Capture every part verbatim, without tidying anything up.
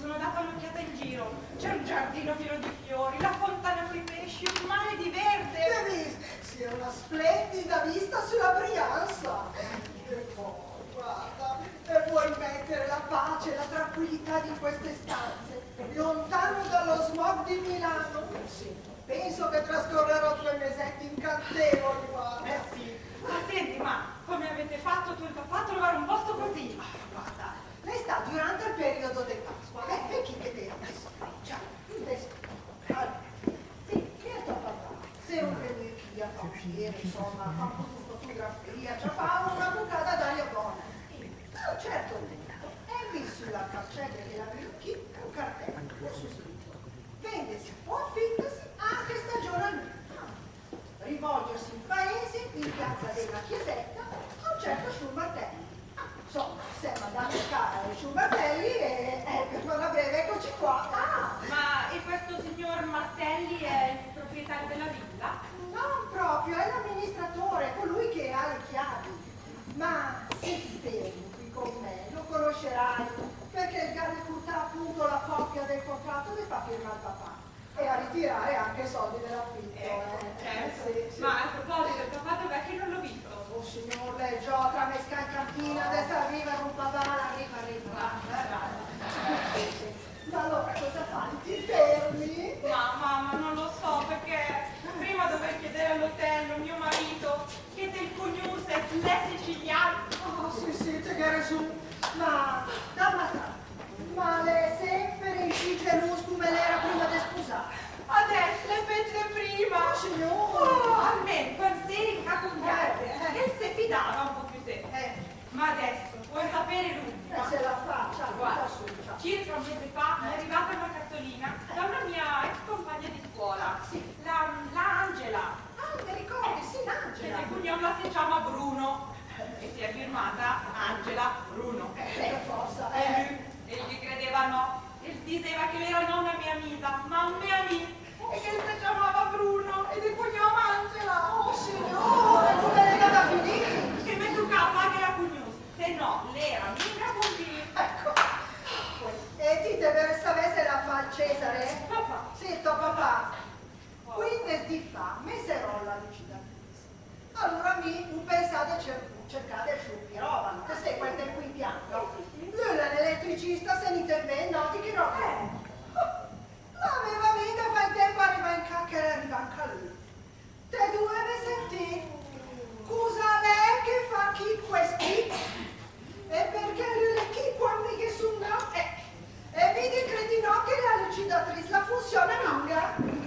Sono data un'occhiata in giro. C'è un giardino pieno di fiori, la fontana coi pesci, un mare di verde. Denise, sì, una splendida vista sulla Brianza. E poi, guarda, e vuoi mettere la pace e la tranquillità di queste stanze, lontano dallo smog di Milano? Sì, penso che trascorrerò due mesetti incantevoli, guarda. Eh sì. Ma senti, ma come avete fatto tu e il papà a trovare un posto così? Ah, guarda, lei sta durante il periodo di Pasqua. Vè, vè chì che te, adesso, ciao, adesso. Allora, sì, certo, papà. Se un venì chì a fà un giro, insomma, a fà un po' di fotografia, ci fa una bucata d'aria bona. A un certo punto, e vì sulla carcella de la via chì un cartello con su scritto: "Vendesi o affittasi anche stagionalmente. Rivolgersi in paese, in piazza della Chiesetta, a un certo sciur Martelli." Insomma, semo andati a cercà el sciur Martelli e, e per farla breve, eccoci qua. Ah, ma e questo signor Martelli è il proprietario della villa? Non proprio, è l'amministratore, colui che ha le chiavi. Ma se ti fermi qui con me, lo conoscerai, perché el gh'ha de purtà appunto la copia del contratto che fa firmà el papà. E a ritirare anche i soldi dell'affitto, eh. Ecco, eh, certo. Sì, sì. Ma a proposito, il papà dov'è che non l'ho visto? Oh, signor, l'è giò a tramescà in cantina, adesso arriva con papà, arriva, arriva. Ah, va, va, va. Sì, sì. Ma allora cosa fai? Ti fermi? Ma mamma, non lo so, perché prima dovrei chiedere all'Otello, mio marito, che del cugnus et l'è sicilian. Oh, sì, sì, te gh'è resù. Ma, dam a trà, ma l'è semper inscì gelus cume l'era prima de spusà? Adess l'è pegg de prima. Oh, signor. Oh, almen quand s'eri incà cun i altri, eh, el se fidava un po' più de te. Eh. Ma adess, vuoi sapere l'ultima? Eh, se la faccia, guarda, circa un mese fa mi è arrivata una cartolina da una mia ex compagna di scuola, sì, la, la Angela. Ah, me ricordi, sì, l'Angela. E de cugnom la se ciama Bruno. E se è firmata Angela Bruno. Eh, per forza, eh. E lü, el ghe credeva no. El diseva che l'era no una mia amisa, ma un me amis. E che el se ciamava Bruno, e de cugnom Angela. Oh, signor, cume l'è andada a finì? Che me tucava fà chela cugnus, se no l'era minga cunvint. Ecco. E ti te vöret savè se l'ha fà el Cesare? Papà. Sì, to papà. Quindes dì fa, me s'è rot la lucidatris. Alura mi hu pensà de cer-, cercà del sciur Pirovano, che te sét, quel del Quintian, no? Lü l'è l'eletricista, se n'intend ben, no, di chi rob lé. L'aveva minga fà in temp a rivà in cà, che l'è rivà anca lü. Te duevet sentì. Cusa l'è che fa chì quest chì? E perché lü l'è chì quand mi ghe sun no? Eh. E mi ghe credi no che la lucidatris la funsiona minga.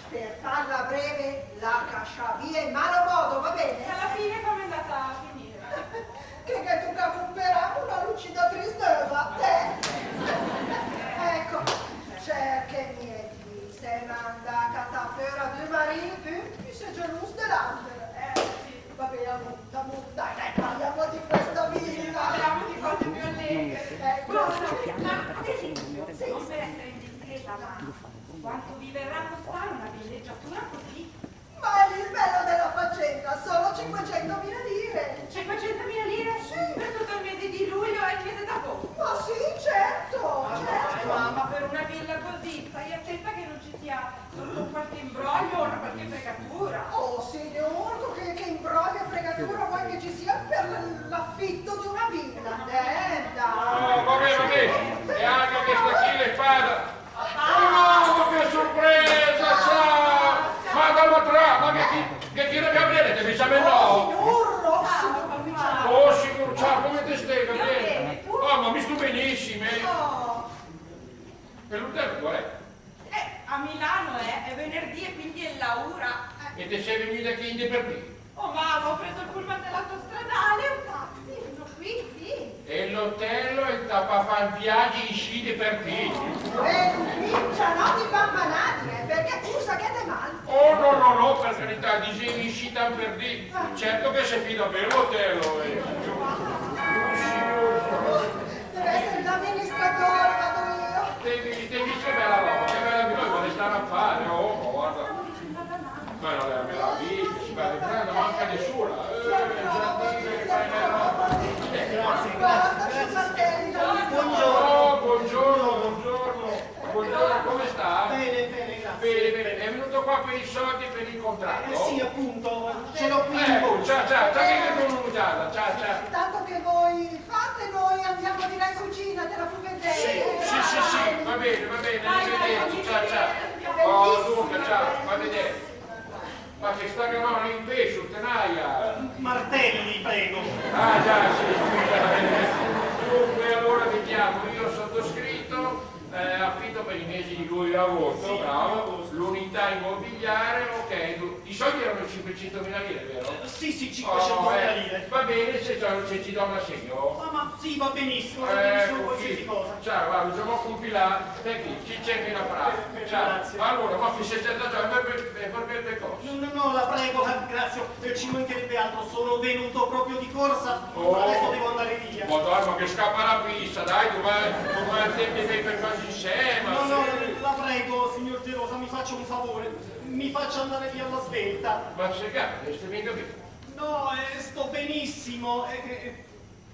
Per farla breve, l'ha cascià via in malo modo, va bene? E alla fine come è andata a finire? Che, che te gh'hee cuperà una lucidatris növa, te? Ecco, certo che mi è di, se manda a catà fò a dü marì, piö, piö se gelus de l'alter. Eh, sì. Va bene, amò, amò, dai, dai, parliamo di questa villa. Parliamo di cose più allegre. Ecco. Cosa? Ma, ad esempio, non per essere indiscreta, ma quanto vi verrà a costare una villeggiatura così? Ma è lì il bello della faccenda, solo cinquecentomila lire. Cinquecentomila lire? Sì. Per tutto il mese di luglio e il mese d'agosto? Ma sì, certo, certo. Ma dai, mamma, per una villa così, stai attenta che non ci sia sotto un qualche imbroglio o una qualche fregatura. Oh, signor, che, che imbroglio e fregatura vuoi che ci sia per l-, l'affitto di una villa? Eh, dai. No, va bene, va bene. E anca chesta chì l'è fada. Oh, che sorpresa, ciao! Ma dam a trà, ma che chi, che chi l'è, Gabriele, te me ciamet no? Oh, signor, oh, signor. Oh, signor, ciao, come te stee, Gabriele? Ah, ma mi stu benissim, eh. Oh. E l'Otello dove l'è? Eh, a Milano, eh, è venerdì e quindi el laura. Eh. E te see vegnüda chì inde per dì? Oh, ma ho preso il pullman dell'autostradale, un taxi, uno qui, sì. E l'Otello el t'ha fà fà el viagg inscì de per dì? Eh, cumincia no di bambanadi, eh, perché cusa gh'è de mal? Oh, no, no, no, per carità, disevi inscì tant per dì. Ah. Certo che se fida ben l'Otello, eh. Deve essere l'amministratore, vado io. Te, te, te, che bella roba, che bella villa, ma resta a fare, oh, ma guarda. Ma no, la, la vita, si va, non manca nessuna. Eh, già, eh, eh, eh, eh. Grazie, grazie, grazie. Buongiorno. Qua per i soldi per il contratto? Eh, sì, appunto, ce l'ho qui in borsa. Ecco, ciao, ciao, ciao, che tu non già, ciao, ciao. Tanto che voi fate, noi andiamo di là in cucina, te la fo vedere. Sì, sì, sì, sì, va bene, va bene, arrivederci, ciao, ciao. Oh, dunque, ciao, va a vedere. Ma che sta che no, in pesce, tenaia. Martelli, prego. Ah, già, sì, scusa. Dunque, allora vediamo, io sottoscritto, eh, affitto per i mesi di luglio e agosto, sì, bravo, l'unità immobiliare, ok, lu-, i soldi erano cinquecentomila lire, vero? Eh, sì, sì, cinquecentomila lire. Oh, eh, va bene, se, se ci do un assegno. Ma, ma sì, va benissimo, va benissimo, ecco, qualsiasi cosa. Ciao, guarda, siamo compilati, senti, ci c'è meno fra. Ciao. Grazie. Allora, ma se c'è da già, per, per, per, per cosa? No, no, no, la prego, la ringrazio, eh, ci mancherebbe altro, sono venuto proprio di corsa, adesso devo andare via. Madonna, ma che scappa la pista, dai, domani, domani te, te fai per quasi insieme. No, no, sì, la prego, signor Gerosa, mi faccia un favore, mi faccia andare via alla svelta. Ma se cade, stai mica bene? No, eh, sto benissimo, eh, eh,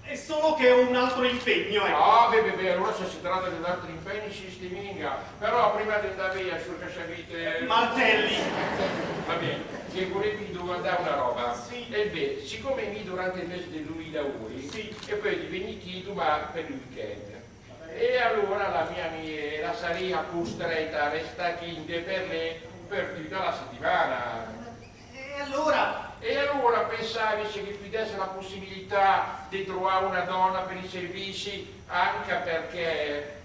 è solo che ho un altro impegno, ecco. Ah, beh, beh, beh, allora se si tratta di un altro impegno, si sti minga. Però prima di andare via, signor Casciavite. Martelli. Va bene, che volevi domandare una roba. Sì. E beh, siccome mi durante il mese di luglio lavori, sì, e poi ti veni qui domani per il weekend. E allora la mia, mia, la saria costretta a restare qui in de per lei per tutta la settimana. E allora? E allora pensavi se che pudesse la possibilità di trovare una donna per i servizi, anche perché,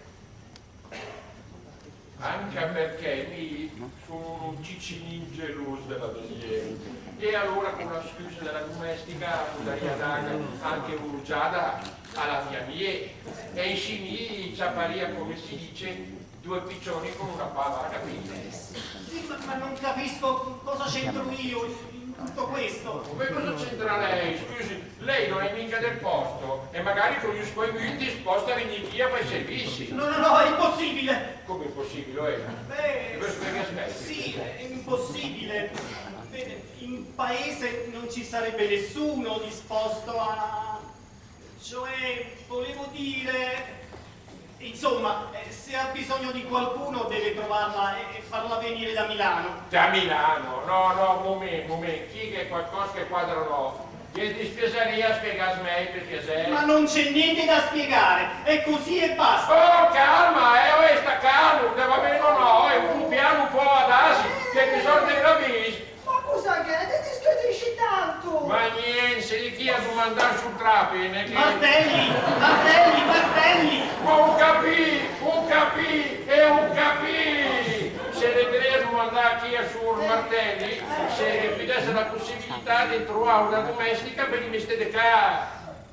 anche perché mi sono un ciccinin geloso della mia. E allora con la scusa della domestica potrei dare anche un'occhiata alla mia mie. E inscì mi ciaparia, come si dice, due piccioni con una fava, capito? Sì, ma, ma non capisco cosa c'entro io in, in tutto questo. Come cosa c'entra lei? Scusi, lei non è mica del posto e magari con gli scoibutti sposta venire via per i servizi. No, no, no, è impossibile. Come impossibile, eh? Beh, sì, è impossibile. Vede, in paese non ci sarebbe nessuno disposto a, cioè, volevo dire, insomma, eh, se ha bisogno di qualcuno deve trovarla e, e farla venire da Milano. Da Milano? No, no, momento, momento, chi che qualcosa che quadra no. Ghe dispiasaria spiegarsi mei, per piacere? Ma non c'è niente da spiegare, è così e basta. Oh, calma, eh, oh, sta calmo, te va bene o no? Eh, un po' piano, un po' adagio, che bisogna di capire. Ma cosa gh'è? Te discutisci tanto? Ma niente, sei chi a domandare sul trapene, che... Martelli, Martelli, Martelli! Ma ho capì, ho capì, e ho capì! Se le tre a domandare chi a signor Martelli, se ghe pudesse la possibilità di trovare una domestica per i mestieri de casa.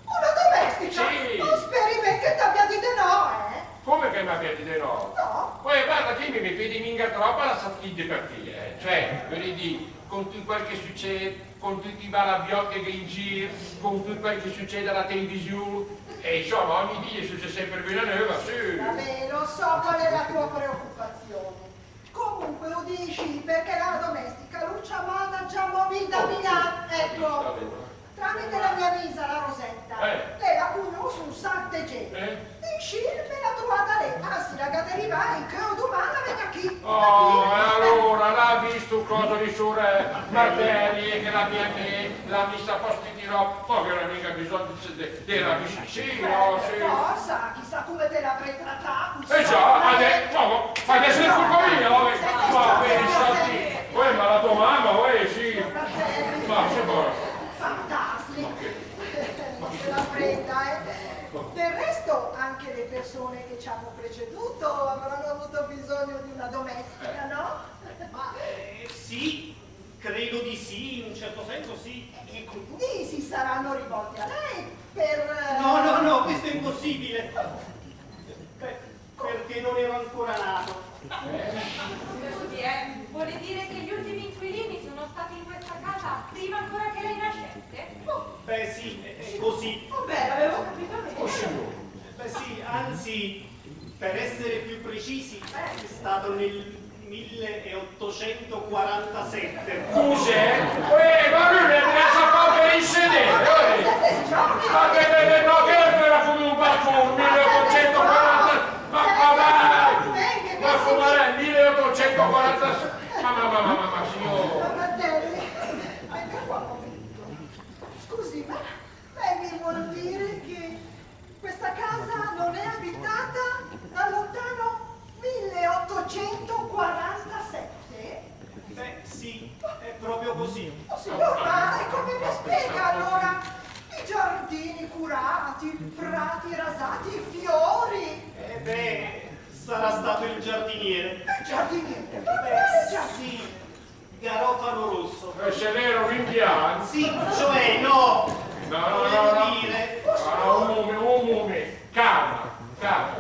Una domestica? Sì. Oh, speri ben che t'abbia dit de no, eh? Come che m'abbia dit de no? No. Poi guarda che mi, mi fidi minga troppo alla sattì de partire, eh. Cioè, voglio dire, con tutto quel che succede, con tutti i balabiotti che in giro, con tutto quel che succede alla televisione, e insomma, ogni dì succede sempre una nuova, sì. Vabbè, lo so qual è la tua preoccupazione. Comunque, lo dici perché la domestica l'ho ciamata già mo mi da Milano, ecco. Tramite la mia misa, la Rosetta, eh, lei la conosce un sacco di gente. Eh? Inscì, me l'ha trovata lei, anzi, la gh'ha de rivà incö o domani la vegna chi. Oh, e allora, l'ha visto cosa di sciure Martelli e che la mia, la misa posti dirò, ma che non ha mica bisogno di, di, di la misa, sì, no, sì. Cosa? Chissà come te l'avrei trattato. Eh già, ma de-, ma, ma adesso è colpa mia, vabbè. Ma pensa te, uè, ma la tua mamma, uè, sì. Ma sì, ma... Fantastico. Ma che? Ma se la prenda, eh. Del resto, anche le persone che ci hanno preceduto avranno avuto bisogno di una domestica, no? Ma, eh, sì, credo di sì, in un certo senso sì. E quindi si saranno rivolti a lei per... No, no, no, questo è impossibile. Per-, perché non ero ancora nato. Scusi, eh, vuole dire che gli ultimi inquilini sono stati in questa casa prima ancora che lei nascesse? Beh, sì, è, è così. Oh, beh, l'avevo capito bene. Oh, signor. Beh, sì, anzi, per essere più precisi, è stato nel milleottocentoquarantasette. Cos'è? Uè, ma lui l'è dré a sapà per i sedere, uè. Ma che, che, che, no, che l'era come un balcone, milleottocentoquaranta, ma, ma dai, ma come l'è, milleottocentoquarantasette? Ma, ma, ma, ma, ma, signor. Fratelli, venga qua un momento. Scusi, ma lei mi vuol dire che questa casa non è abitata dal lontano milleottocentoquarantasette? Beh, sì, è proprio così. Oh, signor, ma e come mi spiega allora i giardini curati, i prati rasati, i fiori? Eh beh, sarà stato il giardiniere. Il giardiniere? Ma quale giardiniere? Sì, Garofano Rosso. Eh, se l'ero rinviato. Sì, cioè, no. No, no, no, no. Volevo dire. Ah, un momento, un momento. Calma, calma.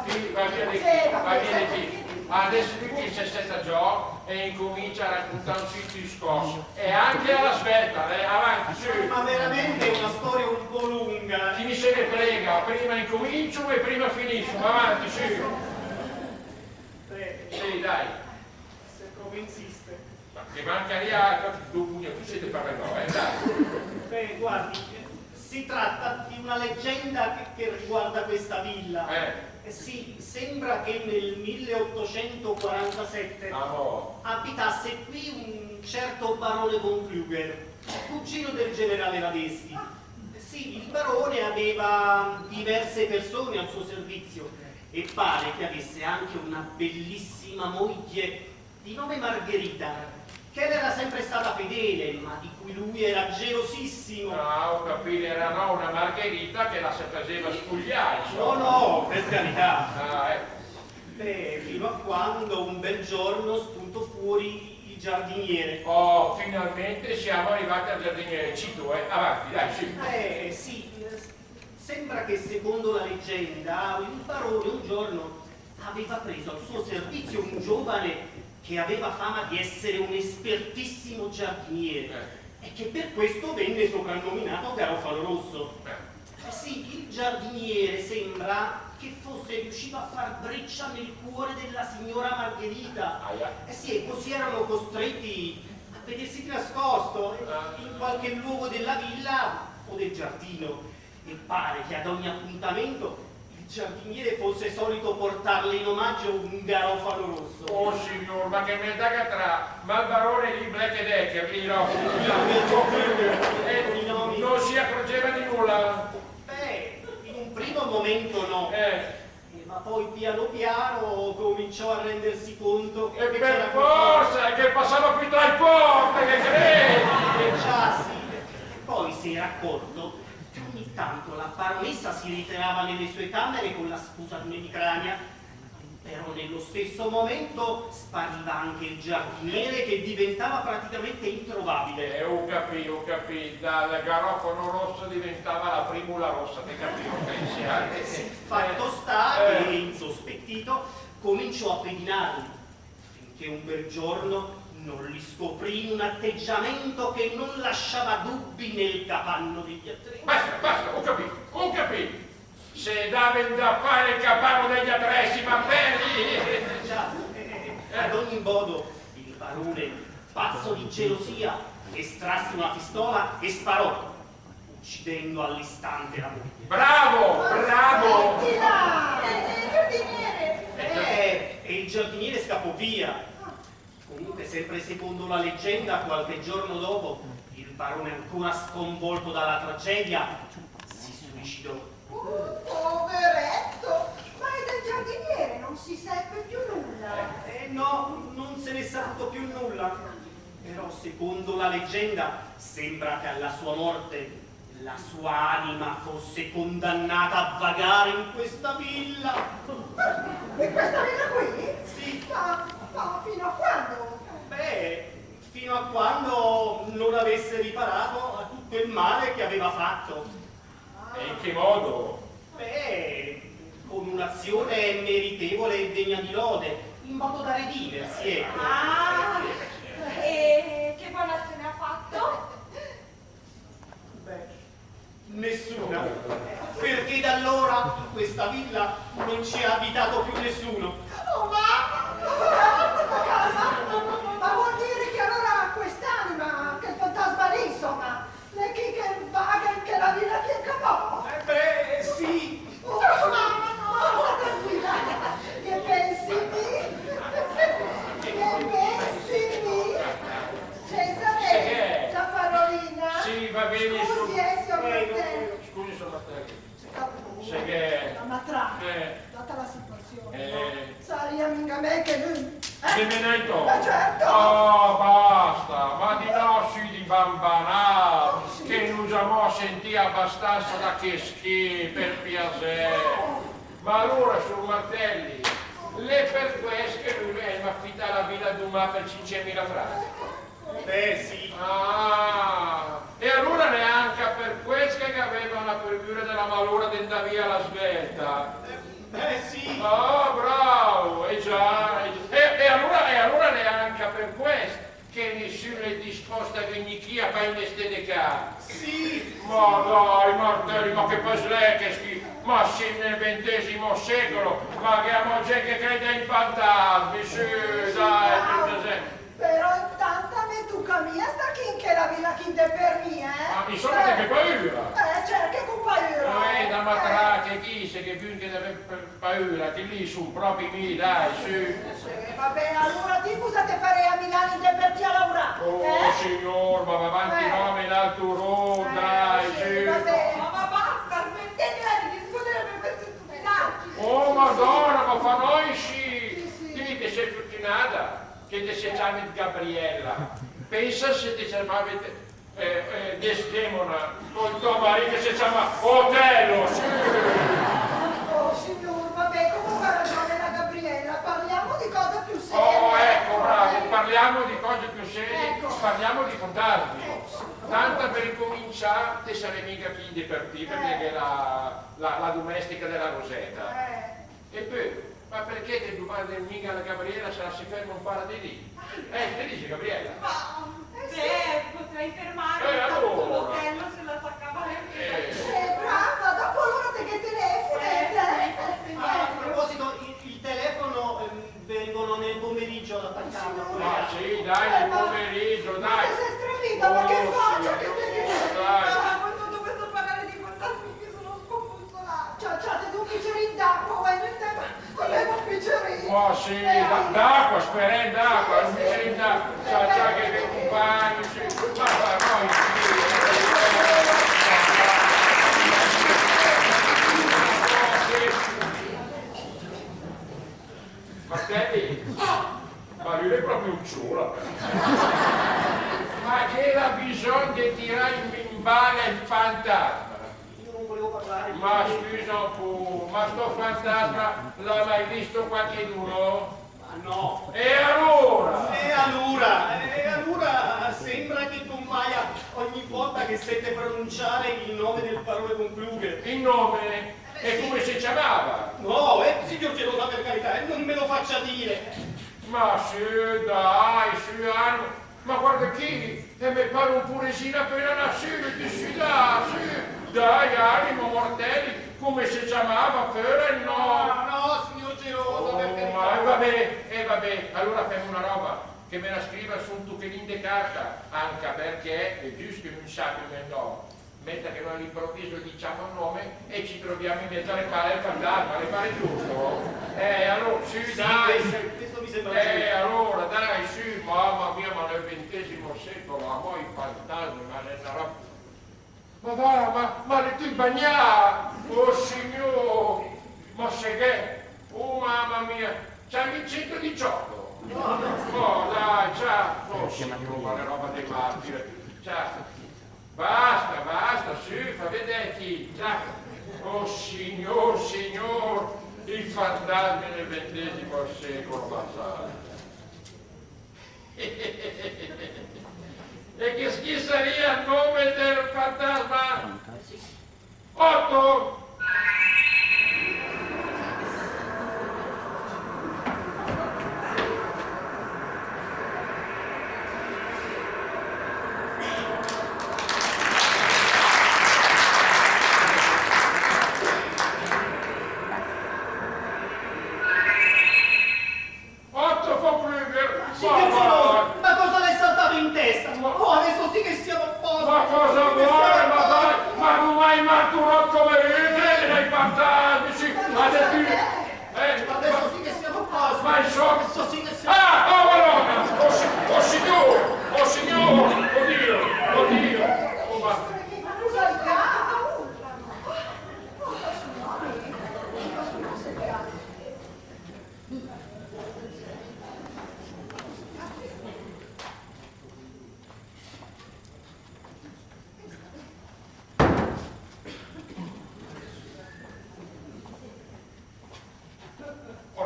Sì, va via di qui, va via di qui. Adesso lü che se sèta giò e incomincia a raccontà un sito scorso. E anche alla svelta, eh, avanti, su. Ma veramente è una storia un po' lunga. Chi se ne frega, prima incomincio e prima finisco, ma avanti, su. Beh. Sì, dai. Se proprio insiste. Ma che mancaria, dopo, tu siete parlando, eh, dai. Beh, guardi, si tratta di una leggenda che, che riguarda questa villa. Eh. Eh sì, sembra che nel milleottocentoquarantasette abitasse qui un certo barone von Klüger, cugino del generale Radetzky. Eh sì, il barone aveva diverse persone al suo servizio e pare che avesse anche una bellissima moglie di nome Margherita, che le era sempre stata fedele, ma di cui lui era gelosissimo. Ah, ho capito, era no una Margherita che la se faceva spugliare, insomma. No, no, per carità. Ah, eh. Beh, fino a quando un bel giorno spuntò fuori il giardiniere. Oh, finalmente siamo arrivati al giardiniere. Cito, eh. Avanti, dai, sì. Eh, sì, sembra che secondo la leggenda il barone un giorno aveva preso al suo servizio un giovane che aveva fama di essere un espertissimo giardiniere e che per questo venne soprannominato Garofano Rosso. Eh sì, il giardiniere sembra che fosse riuscito a far breccia nel cuore della signora Margherita. Eh sì, e così erano costretti a vedersi di nascosto, in qualche luogo della villa o del giardino. E pare che ad ogni appuntamento il giardiniere fosse solito portarle in omaggio un garofano rosso. Oh, signor, ma che me daga tra, ma il barone lì, Black e Decker, lì, no? Eh, non si accorgeva di nulla? Beh, in un primo momento no. Eh. Eh, ma poi piano piano cominciò a rendersi conto che c'era qualcosa. E per forza, che passava qui tra i porte, che credi? Eh, già, sì. E poi si era accorto che ogni tanto la baronessa si ritirava nelle sue camere con la scusa di un'emicrania. Però nello stesso momento spariva anche il giardiniere, che diventava praticamente introvabile. Eh, ho capito, ho capito. Dal garofano rosso diventava la primula rossa, te capito, pensi, eh? Eh, sì, fatto sta che, insospettito, cominciò a pedinarli, finché un bel giorno non li scoprì in un atteggiamento che non lasciava dubbi nel capanno degli attrezzi. Basta, basta, ho capito, ho capito. Se dava da fare il capanno degli attrezzi, ma fermi! Già, eh, eh, ad ogni modo, il barone, pazzo di gelosia, estrasse una pistola e sparò, uccidendo all'istante la moglie. Bravo, bravo! Smettila! Eh, eh, il giardiniere! Eh, e il giardiniere scappò via. Comunque, sempre secondo la leggenda, qualche giorno dopo, il barone, ancora sconvolto dalla tragedia, si suicidò. Oh, poveretto! Ma e del giardiniere non si seppe più nulla? Eh, no, non se n'è saputo più nulla. Però, secondo la leggenda, sembra che alla sua morte la sua anima fosse condannata a vagare in questa villa. In questa villa qui? Sì. Ma, ma fino a quando? Beh, fino a quando non avesse riparato a tutto il male che aveva fatto. E in che modo? Beh, con un'azione meritevole e degna di lode, in modo da redimersi, ecco. Ah, e che buona azione ha fatto? Beh, nessuna, perché da allora in questa villa non ci ha abitato più nessuno. Oh, mamma! Ma vuol dire che allora quest'anima, quel fantasma lì, insomma, l'è chì che vaga in quella villa chì ancamò? Eh beh, sì. Oh, mamma, no, tranquilla. Che pensi mì? Che pensi? Eh. Data la situazione, eh, no? Saria minga mèi che lü, eh? Che me n'è to? Eh, certo! Oh, basta, ma di no sü di bambanà, che n'hu giamò sentì abastansa de chèsti, per piasè. Ma alura, sciur Martelli, l'è per quèst che lü el m'ha fità la vila dumà per cincemila franch? Beh, sì. Ah, e alura l'è anca per quèst che gh'aveva una premüra de la malura de 'ndà via a la svelta? Beh, sì. Ah, bravo, eh già, eh già. E, e alura, e alura l'è anca per quèst che nisün l'è dispost a vegnì chì a fà i mestee de cà. Sì. Ma dai, Martelli, ma che pèss l'è chèsti? Ma semm nel ventesimo secolo, ma gh'è amò gent che crede ai fantasmi, sü, dai, per piasè. Però intant a me tuca a mi a stà chì in chèla vila chì de per mi, eh? Ma insoma, eh, te gh'è paüra? Eh, certo che gh'hu paüra. Eh, da matraca, chi se gh'è bün che de aver pa-, paüra, che lì sun propi mi, dai, sü. Sì, va bè, alura ti cusa te faree a Milan in de per ti a laurà, eh? Oh, signur, ma va avanti, eh, no, me l'altro, eh, dai, sì, sü. Va bè. Ma, ma basta, smettetela di discutere per questi stupidaggini. Oh, Madona, ma fa no inscì. Sì, sì. Ti te see furtünada che te se ciamet Gabriella. Pensa se te se ciamavet, eh, eh, Desdemona, col to marì che se ciama Otello, sì. Oh, signur, va bè, comunque ha ragione la Gabriella, parliamo di cose più serie. Oh, ecco, bravi, parliamo di cose più serie, ecco, parliamo di fantasmi. Ecco. Tant per cumincià, te saree minga chì in de per ti, perché, eh, gh'è la, la, la dumestica de la Roseta. Eh. E pö, ma perché te dumandet minga a la Gabriella se la se ferma un para de dì? Eh, che dice, Gabriella? Ma, eh, sì, beh, potrei fermarmi, eh, tanto alura. L'Otello se la sa cavare. Eh. Eh, brava, dopo alura te ghe telefonet, eh? Eh, sì, sì. Ah, a proposito, il, il telefono, ehm, vengono nel pomeriggio ad attaccarlo. Ah, sì, dai, nel pomeriggio, dai. Ma te see stravida, ma che facia che te ghe fee? Dai. Ma con tutto questo parlare di fantasmi mi sono scombussolata. Ciao, ciao, te doo un bicerin d'acqua, vuoi? Volevo un bicerin. Oh, sì, da-, d'acqua, sperem d'acqua, un bicerin d'acqua. Ciao, ciao, che ve compagno, sì. Ma, ma, no, sì. Martelli, ma lü l'è propi un ciula. Ma gh'era bisogn de tirà in, in bala el fantasma? Io non volevo parlare di... Ma scusa un po', ma sto fantasma l'ha mai visto qualcheduno? Ma no. E alura? E alura? E alura sembra che compaia ogni volta che sente pronunciare il nome del barone von Kluge. Il nome? Eh, beh, sì. E come se ciamava? No, eh, signor Gerosa, per carità, eh, non me lo faccia dire. Ma sü, dai, sü, Anna, ma guarda chì, e me par un puresin apena nasüt, sü, dai, sü, dai, anima, Martelli, come se ciamava, föra el no? No, no, signor Gerosa, per carità. Oh, ma, eh, va bè, eh, va bè, alura fem una roba, che me la scriva sü un tuchelin de carta, anca perché l'è giüst che lü el sapia el no. Metta che noi all'improvviso diciamo il nome e ci troviamo in mezzo alle palle al fantasma, le pare giusto? Eh, allora, sì, sì, dai, questo, sì. Questo mi sembra giusto. Eh, allora, dai, sì, mamma mia, ma nel ventesimo secolo, ma i fantasmi, ma l'è una roba. Ma va, ma, ma l'è tüt bagnà! Oh, Signur! Ma se gh'è? Oh, mamma mia! Ciami il centodiciotto! Oh, dai, ciao! Oh, Signur, ma l'è roba de matti! Ciao! Basta, basta, sü, fa vedè chì, già. Oh, Signur, Signur, i fantasmi nel ventesimo secolo, ma sa. E che, chi saria el nome del fantasma? Otto! Otto von Kluge! Signor Gerosa, ma cosa le è saltato in testa? Ma... Oh, adesso sì che siamo a posto! Ma cosa vuole? Ma dai, ma non hai mai turato come io?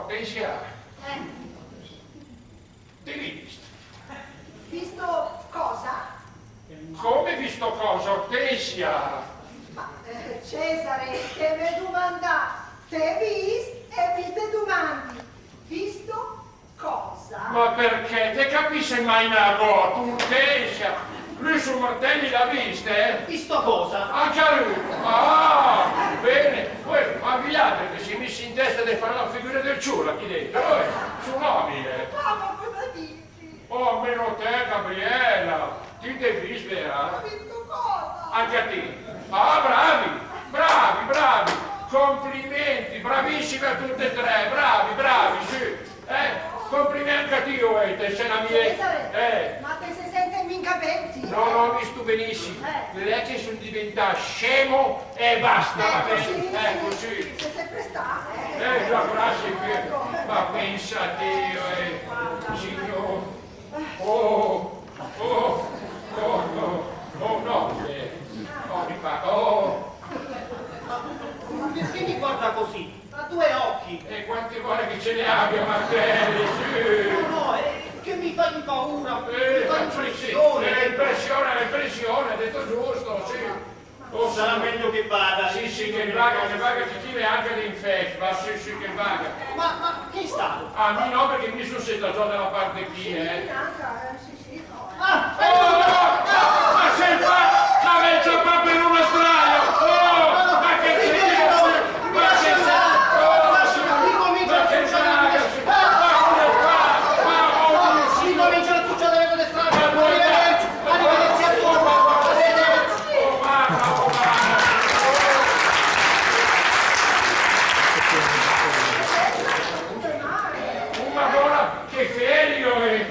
Ortensia. Eh. T'hee vist? Visto cosa? Come visto cosa, Ortensia? Ma, eh, Cesare, te me dumandet, t'hee vist, e mi te dumandi, visto cosa? Ma perché? Te capisse mai na ròba, Ortensia? Lü sciur Martelli l'ha vist, eh? Visto cosa? Anca lü? Ah, bene. Uè, ma vialter ve sii miss in testa de fà la figüra del ciula chì dentro, eh? Sü nòmine. Papà, ma cosa dici? Oh, almeno te, Gabriella, ti t'hee vist, vera? Ma visto cosa? Anca ti. Ah, bravi, bravi, bravi. Complimenti, bravissimi a tutti e tre, bravi, bravi, sì. Eh, complimenti anca a ti, uè, te sii la mia. Cesare, eh, ma te se sente minga ben, ti? No, no, mi stu benissim. Eh. L'è che sun diventà scemo e basta, va ben? Ecco, sì, sì, sì. Te se sente sempre stà, eh. Eh, già, grazie, che, ma pensa a Dio, eh, Signor. Oh, oh, oh, no, oh, no, eh, oh, mi fa, oh. Ma perché mi guarda così? Ha due occhi. E quanti vöret che ce ne abbia, Martelli, sì. No, no, eh, che mi fa impaura, eh, mi fa impressione. Sì, sì, eh, impressione, impressione, ha detto giusto, sì. Oh, sarà meglio che vada. Sì, sì, che vaga, che vaga, che tire anca l'infetto, ma sì, sì, che vaga. Ma, ma chi è stato? Ah, mi no, perché mi sun sentà giò da la parte chì, eh. Sì, anca, eh, sì, sì, no, eh. Ah, oh, ma se fa, ma me ciapa per una strana! Oh, ma che c'è? Ma che c'è? Oh, ma che c'è? Ma come fa? Ma, oh, Dio, sì. Ricomincia la succiadera delle strade. Arrivederci, arrivederci a tutti. Arrivederci. Oh, mamma, oh, mamma. Oh, Madonna, che ferio, eh.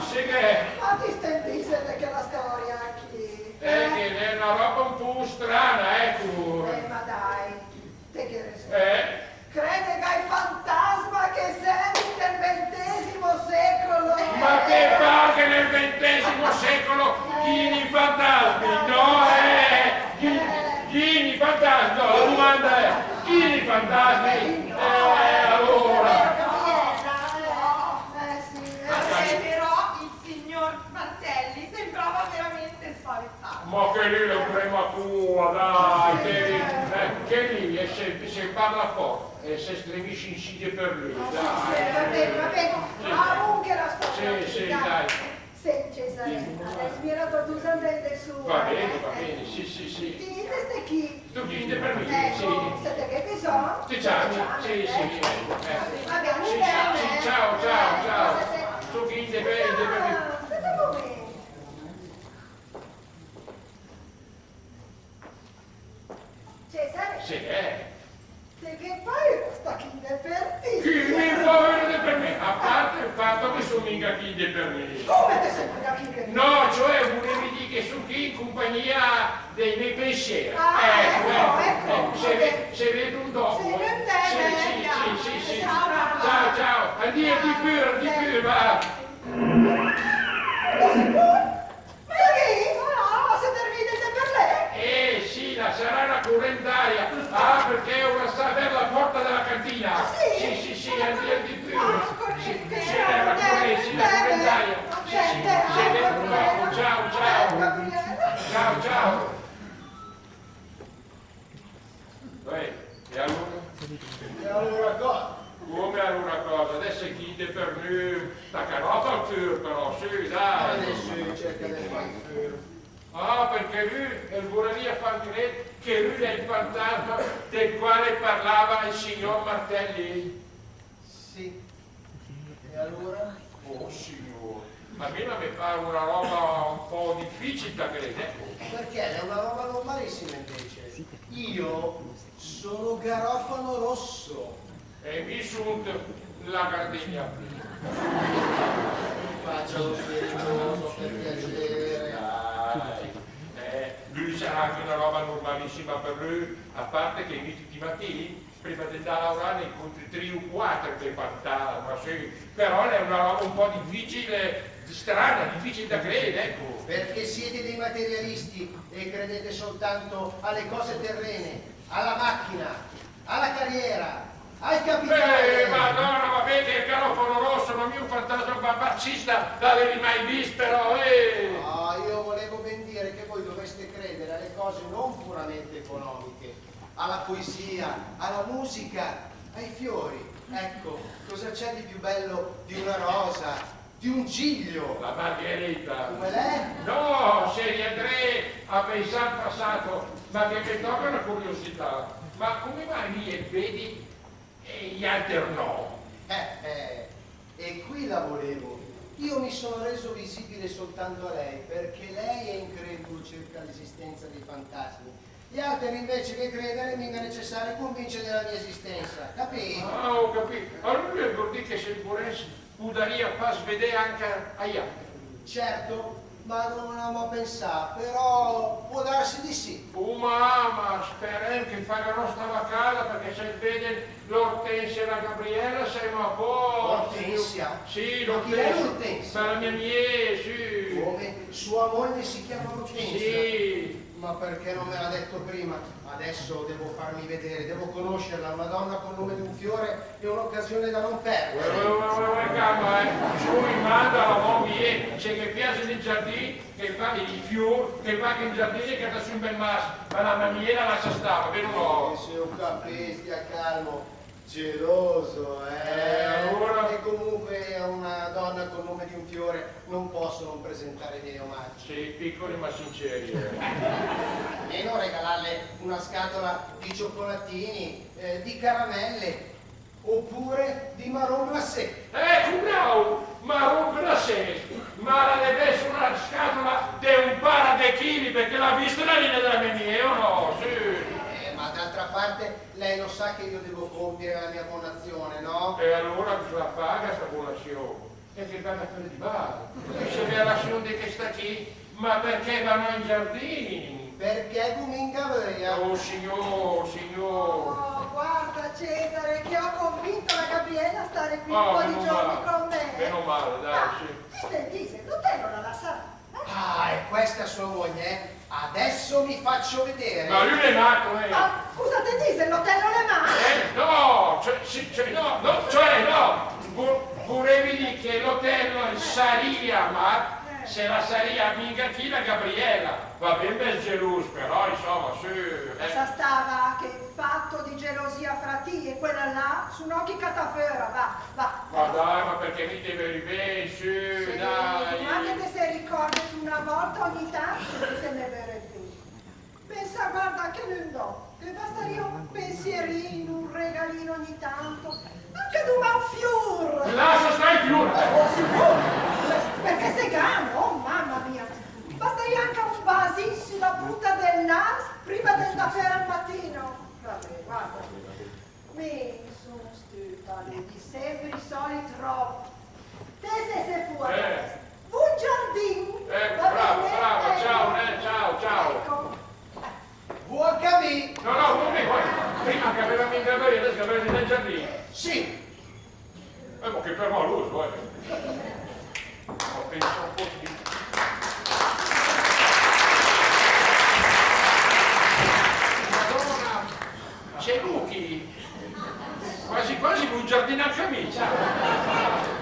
Sì che... Ma ti st'indìsend de chela storia chì? Eh, che l'è una roba un po' strana, ecco. Eh, ma dai, te gh'hee resù. Eh? Credegh ai fantasma che semm nel ventesimo secolo, eh! Ma che fa che nel ventesimo secolo? Chini fantasmi? No, eh! Chi, chini fantasmi? No, la domanda è, chini fantasmi? Eh, allora. Eh, sì, eh, sì, però il signor Martelli sembrava veramente spaventato. Ma che lü l'è un prematura, dai, che, eh, che lü, eh, se, se parla fort, eh, se stremiss insì de per lü, dai. Sì, sì, va ben, va ben. Sì. Ah, comunque la sto... Sì, sì, dai. Sent, Cesare, adess mi era dü domande de sü. Va ben, va ben, sì, sì, sì. Ti te stet chì? Tu chì, te per mi, sì. Ecco, se te gh'hee bisogn. Sì, ciao, ciao, sì, sì, sì, eh. Va ben, sì, sì, ciao, ciao, ciao. Tu chì, te per, te per mi. Ah, aspetta un momento. Cesare? Sì, eh. Te gh'hee paüra de stà chì de per ti? Chì, mi paüra de per mi? A parte il fatto che sun minga chì de per mi. Come te see minga chì de per ti? No, cioè, vurevi dì che sun chì in compagnia dei miei pensieri. Ah, ecco, ecco, ecco, ecco, se ve-, se vedum dopo, eh. Sì, sì, sì, sì, sì. Ciao, ciao. Addio, di più, di più, va. Ma che? Oh no, ma se te ridet de per lé? Eh, sì, la sarà la current d'aria. Ah, perché ho lasciato aperta la porta della cantina. Ah, sì? Sì, sì, sì, al di, al di più. Ah, sì, sì, la current, sì, la current d'aria. Sì, sì, sì, sì, ciao, ciao. Ciao, ciao. Uè, e alura? E alura cosa? Come alura cosa? Adess chì de per nü, taca no a fà el furb però, sü, dai. Adess cerca de fà el furb. Ah, perché lü el vureria fam cred che lü l'è el fantasma del quale parlava il signor Martelli. Sì. E alura? Oh, signor, a mi la me par una roba un po' difficile da credere, ecco. Perché? L'è una roba normalissima, invece. Io sono Garofano Rosso. E mi sun la gardenia blu. Faccia lo spiritoso, per piacere. Dai. Eh, lü sarà anca una roba normalissima per lü, a parte che mi tutti i matini prima de 'ndà a laurà ne incontri tri o quatter de fantasma, sì. Però l'è una roba un po' difficile, strana, difficile da credere, ecco. Perché siete dei materialisti e credete soltanto alle cose terrene, alla macchina, alla carriera, al capitale. Eh, Madonna, Ü fantasma, ma, ma, sì, l'avii mai vist, però, eh! Ah, io volevo ben dire che voi dovreste credere alle cose non puramente economiche, alla poesia, alla musica, ai fiori. Ecco, cosa c'è di più bello di una rosa, di un giglio? La margherita. Come l'è? No, seria dré a pensà al passato, ma che me tòca una curiosità. Ma come mai mi i vedi e i alter no? Eh, eh, e qui la volevo. Io mi sono reso visibile soltanto a lei, perché lei è incredulo circa l'esistenza dei fantasmi. Gli altri, invece che credere, minga necessario convince della mia esistenza. Capì? Ah, ho capito. Allora vuol dire che se pudesse, podaria fas vedè anca ai alter. Certo, ma non ho mai pensato, però può darsi di sì. Oh, mamma, sperem che i faga no sta vacada, perché se i vede l'Ortensia e la Gabriella, semo a posto. Ortensia? Sì, l'Ortensia. Ma chi è l'Ortensia? Sarà mia miee, sì. Come? Sua moglie si chiama Ortensia? Sì. Ma perché non me l'ha detto prima? Adesso devo farmi vedere, devo conoscerla, una donna col nome di un fiore e un'occasione da non perdere. Uè, uè, uè, uè, uè, calma, eh. Sciùr, manda la mò miee, se ghe piasen i giardin, che va, i fiur, che vaga in giardin e che la cata sü ü bel mas, ma la mia miee la lassa stà, va ben o no? Sì, sì, ho capito, stia calmo. Geloso, eh? Eh, allora? E comunque a una donna col nome di un fiore non posso non presentare i miei omaggi. Sì, piccoli ma sinceri, eh. Almeno regalarle una scatola di cioccolatini, eh, di caramelle, oppure di marron glacé. Ecco, bravo! Marron glacé! Ma la deve essere una scatola de un para de chili, perché l'ha vista la linea della mia miee, o no? Sì. Eh, ma d'altra parte, lei lo sa che io devo compiere la mia buona azione, no? E allora cosa la faga sta bona azion? E che bella fede di bar. Che se ve la azion de che sta chì, ma perché va no in giardin? Perché gh'hu minga vöia. Oh, signor, signor. Oh, guarda, Cesare, che ho convinto la Gabriella a stare qui un po' di giorni con me. Ah, meno male, meno male, dai, sì. Ma, cosa te diset, l'Otello la lassarà? Ah, è questa sua moglie, eh? Adesso mi faccio vedere. Ma lü l'è mat, eh? Ma cosa te diset, l'Otello l'è mat? Eh, no, cioè, sì, cioè, no, no, cioè, no. Vo-, vorevi dì che l'Otello el saria mat, eh, se la saria minga chì la Gabriella. Va ben, bel gelus, però, insomma, sì, eh. Sa stava che fatto di gelosia fra ti e quella là, sù no chi cata föra, va, va. Ma dai, ma perché mi te vöri ben, sü, dai. Sì, ma che te se ricordet una volta ogni tanto che te me vöret ben. Pensa, guarda che non do, te bastaria un pensierin, un regalin ogni tanto, anca dumà un fiur. Lassa stà i fiur. Oh, sicur, perché se gh'han, oh, mamma mia, bastaria anca un basin sü la punta del nas prima de 'ndà föra al matin. Va ben, guarda. Mi sun stüfa de dì semper i solit rob. Te se, se fua. Eh. Vun giardin. Eh, brava, brava, ciao, eh, ciao, ciao. Ecco. Vun anca mi. No, no, vun mi, pö. Prima che aveva minga vöia, adesso che aveva in giardin. Sì. Eh, ma che permaloso, eh. Ho pensato un po' di... Madonna, c'è Luchi. Quasi quasi vun giardin anca mi, ciao.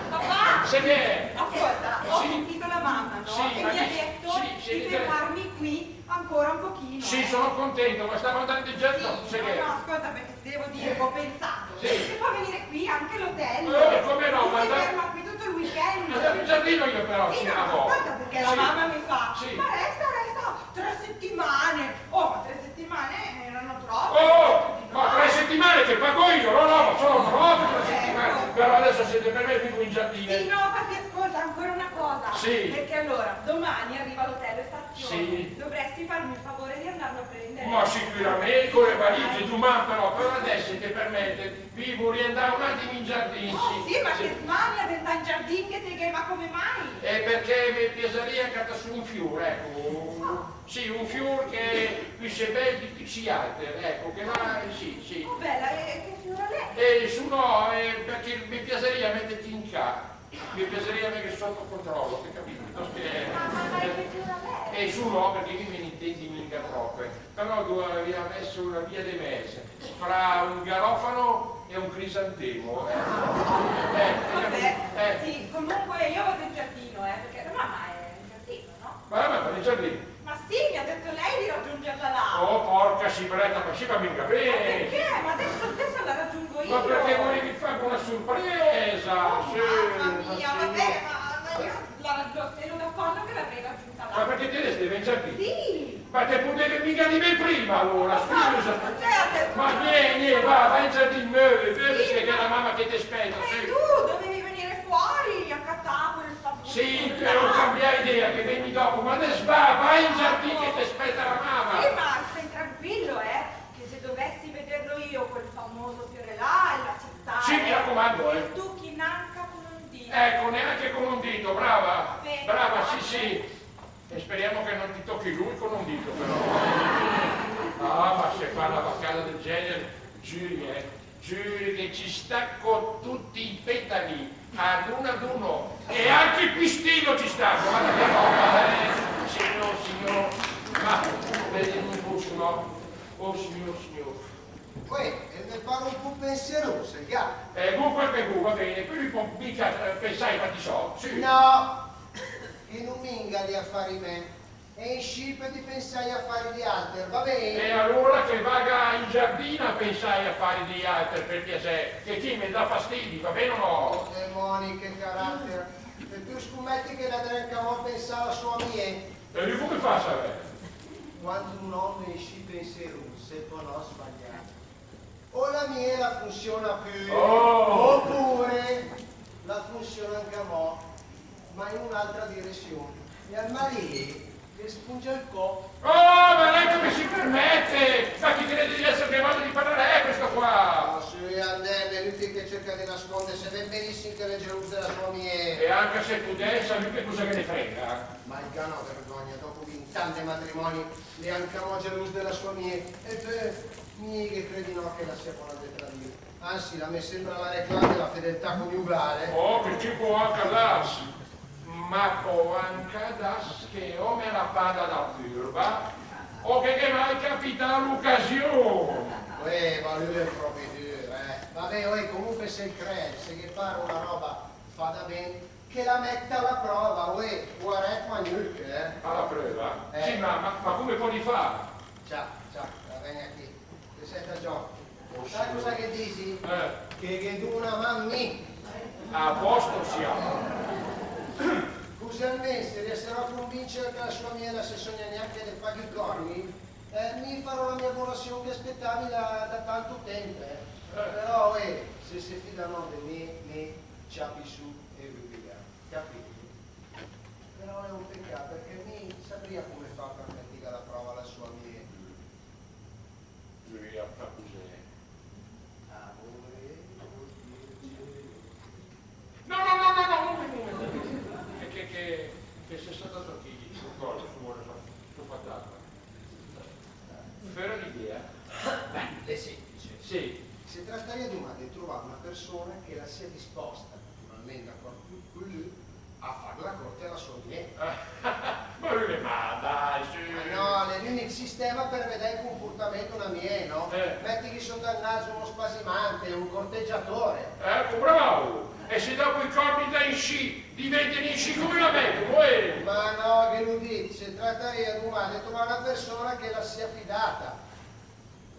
Papà! Se gh'è? Ascolta, ho sentito la mamma, no? Sì, e mi ha detto di fermarmi qui ancora un pochino, eh. Sì, sono contento, ma stavo andando in giardino, se gh'è? No, no, ascolta, perché ti devo dire, ho pensato che può venire qui anche l'Otello. Eh, come no, ma si ferma qui tutto il weekend. Andavo in giardino io però, sì, ma ascolta, perché la mamma mi fa: "Ma resta, resta tre settimane." Oh, ma tre settimane erano troppe. Oh, ma tre settimane che pago io, no, no, ma sono troppe tre settimane. Però adesso, se te permetti, vado in giardino. Sì, no, ma ti ascolta ancora una cosa. Sì. Perché allora, domani arriva l'Otello in stazione. Sì. Dovresti farmi il favore di andarlo a prendere. Ma sicuramente, con le valigie, domani però, però adesso, se te permetti, mi vorrei andare un attimo in giardino. Oh, sì, ma che smania de 'ndà in giardin che te gh'è, ma come mai? Eh, perché mi piaceria catà sü un fiur, ecco. Ah. Sì, un fiur che püsee bel de tücc i alter, ecco, che va, sì, sì. Oh, bella, e che fiur l'è? Eh, sü no, eh, perché mi piaceria metterti in ca-, mi piaceria avere sotto controllo, te capito? Perché, ma, ma, ma che fiur l'è? Eh, sü no, perché mi me n'intendi minga troppe, però dovaria avesse una via de mezzo fra un garofano È un crisantemo, eh. Eh, vabbè, eh. Sì, comunque io vado in giardino, eh, perché la mamma è in giardino, no? Ma la mamma è in giardino? Ma sì, mi ha detto lei di raggiungerla là. Oh, porca sibretta, ma sì, ma minga bé. Ma perché? Ma adesso, adesso la raggiungo io. Ma perché volevi farmi una sorpresa? Oh, sì, mamma mia, sì, vabbè, ma, ma io la raggio-, ero d'accordo che l'avrei raggiunta là. Ma perché te la stai in giardino? Sì. Ma te pudevet minga dì prima, alora, scusa. Ma niente, va, va in giardino, vedi che gh'è la mamma che te speta, sì. Ma tu dovevi venire fuori a catà quel famoso... Sì, però ho cambiato idea, che vegni dopo, ma adesso va, va in giardino che te speta la mamma. Sì, ma stai tranquillo, eh, che se dovessi vederlo io quel famoso fiore là, la città, sì, mi raccomando, eh, tu chi nanca con un dito. Ecco, neanche con un dito, brava. Va bene, brava, sì, sì. E speriamo che non ti tocchi lui con un dito, però. Ah, ma se fa una vaccata del genere, giuri, eh, giuri che ci stacco tutti i petali, ad uno ad uno, e anche il pistillo ci stacco, guarda che roba, eh, signor, signor, ma vedi un po', no? Oh, signor, signor. Uè, el me par un po' pensieros, el gat. Eh, gu quel che gu, va bene, però el pò minga, eh, pensà ai fatti sò, sì. No, che no minga ai affari mè. E inscì pö di pensà ai affari di alter, va ben? E alora che vaga in giardino a pensà ai affari di alter, per piasè, che chi me dà fastidi, va ben o no? Oh, demoni, che caratter! E pö scommetti che l'è dré anca mò a pensà a la sua miee. E lü come fa a savè? Quando un omm l'è inscì pensieros, el pò no sbaglià. O la miee la funsiona pü, oh, opure la funsiona anca mò, ma in un'altra direzion. E al m'ha dì che spungia el co. Oh, ma lei come si permette? Ma chi crede di essere che modo di parlare è questo qua? Ma sì, andè, l'è inütil che cerca di nasconderse, sa ben benissim che l'è gelos de la sua miee. E anca se pudess, a lü che cosa ghe ne frega? Ma el gh'ha vergogna, dopo vint'ann de matrimoni, l'è anca mò gelos de la sua miee, e pö, mi ghe credi no che la sia bona de tradir. Anzi, la me sembra la reclam de la fedeltà coniugale. Oh, che ci pò anca dass. Ma pò anca dass che o me la paga da furba, o che gh'è mai capità l'ocasion. Uè, ma lü l'è propi dür, eh. Va bè, uè, comunque se el cred, se ghe par una roba fada ben, che la metta a la prova, uè, uarèt ma gnüch, eh. A la pröva? Eh. Sì, ma, ma, ma come pò fà? Cià, cià, la vegna chì. Te sèntet, Giò. Oh, sa cosa che disi? Eh. Che ghe doo una man mi. A posto siamo. Cusì almen se riesserò a convincerla che la sua miee la se sogna gnanca de fagh i corni, eh, mi farò la mia bona azion che spettavi da, da tant temp, eh. Eh. Però, eh, se se fida no de mi, mi ciapi sü e voo via. Capì? Però l'è un pecà, perché mi savria come fà per mettigh a la prova la sua miee. Giulia, ma cus'è? Amore, oddio, cielo. No, no, no, no, no, un momento, un momento. Che, che, che, che se sta dato chi, su cosa, su vuole far, su fantasma. Fora l'idea. Beh, l'è semplice. Sì. Se trataria dumà de truvà una persona che la sia disposta, naturalment d'acord cun lü, a fagh la cort a la sua miee. Ma lü l'è mat, dai, sì. Ma no, l'è l'ünich sistema per vedè el comportament d'una miee, no? Eh. Mettigh sota el nas uno spasimante, un corteggiatore. Ecco, bravo! E se dopo i corni da inscì diventen inscì, come la metto, uè? Ma no, che l'ho dit, se trataria dumà de truvà una persona che la sia fidata.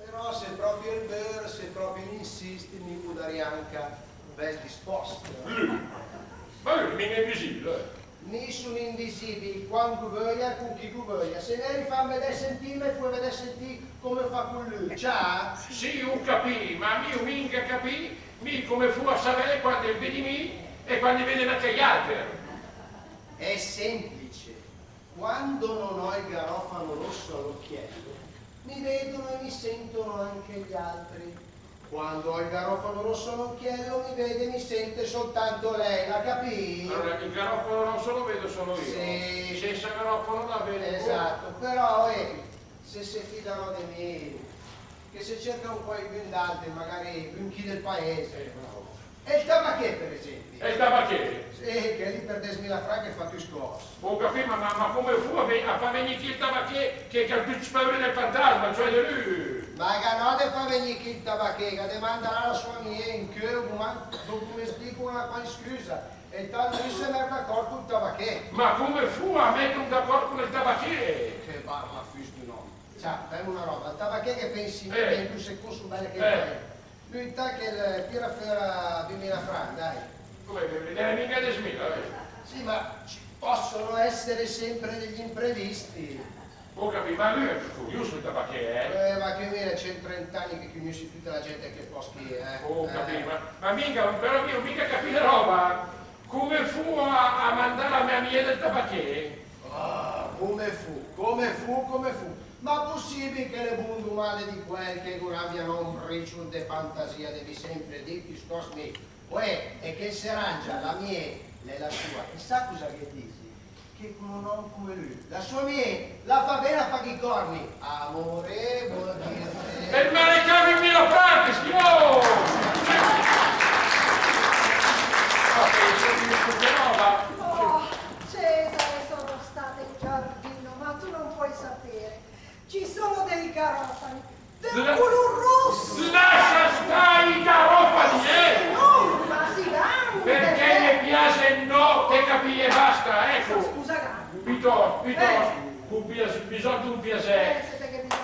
Però se propi el vör, se propi l'insist, mi pudaria anca vess dispost. Lü? Ma lü l'è minga invisibile, eh? Mi sun invisibil quand gh'ho vöia, cun chi gh'ho vöia. Se me rifamm vedè e sentì, me pö vedè e sentì come fà cun lü, cià? Sì, ho capì, ma mi ho minga capì, mi come foo a savè quand el ved mi e quand i ved anca i alter. È semplice. Quando non ho il garofano rosso all'occhiello, mi vedono e mi sentono anche gli altri. Quando ho il garofano rosso all'occhiello, mi vede e mi sente soltanto lei, l'ha capì? Allora, il garofano rosso lo vedo solo io. Sì. Senza garofano la vedo. Esatto, però, eh, se se fida no de mi, che se cerca un quaivün d'alter, magari un chi del paese. Eh, bravo. E el tabachè, per esempi. E el tabachè? Sì, che lì per desmila franch fa tüscoss. Ho capì, ma, ma, ma come foo a ve-, a fà vegnì chì el tabachè che, che gh'ha pü paura del fantasma, cioè de lü? Ma gh'à no de fà vegnì chì el tabachè, gh'à de mandà la sua miee incö, ma dopo me spieghi co una quai scusa. E tant lü se mèt d'acòrd col tabachè. Ma come fu a mètem d'acòrd col tabachè? Che barba fus d'un òm. Cià, fem una roba, el tabachè ghe pensi mi, eh, che lü se cunsa bel che... Eh. Lü intat el tira föra dümila franch, dai. Come, dümila? Minga diesmila, eh? Sì, ma ci possono essere sempre degli imprevisti. Ho capì, ma lü l'è furius col tabachè, eh? Eh, ma che mi l'è cent trenta agn che cugnusi tüta la gent de chel pòst chì, eh. Ho capì, eh, ma, ma minga, però mi hu minga capì la roba. Come fu a, a mandà la mia miee del tabachè? Ah, come fu, come fu, come fu? Ma pussibil che l'è bun dumà de quel che gh'abbia no un briciul de fantasia, devi sempre dì i scòs mi. Uè, e che se rangia, la miee l'è la sua, e sa cusa ghe disi? Che cun un òm cume lü, la sua miee la fa ben a fagh i corni. Amore vuol dire... E me recami mila franchi, signor! Ma pensa di questa roba! Oh, Cesare, sono stata in giardino, ma tu non puoi sapere. Ci sono dei garofani del color rosso. Lascia stare i garofani, eh! No, ma si danno, perché mi piace no, te capì, e basta, ecco. Scusa, grande. Piuttosto, piuttosto, eh, un pias-, bisogno di un piacere. Eh,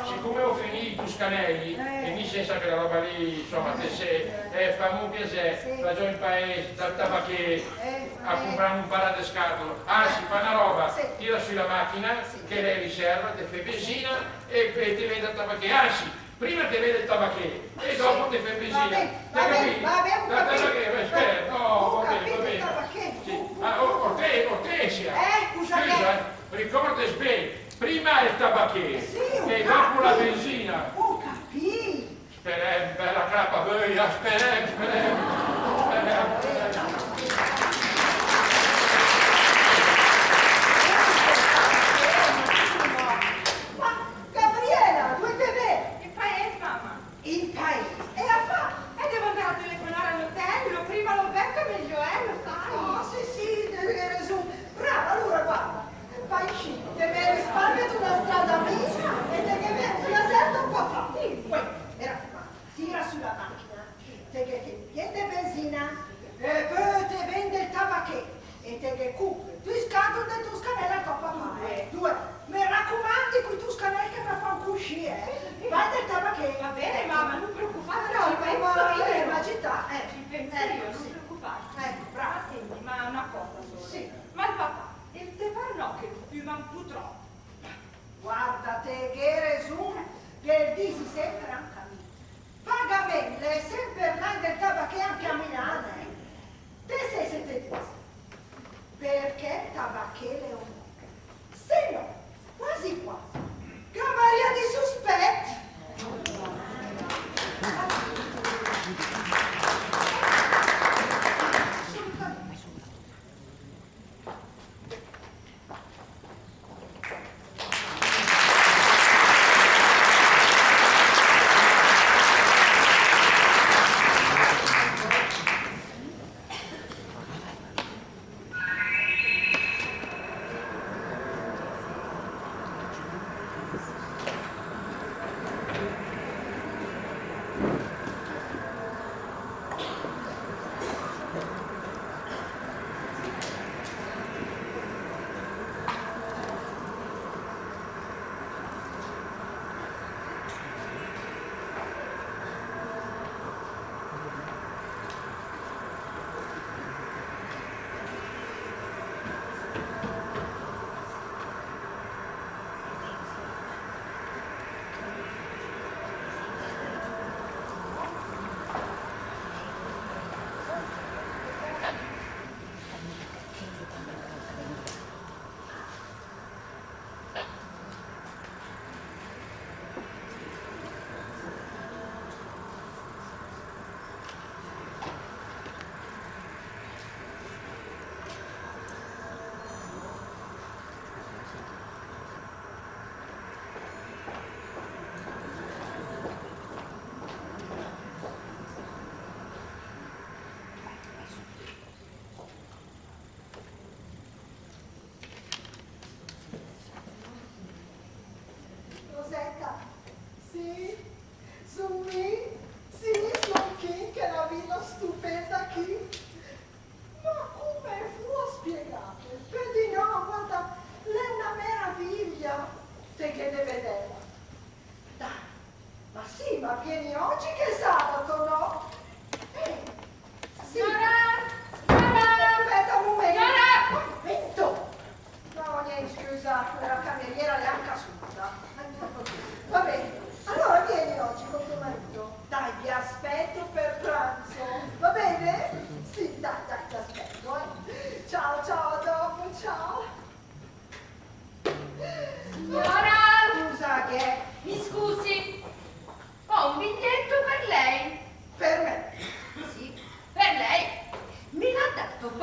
siccome ho finito i tuscanelli, eh, e mi senza quella roba lì, insomma, te se, eh, fammi un piacere, sì, va giù in paese, dal tabacchè, eh, a comprare un paio di scatole. Anzi, fa una roba, sì, tira su la macchina, sì, che l'è in riserva, te fè benzina, e, e te vede el tabachè. Anzi, prima te vede el tabachè e dopo te fè benzina. Va ben, va ben, va ben, ho capito. Dal tabachè, eh, speta, no, va ben, va ben. Ho capito, tabachè. Sì. Ah, oh, Orte-, Ortensia. Eh, scusa, scusa, eh, ricòrdes ben, prima el tabachè e dopo la benzina. Ho capito. Sperem, bèla crapa, böia, sperem, sperem, sperem, sperem. Ma, Gabriela, due te vè? In paes, mama. In paes? E a fà? E devo andare a telefonare all'hotel.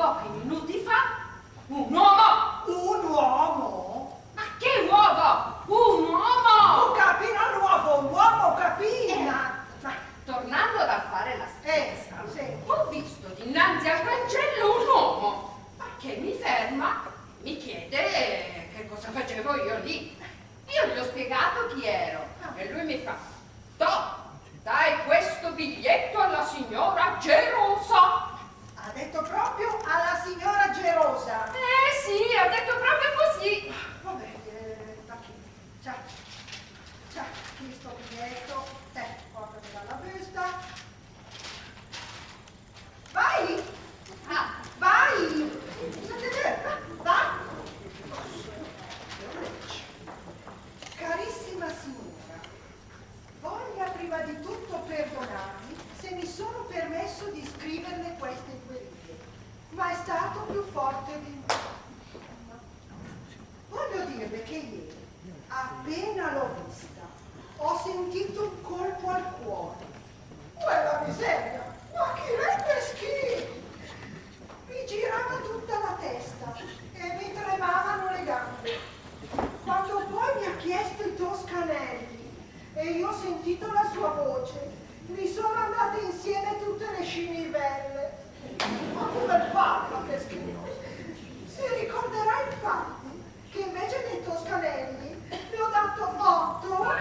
Pochi minuti fa, un uomo! Un uomo? Ma che uomo? Un uomo! Ho capito, un uomo, un uomo, ho capito. Eh, ma tornando dal fare la spesa, eh, sì, ho visto dinanzi al cancello un uomo che mi ferma e mi chiede che cosa facevo io lì. Io gli ho spiegato chi ero, ah, e lui mi fa: "Toh, dai questo biglietto alla signora Gerosa." Ha detto proprio alla signora Gerosa. Eh sì, ha detto proprio così. Vabbè, eh, ma chi? Già, già, questo biglietto, eh, porta via la busta. Vai! Ah, vai! Cosa te deve? Va, va! Carissima signora, voglia prima di tutto perdonarmi se mi sono permesso di scriverle queste due righe, ma è stato più forte di me. Voglio dirle che ieri, appena l'ho vista, ho sentito un colpo al cuore. Uè la miseria, ma chi l'è chest chì? Mi girava tutta la testa e mi tremavano le gambe. Quando poi mi ha chiesto i toscanelli e io ho sentito la sua voce, mi sono andate insieme tutte le scimivelle. Ma come parla chest chì? Si ricorderà infatti che invece dei toscanelli le ho dato otto,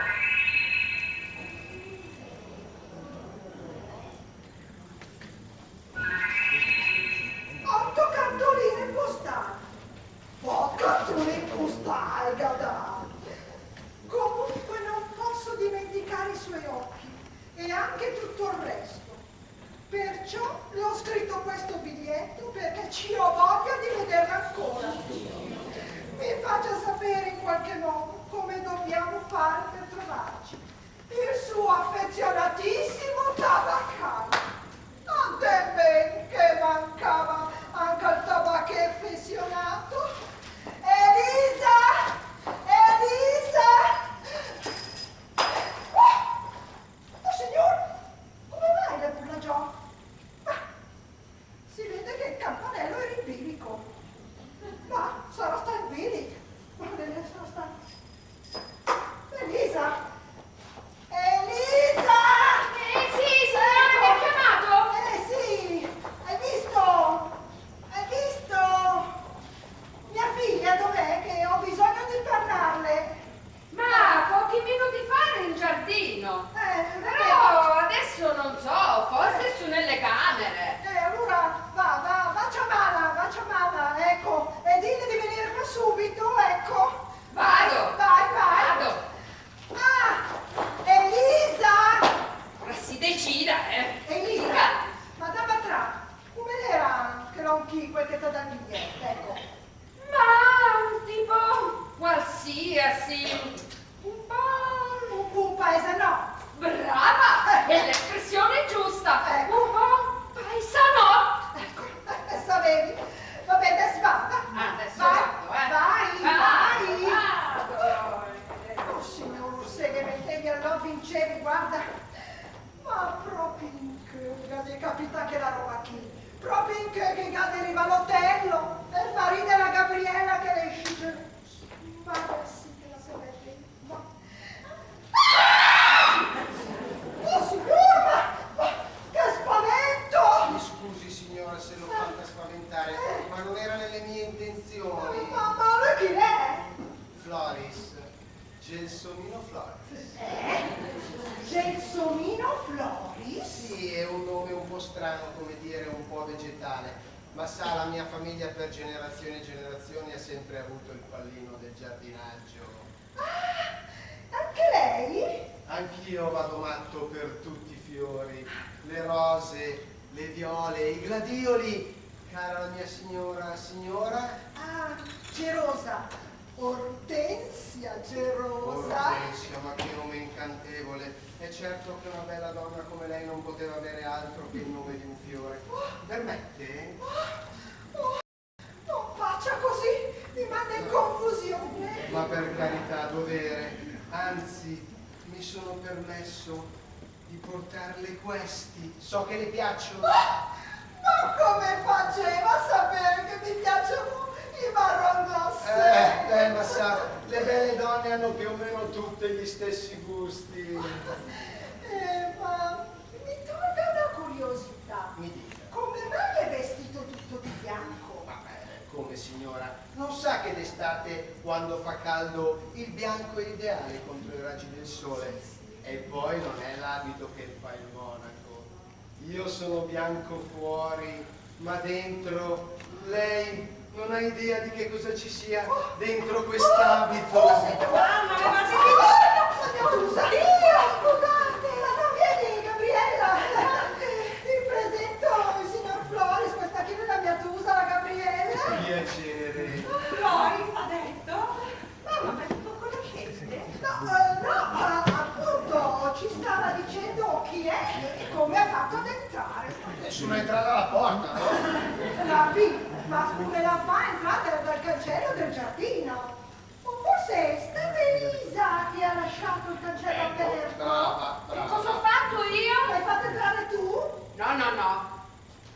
otto cartoline postali. Otto cartoline postali, guarda. Comunque non posso dimenticare i suoi occhi e anche tutto il resto. Perciò le ho scritto questo biglietto perché ci ho voglia di vederla ancora. Mi faccia sapere in qualche modo come dobbiamo fare per trovarci. Il suo affezionatissimo tabaccaro. Tant'è ben che mancava anche il tabacchè affezionato. Elisa! Elisa! Oh, signor, come mai la burla giò? Ma si vede che il campanello era in bilico. Ma sarà sta in bilico. Ma deve essere sta. Elisa! Elisa! Eh, sì, signora, mi ha chiamato? Eh, sì. Hai visto? Hai visto? Mia figlia dov'è? Che ho bisogno di parlarle. Ma pochi minuti fa era in giardino. Eh, però adesso non so, forse è su nelle camere. Eh, allora va, va, va a ciamarla, va a ciamarla, ecco, e dille di venire qua subito, ecco. Vado. Vai, vai. Vado. Ah, Elisa! Ora si decida, eh. Elisa, ma da patrà, come l'era chel om chì, quel che t'ha dà el biglietto, ecco? Ma un tipo qualsiasi, un po'... Un po' paesanò. Brava! È l'espressione giusta! Ecco. Un po' paesanò! Ecco, savevi. Va bene, adesso vada. Ah, adesso vado, eh. Vai, vai. Vado, vado. Oh, signor, se che me tegna là vincevi, guarda. Ma propi in chì che gh'ha de capità chela roba chì? Propi in chì che gh'ha de rivà l'Otello, el marì de la Gabriella che l'è inscì geloso. Ma sì che la se mette in... Ma... Ah! Oh, signor, ma, ma che spavento! Mi scusi, signora, se l'ho fatta spaventare, ma non era nelle mie intenzioni. Ma, ma, ma lei chi l'è? Floris. Gelsomino Floris. Eh? Gelsomino Floris? Sì, è un nome un po' strano, come dire, un po' vegetale. Ma sa, la mia famiglia per generazioni e generazioni ha sempre avuto il pallino del giardinaggio. Ah, anche lei? Anch'io vado matto per tutti i fiori, le rose, le viole, i gladioli. Cara la mia signora, signora? Ah, Gerosa. Ortensia Gerosa. Ortensia, ma che nome incantevole. È certo che una bella donna come lei non poteva avere altro che il nome di un fiore. Oh. Permette? Oh, oh, non faccia così, mi manda in confusione. Ma per carità, dovere. Anzi, mi sono permesso di portarle questi. So che le piacciono. Ah! Ma come faceva a sapere? Hanno più o meno tutte gli stessi gusti. Eh, ma mi tolga una curiosità. Mi dica. Come mai è vestito tutto di bianco? Ma, eh, come, signora? Non sa che d'estate, quando fa caldo, il bianco è ideale contro i raggi del sole? Sì, sì. E poi non è l'abito che fa il monaco. Io sono bianco fuori, ma dentro, lei non ha idea di che cosa ci sia dentro quest'abito. Oh, signor! Mamma, ma signor! Oddio, scusa! Dio, scusate! Ma non vieni, Gabriella! Ti presento il signor Floris, questa qui è la mia tusa, la Gabriella. Piacere. Floris, ha detto? Mamma, ma ti conoscete? No, eh, no, ma appunto ci stava dicendo chi è e come ha fatto ad entrare. Nessuno entra dalla porta, no? Capì, ma come la fa a entrare dal cancello del giardino? O forse è stata Elisa che ha lasciato il cancello aperto? Ecco, brava, brava. E cosa ho fatto io? L'hai fatto entrare tu? No, no, no.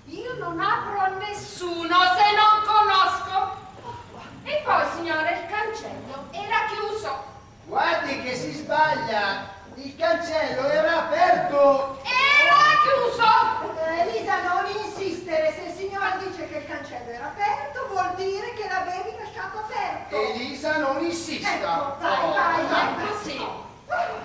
Io non apro a nessuno se non conosco. E poi, signore, il cancello era chiuso. Guardi che si sbaglia, il cancello era aperto. Era chiuso. Eh, Elisa, non insistere, se il signore dice che il cancello era aperto, vuol dire che l'avevi lasciato aperto. Elisa, non insista. Ecco, vai, vai, vai. Ecco, sì.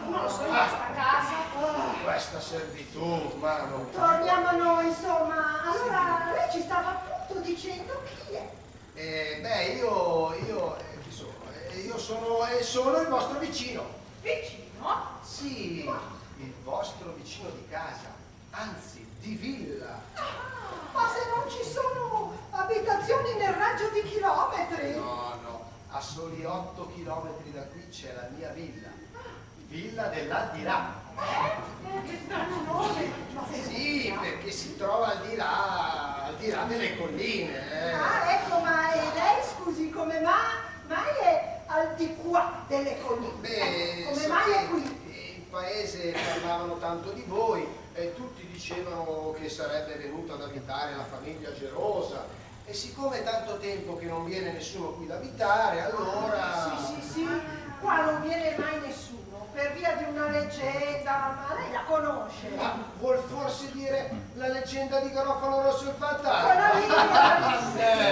Non lo so io sta casa. Ah, questa servitù, ma non... Torniamo a noi, insomma. Allora, lei ci stava appunto dicendo chi è. Eh, beh, io, io, eh, chi sono? Eh, io sono, eh, sono il vostro vicino. Vicino? Sì, il vostro vicino di casa, anzi, di villa. Ah, ma se non ci sono abitazioni nel raggio di chilometri? No, no, a soli otto chilometri da qui c'è la mia villa. Villa dell'Aldilà. Eh? Eh, che strano nome. Ma sì, perché si trova al di là, al di là delle colline, eh. Ah, ecco, ma e lei, scusi, come ma-, mai è al di qua delle colline? Beh, ecco, come mai è qui? In paese parlavano tanto di voi e tutti dicevano che sarebbe venuta ad abitare la famiglia Gerosa. E siccome è tanto tempo che non viene nessuno qui ad abitare, allora... Ah, sì, sì, sì, qua non viene mai nessuno, per via di una leggenda, ma lei la conosce? Ma vuol forse dire la leggenda di Garofano Rosso il fantasma? Quella lì, quella lì,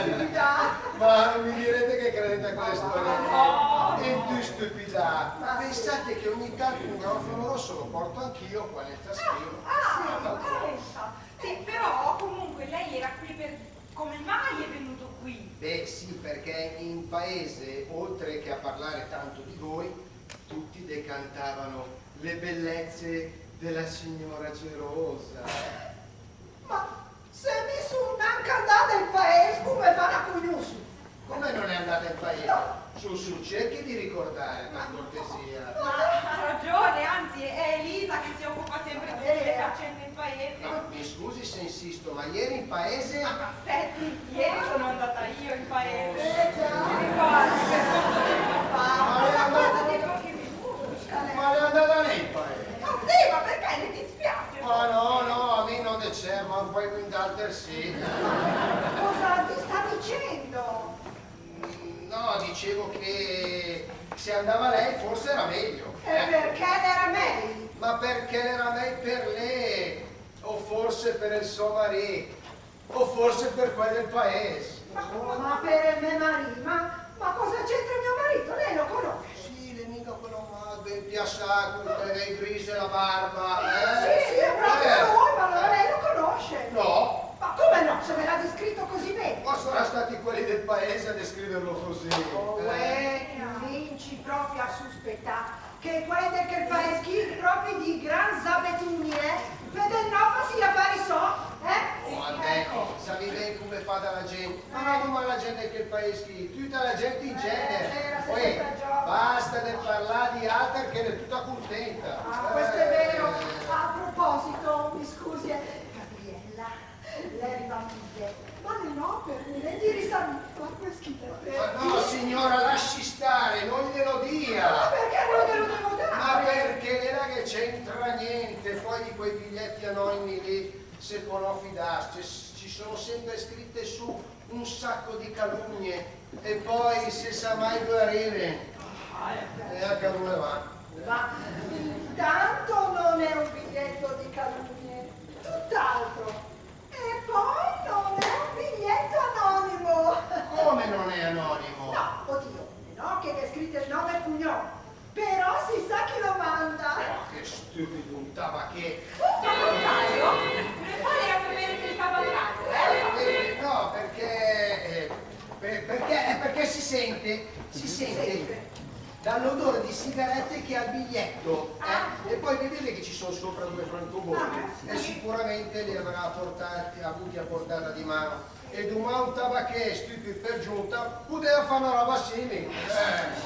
stupida. Ma non mi direte che credete a quelle storie lì? Che stupida! Ma sì. Pensate che ogni tanto un Garofano Rosso lo porto anch'io qua nel taschino. Ah, ah, sì, ma pensa. Sì, però comunque lei era qui per Come mai è venuto qui? Beh, sì, perché in paese, oltre che a parlare tanto di voi, tutti decantavano le bellezze della signora Gerosa. Ma se mi sun nanca andada in paese, come fai a cugnussü? Come non è andata in paese? No. Su, su, cerchi di ricordare, per cortesia. Ma ha ragione, anzi, è Elisa che si occupa sempre di tutte le faccende in paese. Ma mi scusi se insisto, ma ieri in paese? Ma aspetti, ieri sono andata io in paese. Eh, già. Ti ricordi, per conto del papà? Ma lei è andata... Una cosa di pochi minuti. Ma lei è andata lì in paese? Ma sì, ma perché le dispiace? Ma no, no, a mi no de cert, ma un po' in d'alter sì. Cosa mi sta dicendo? Mm, no, dicevo che se andava lei forse era meglio. E perché l'era mei? Ma perché l'era mei per lei, o forse per el so marì, o forse per quel del paese. Ma, ma per el me marì? Ma, ma cosa c'entra mio marito? Lei lo conosce? Sì, l'è mica quello magro, impiassà, con quelle belle grise e la barba, eh? Sì, sì, è proprio lui, ma allora lei lo conosce? No. Ma come no, se me l'ha descritto così bene? Ma sarà stati quelli del paese a descriverlo così, eh? Uè, cuminci proprio a suspettà che quei de chel paes chì propi di gran zabetuni, eh? Vedendo fà i affari so, eh? Oh, vabbè, ecco. Sapi ben come fa la gent. Ma no, ma la gent de chel paes chì, tüta la gent in genere. Eh, eh, la stessa stagione. Uè, basta de parlà di alter che l'è tüta cuntenta. Ah, questo è vero. Eh. A proposito, mi scusi, eh, Gabriella, l'è rivà mia idea. Ma le nopere, le di risalì, ma questi... Ma no, signora, lasci stare, non glielo dia. Ma perché non glielo devo dare? Ma perché l'è là che c'entra niente, poi di quei biglietti anonimi lì, se pò no fidarse, ci sono sempre scritte su un sacco di calunnie, e poi se sa mai dove arrivano. E anca nò, va. Ma intanto non è un biglietto di calunnie, tutt'altro. E poi non è un biglietto anonimo. Come non è anonimo? No, oddio, no, che gh'è scritto il nome e il cognome. Però si sa chi lo manda. Oh, che stüpid, un tabachè. Un tabaccaio? Come fa lei a sapere che è il tabaccaio, eh? Eh, eh, no, perché, eh, per-, perché, eh, perché si sente, si sente dall'odore di sigarette che ha il biglietto, eh? Ah. E poi vedete che ci sono sopra due francobolli. Ah, sì. E sicuramente li avrà portati, avuti a portata di mano. E dumà un tabachè, stüpid per giunta, pudeva fà una roba simile. Eh.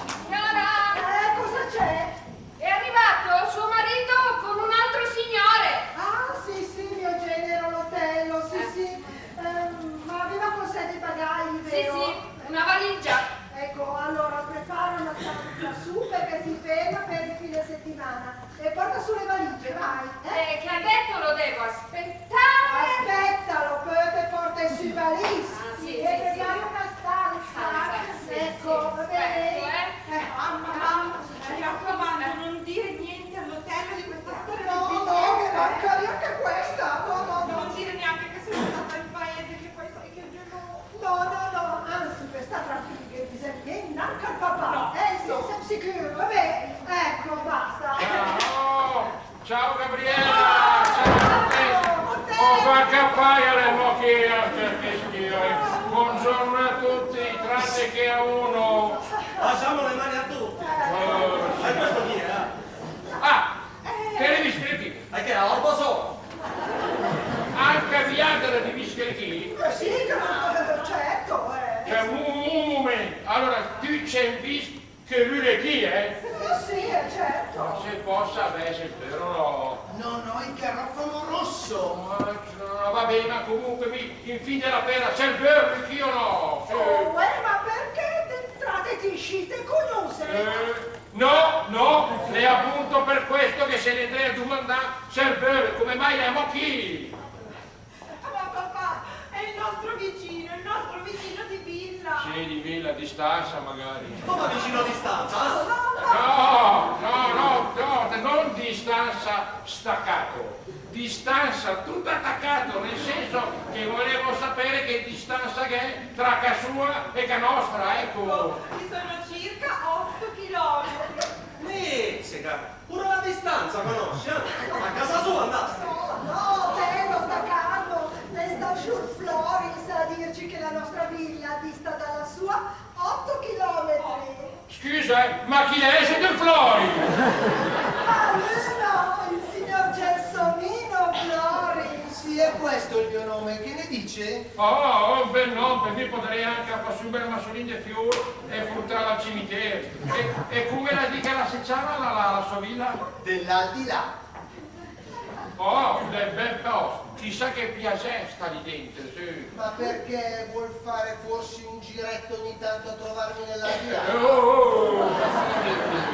Signora! Eh, cosa c'è? È arrivato suo marito con un altro signore. Ah, sì, sì, mio genero, l'Otello, sì, sì. Ehm, ma aveva con sé dei bagagli, vero? Sì, sì, una valigia. Ecco, allora prepara una stanza su perché si ferma per il fine settimana. E porta su le valigie, vai, eh? Eh, che ha detto lo devo aspettare. Aspètalo, pö te pòrte sü i valìs. Ah, sì, sì, sì. E prepara una stanza. Stanza, sì, sì. Ecco, va bene? Aspetto, eh. Eh, mamma, mamma, mi raccomando, non dire niente all'Otello di questa storia. No, no, che mancaria anca questa. No, no, no. Non dire neanche che sono stata in paese, che poi sai che io no. No, no, no, anzi, per stà tranquilli che gh'è bisògn mia, nanca al papà. No, eh, sì, no. Sìm sicür, va bè, ecco, basta. Ciao, ciao Gabriella, ciao. Ciao, Otello. Oh, porca paia, l'è mò chì, eh, che schifo, eh. Buongiorno a tutti, tranne che a uno. Alziamo le mani a tutti. Eh. Ma questo chi è, eh? Ah, te l'hee vist chì? E che, a Orbo só? Anca viater te l'hee vist chì? Eh sì, che, certo, eh. Cioè, un, un momento. Allora, tü te sét vist che lü l'è chì, eh? Eh sì, eh, certo. Ma se pò savè, se vöre o no. No, no, il garofano rosso. Ma, no, va bene, ma comunque mi, in fin de la fera, se vöre chì o no? Sì. Oh, eh, ma perché te entrate e te iscite? Conoscere? Eh, no, no, l'è appunto per questo che se l'è dré a dumandà se vöre, come mai l'è mò chì. Ma papà, è il nostro vicino, il nostro vicino di villa. Sì, di villa, di stanza magari. Come vicino di stanza? No, no, no, no, non di stanza staccato, di stanza tutto attaccato, nel senso che volevo sapere che distanza che è tra ca sua e ca nostra, ecco. Oh, ci sono circa otto chilometri. Mizzica! Pure la distanza conosce, eh? A casa sua andasti? No, no, Otello, sta calmo. L'è stà sciur Floris a dirci che la nostra villa dista dalla sua otto chilometri. Scusa, eh, ma chi l'è sto Floris? Ma lü no, il signor Gelsomino Floris. Sì, è questo il mio nome, che ne dice? Oh, oh, bel nòm, per mi podarìa anca fà sü un bel massolin de fiur e purtàl al cimitero. E, e come la dice, la se ciama la, la, la sua villa? Dell'aldilà. Oh, bel, bel posto. Chissà che piasè stà lì dentro, sì. Ma perché vuol fare forse un giretto ogni tanto a trovarmi nell'aldilà? Eh, oh, oh, oh.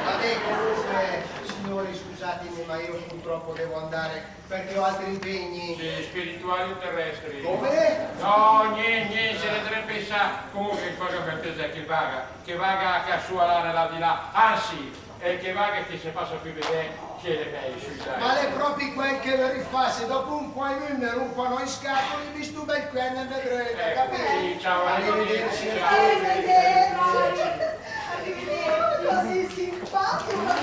Vabbè, comunque, signori, scusatemi, ma io purtroppo devo andare. Perché ho altri impegni. Sì, spirituali o terrestri? Come? No, nient, nient, se l'è dré a pensà. Comunque, fa per piasè, che vaga, che vaga a ca sua là, là di là. Anzi, eh, che vaga, che se passa pü bé, che l'è mèi, sü, dai. Ma l'è pròpi quel che vöri fà, se dopo un quai lü 'l me rump i scatoli, mi stu bel quì e me vedrà, capì? Sì, ciao, arrivederci. Arrivederci. Arrivederci. Così simpatico.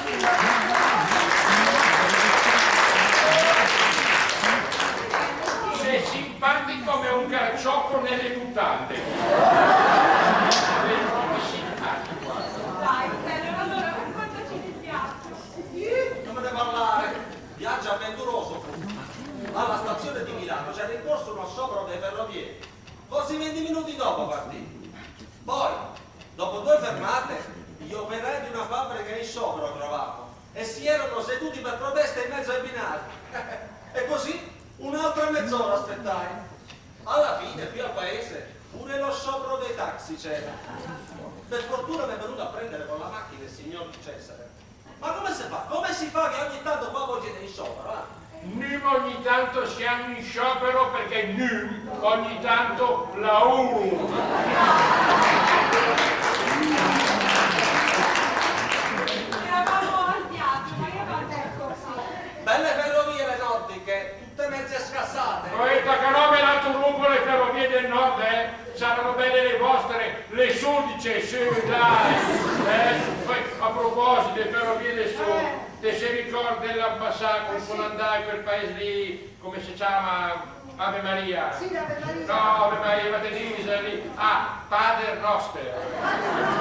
Sei simpatico come un carciofo nelle mutande. Simpatico. Dai, Otello, allora raccontaci del viaggio. Non me ne parlare. Viaggio avventuroso fu. Alla stazione di Milano c'era in corso uno sciopero dei ferrovieri. Forse venti minuti dopo partì. Poi, dopo due fermate, gli operai di una fabbrica in sciopero trovammo e si erano seduti per protesta in mezzo ai binari. E così un'altra mezz'ora aspettai. Alla fine, qui al paese, pure lo sciopero dei taxi c'era. Per fortuna mi è venuto a prendere con la macchina il signor Cesare. Ma come si fa? Come si fa che ogni tanto qua voi siete in sciopero, eh? Nüm ogni tanto siamo in sciopero perché nüm ogni tanto laùro. L'altro lungo le ferrovie del nord, eh? Saranno belle le vostre, le sudice, sì, dai. Eh, poi, a proposito delle ferrovie del sud, te se ricordi l'anno passato, quando andai quel paese lì, come si chiama? Ave Maria. Sì, l'Ave Maria. No, Ave Maria, ma te disi lì. Ah, Pater Noster.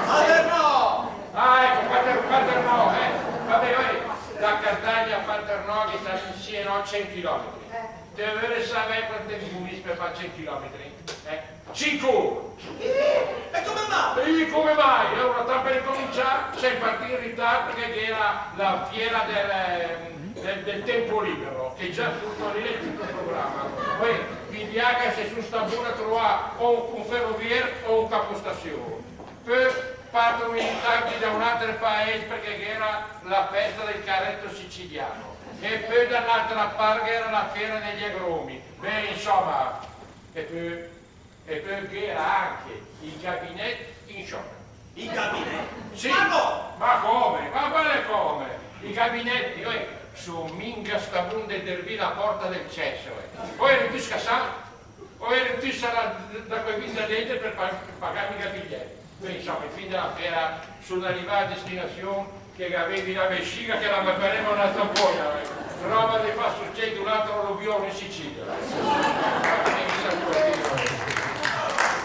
Pater no! Ah, ecco, Pater, Pater no, eh. Vabbè, vabbè. Da Catania a Pater no, che sta sì e no cento chilometri. Eh. Te vöret savè quant te gh'è vurìt per fà cent chilometri? Eh? Cinque ore! Eh, e come mai? E come mai? Allora, tant per incomincià, sem partì in ritard perché gh'era la fiera del, del, del tempo libero, che già tutto lì è tutto programma. Poi, vidià che se su sta buna trovà o un, un ferrovier o un capostazione. Pö parto in ritard da un alter paes perché gh'era la festa del carretto siciliano. E pö da n'altra part gh'era la fiera degli agrumi. Beh, insomma, e pö, e pö gh'era anche i gabinett in sciopero. I gabinett? Sì. Ma come? Ma come? Ma quale come? I gabinett, eh, so minga sta bun de dervì la porta del cesso, eh. Pö eri tüt scassà. O eri tüt sarà da quei vin de dent per pa-, per pagà minga i bigliett. Beh, insomma, in fin de la fiera, sun arrivà a destinazion che gh'avevi la vesciga che la me pareva una zampoia, eh. Roba de fà succed un altro alluvion in Sicilia.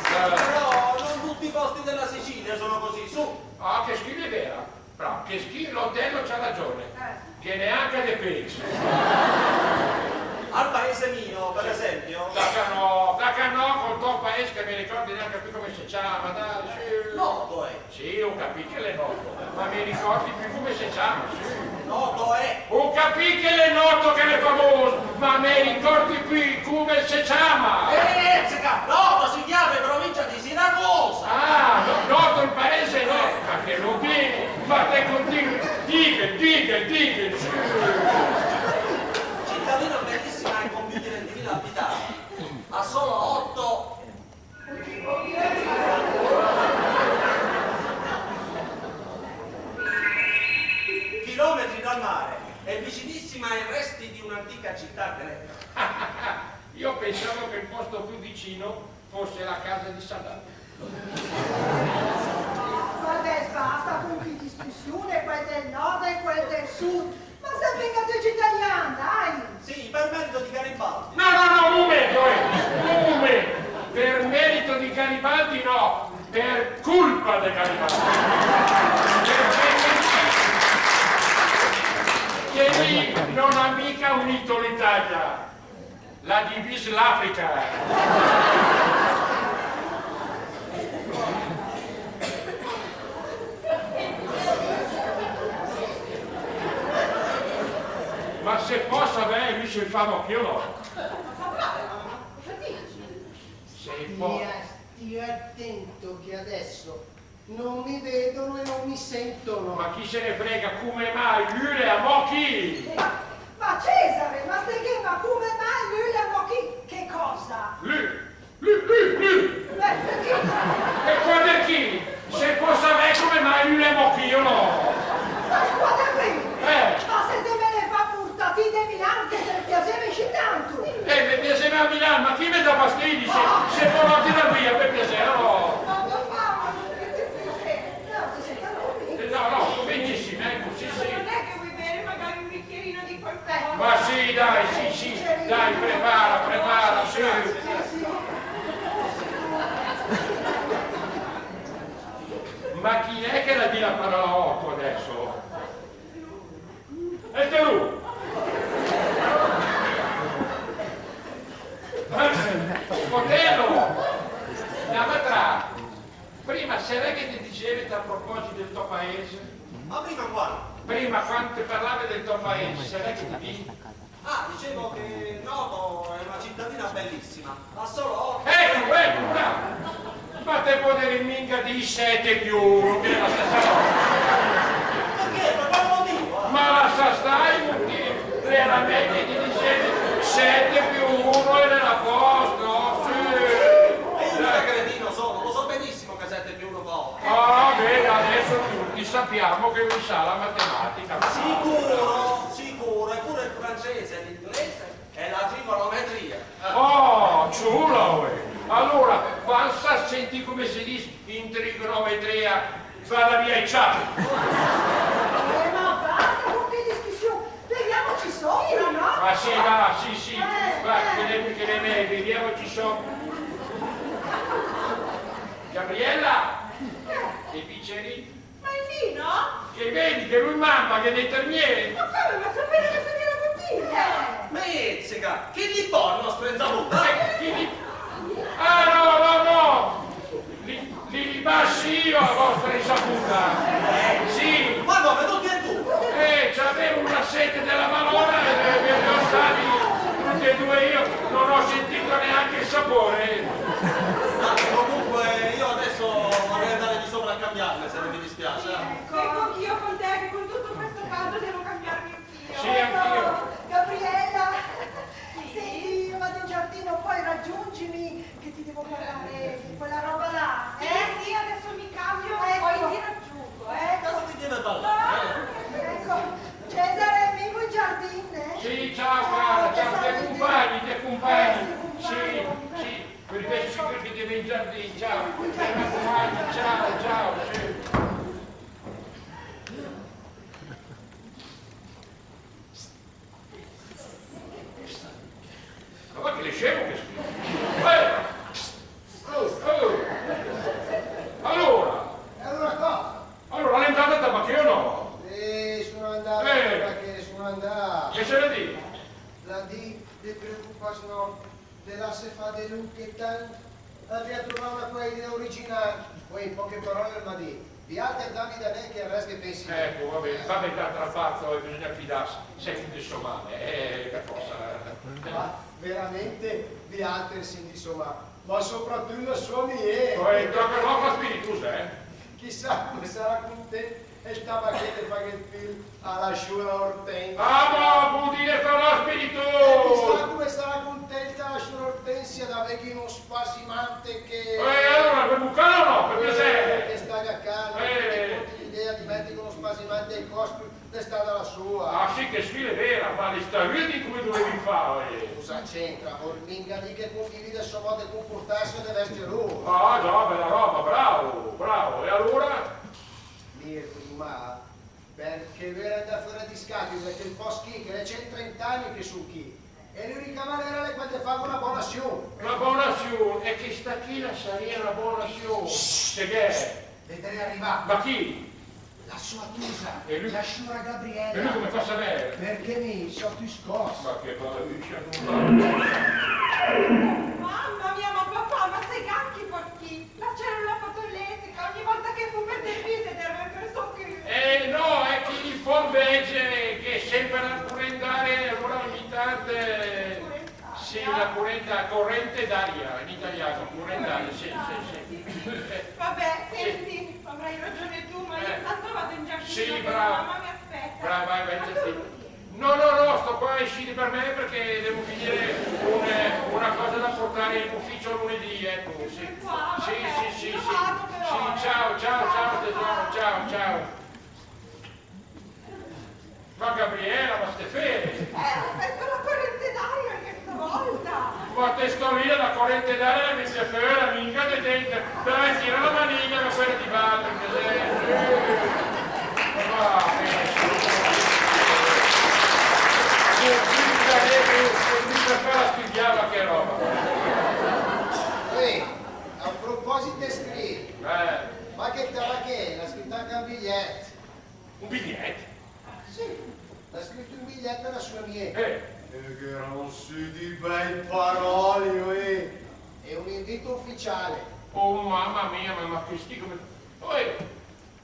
Però non tutti i posti della Sicilia sono così, su. Ah, che schifo, è vera. Bravo, che schifo, l'Otello c'ha ragione. Eh. Che neanche de peso. Al paese mio, per esempio. Daca no, daca no, col to paes che me ricordi neanche più come se ciama, dai, sì. Noto, eh. Sì, ho capì che l'è noto, ma me ricordi più come se ciama, sì. Noto, eh. Ho capì che l'è noto, che l'è famoso, ma me ricordi più come se ciama. Eh, Ezzeca, Noto si chiama, in provincia di Siracusa. Ah, no, Noto il paese, no, ma che lo dico, ma te continui, dica, dica, dica, sì. Cittadina bellissima e con più di ventimila abitanti, ha solo otto chilometri dal mare, è vicinissima ai resti di un'antica città greca. Io pensavo che il posto più vicino fosse la casa di Saddam. Vabbè, basta con chi discussione, quel del nord e quel del sud. Ma se minga tücc italian, dai! Sì, per merito di Garibaldi. No, no, no, un momento, eh, un momento. Per merito di Garibaldi no, per culpa de Garibaldi. Perché, perché lì non ha mica unito l'Italia. L'ha divisa l'Africa. Ma se pò savè, lü se fa mò chi o no? Se pò. Stia, stia attento che adesso non mi vedono e non mi sentono. Ma chi se ne frega, cume mai lü l'è amò chi? Ma, ma Cesare, ma spieghem, ma cume mai lü l'è amò chi? Che cosa? Lü, lü, lü, lü! Eh, chi? E quale chi? Se pò savè cume mai lü l'è amò chi o no? Ma quale chi? Eh. Ma se te me l'hee fà purtà ti de Milan, che te piasevet inscì tant. Eh, me piaseva a Milan, ma chi me dà fastidi, se, se pò no tirà via, per piasè, no? Ma papà, ma Eh, no, no, sto benissimo, ecco, sì, sì. Non è che vuoi bere magari un bicchierino di qualcosa? Ma sì, dai, sì, sì, dai, prepara, prepara, sì. Ma chi è che l'ha dì la parola otto adesso? E te lu! Otello! La matra! Prima, se l'è che te disevet a proposito del to paese? Ma prima quando? Prima, quando te parlave del to paese, se l'è che te di- Ah, dicevo che Noto è una cittadina bellissima, ma solo otto. Ecco, ecco, bravo. Ma te podevet minga dì sette più uno, che l'è la stessa roba. Perché? Per quale motivo? Ma lassa stà i motivi. Veramente ti disevi sette più uno ed era a posto, sì. E io mica cretino sono, lo so benissimo che sette più uno fa otto. Ah, beh, adesso tutti sappiamo che lui sa la matematica. Sicuro, sicuro, e pure il francese e l'inglese e la trigonometria. Oh, ci Alura, fam sentì cume se dis in trigonometria, fala via i ciapi. Eh, ma basta con che discussione. Beviamoci sopra, no? Ma sì, va, sì, sì, eh, va, eh, che le, che le, beviamoci sopra. Gabriella, eh, che picerì. Ma è lì, no? Che vedi che lui mamma che ne termine. Ma come? Ma sapete che se gira la bottiglia? Ma ezzeca, che li pò el nostro Enzabuta? Eh, chi li... Ah, no, no, no! Li, li, li passi io a vostra insaputa. Sì. Ma come, tutti e due? Eh, c'avevo una sete della Madonna e li, li ho stati tutti e due io. Non ho sentito neanche il sapore. Ah, comunque io adesso vorrei andare di sopra a cambiarmi, se non mi dispiace, eh. Ecco, anch'io con te, che con tutto questo caldo devo cambiarmi anch'io. Sì, anch'io. Gabriella, sì? Senti, io vado in giardino, poi raggiungimi, che ti devo parlare di quella roba là, eh? Sì, sì, adesso mi cambio, ecco, poi ti raggiungo, eh? Cosa ti deve parlare? Ah, ecco, Cesare, vengo in giardino, eh? Sì, ciao, cara, ciao, ti accompagni, ti accompagni. Eh, sì, sì, sì. Perché ci credo che devi in giardino, ciao. Ti accompagni, ciao, ciao, sì. Ma va che l'è scemo che scrive. Eh! Oh, oh. Allora? E allora cosa? Allora, l'è andata a tabachè o no? Sì, sono andato a tabachè, sono andato. Che se ne dice? La di, te preocupas no. Te lasse fà de lu che tant, el gh'ha trovà una quai idea original. Uè, in poche parole el m'ha dì: vialter dami da me che el rest ghe pensi mi. Ecco, va bene, va bene, dai, tra l'altro, eh, bisogna fidarsi, se sente so mama, eh, per forza. Ma veramente, vialter sentì so mama, ma soprattutto la sua miee. Uè, però fa spiritosa, eh. Chissà come sarà content el tabachè de faghe el fil a la sciura Ortensia. Ah, ma vuol dire farà spiritoso! E chissà come sarà contenta la sciura Ortensia de avegh un spasimante che... Eh, allora, per bucare o no, per piacere? Eh, che staga calmo, eh, che l'idea de mettegh un spasimante ai cospi l'è stada la sua. Ah, sì, che sfida vera, ma l'è stada lü a dì come dovevi fare. Cosa c'entra? Vol minga dì che condivide el so modo de comportarsi o de vestì lü. Ah, già, bella roba, bravo, bravo. E allora? Mì, prima, perché vöre andà fora di scatula, che el post chì, che l'è cent trenta agn che son chì. E l'unica manera l'è quella de fà una bona azion. Una bona azion? E chesta chì la saria una bona azion? Shh! Che gh'è? Vedrè arrivà. Ma chi? La sua tusa, e lü? La sciura Gabriella. E lü come fa a saver? Perché mì so tüscoss. Ma che palucia, non... Mamma mia, ma papà, ma se gh'è anche chi? La cellula fotoelettrica, ogni volta che fu per dervise, derve per so cü. Eh, no, è che in forveggio, che è sempre la currentale, allora ogni tanto, eh, sì, la currenta-, corrente d'aria, in italiano, currentale, sì, sì, sì. Vabbè, sì, senti, avrai ragione tu, ma io intanto vado in giardino, sì, che brava. Mamma mi aspetta. Brava, vai, vai in giardino. No, no, no, sto qua, escite per me perché devo finire un, una cosa da portare in ufficio lunedì, ecco, sì. Sì, sì, sì, sì. Sì, ciao, ciao, ciao, tesoro, ciao, ciao. Ma Gabriella, ma ste fere? Eh, aspetta la corrente d'aria questa volta. Ma te sto lì, la corrente d'aria la mette fora, minga de dentro. Dai, tira la maniglia, che quella ti va, che se... Ma, eh, che minga de, che minga fa la studiava che roba. Uè, a proposit de scritt, eh, ma che tabachè, l'ha scritt anca un bigliett. Un bigliett? Sì, l'ha scritt un bigliett a la sua miee. Eh. E gh'eran sü di bei paroli, uè. E un invito ufficiale. Oh, mamma mia, ma, ma chest chì come... Uè,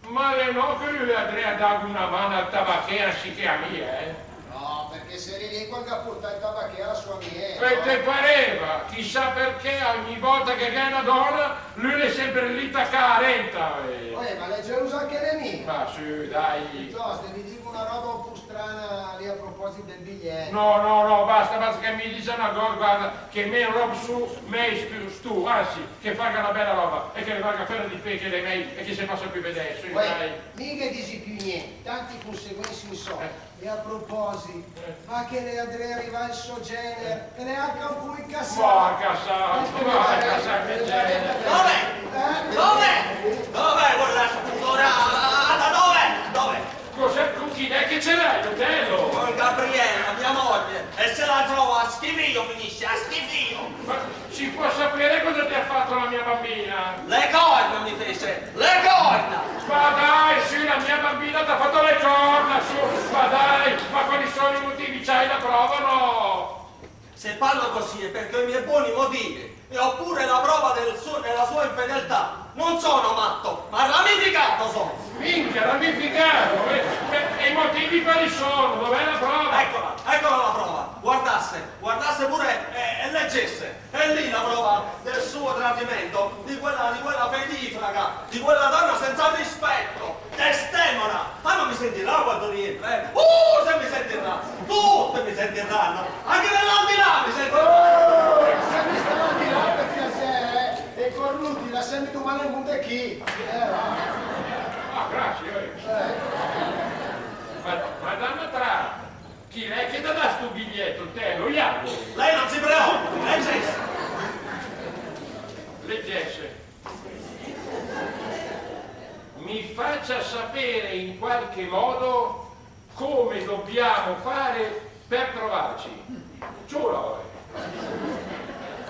ma l'è no che lü l'è adree a dagh una man al tabachè anziché a mi, eh? No, perché s'eri lì quand gh'ha purtà el tabachè a la sua miee, no? E te pareva? Chissà perché ogni volta che gh'è una dona, lü l'è sempre lì tacaa arenta, eh. Uè, ma l'è gelusa anche de mi. Ma sü, dai. Piuttost, devi dì una roba un po' strana lì a proposit del bigliett. No, no, no, basta, basta che mi disa una cosa, guarda, che me rob sü, me stu, stu, anzi, che faga una bella roba e che ne vaga fora di pecch e de mei e che se fasa pü vedè, sü, uè, dai. Mì ghe disi pü nient, tant i conseguenz i so. Eh. E a proposit, eh, ma che l'è adree a rivà el so gener, eh, e l'è anca un po' incassaa. Ma incassaa, ma incassaa, Bello! Con Gabriella, mia moglie, e se la trova a schifìo, finisce a schifìo! Ma si può sapere cosa ti ha fatto la mia bambina? Le corna mi fece, le corna! Ma dai, sì, la mia bambina ti ha fatto le corna, su, ma dai, ma quali sono i motivi? C'hai la prova o no? Se parlo così è perché ho i miei buoni motivi, e ho pure la prova del suo- della sua infedeltà. Non sono matto, ma ramificato sono. Minchia, ramificato? E, e- e i motivi quali sono? Dov'è la prova? Eccola, eccola la prova. Guardasse, guardasse pure e, e leggesse. È lì la prova del suo tradimento, di quella, di quella fedifraga, di quella donna senza rispetto. Desdemona! Ah, ma mi sentirà quando rientra, eh? Uh, se mi sentirà! Tutti mi sentiranno! Anche nell'aldilà mi sentiranno! Oh, se mi sta al di là, per piacere, eh? E cornuti, lasciami domani il mondo qui. Eh, va. Ah, grazie, eh. Eh. Ma, ma dama Tra, chi l'è che t'ha dà stu biglietto, te, lo Iago? Lei non si preoccupi, leggesse. Leggesse. Mi faccia sapere in qualche modo come dobbiamo fare per trovarci. Ciò,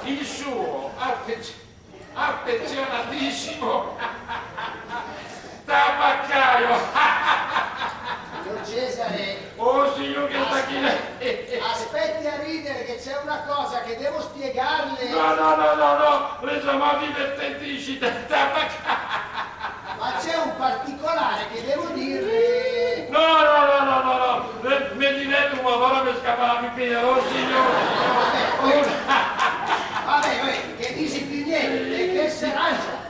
il suo affez- affezionatissimo tabaccaio. Signor Cesare, Oh, signor Gattachino. Aspetti a ridere che c'è una cosa che devo spiegarle. No, no, no, no, no, l'è zamò divertentissimo. Ma c'è un particolare che devo dirle. No, no, no, no, no, no. Me, me diverto, ma ora me scappa la pipì, oh, signor. Vabbè, poi, vabbè, poi, che disi più niente, che se rancia.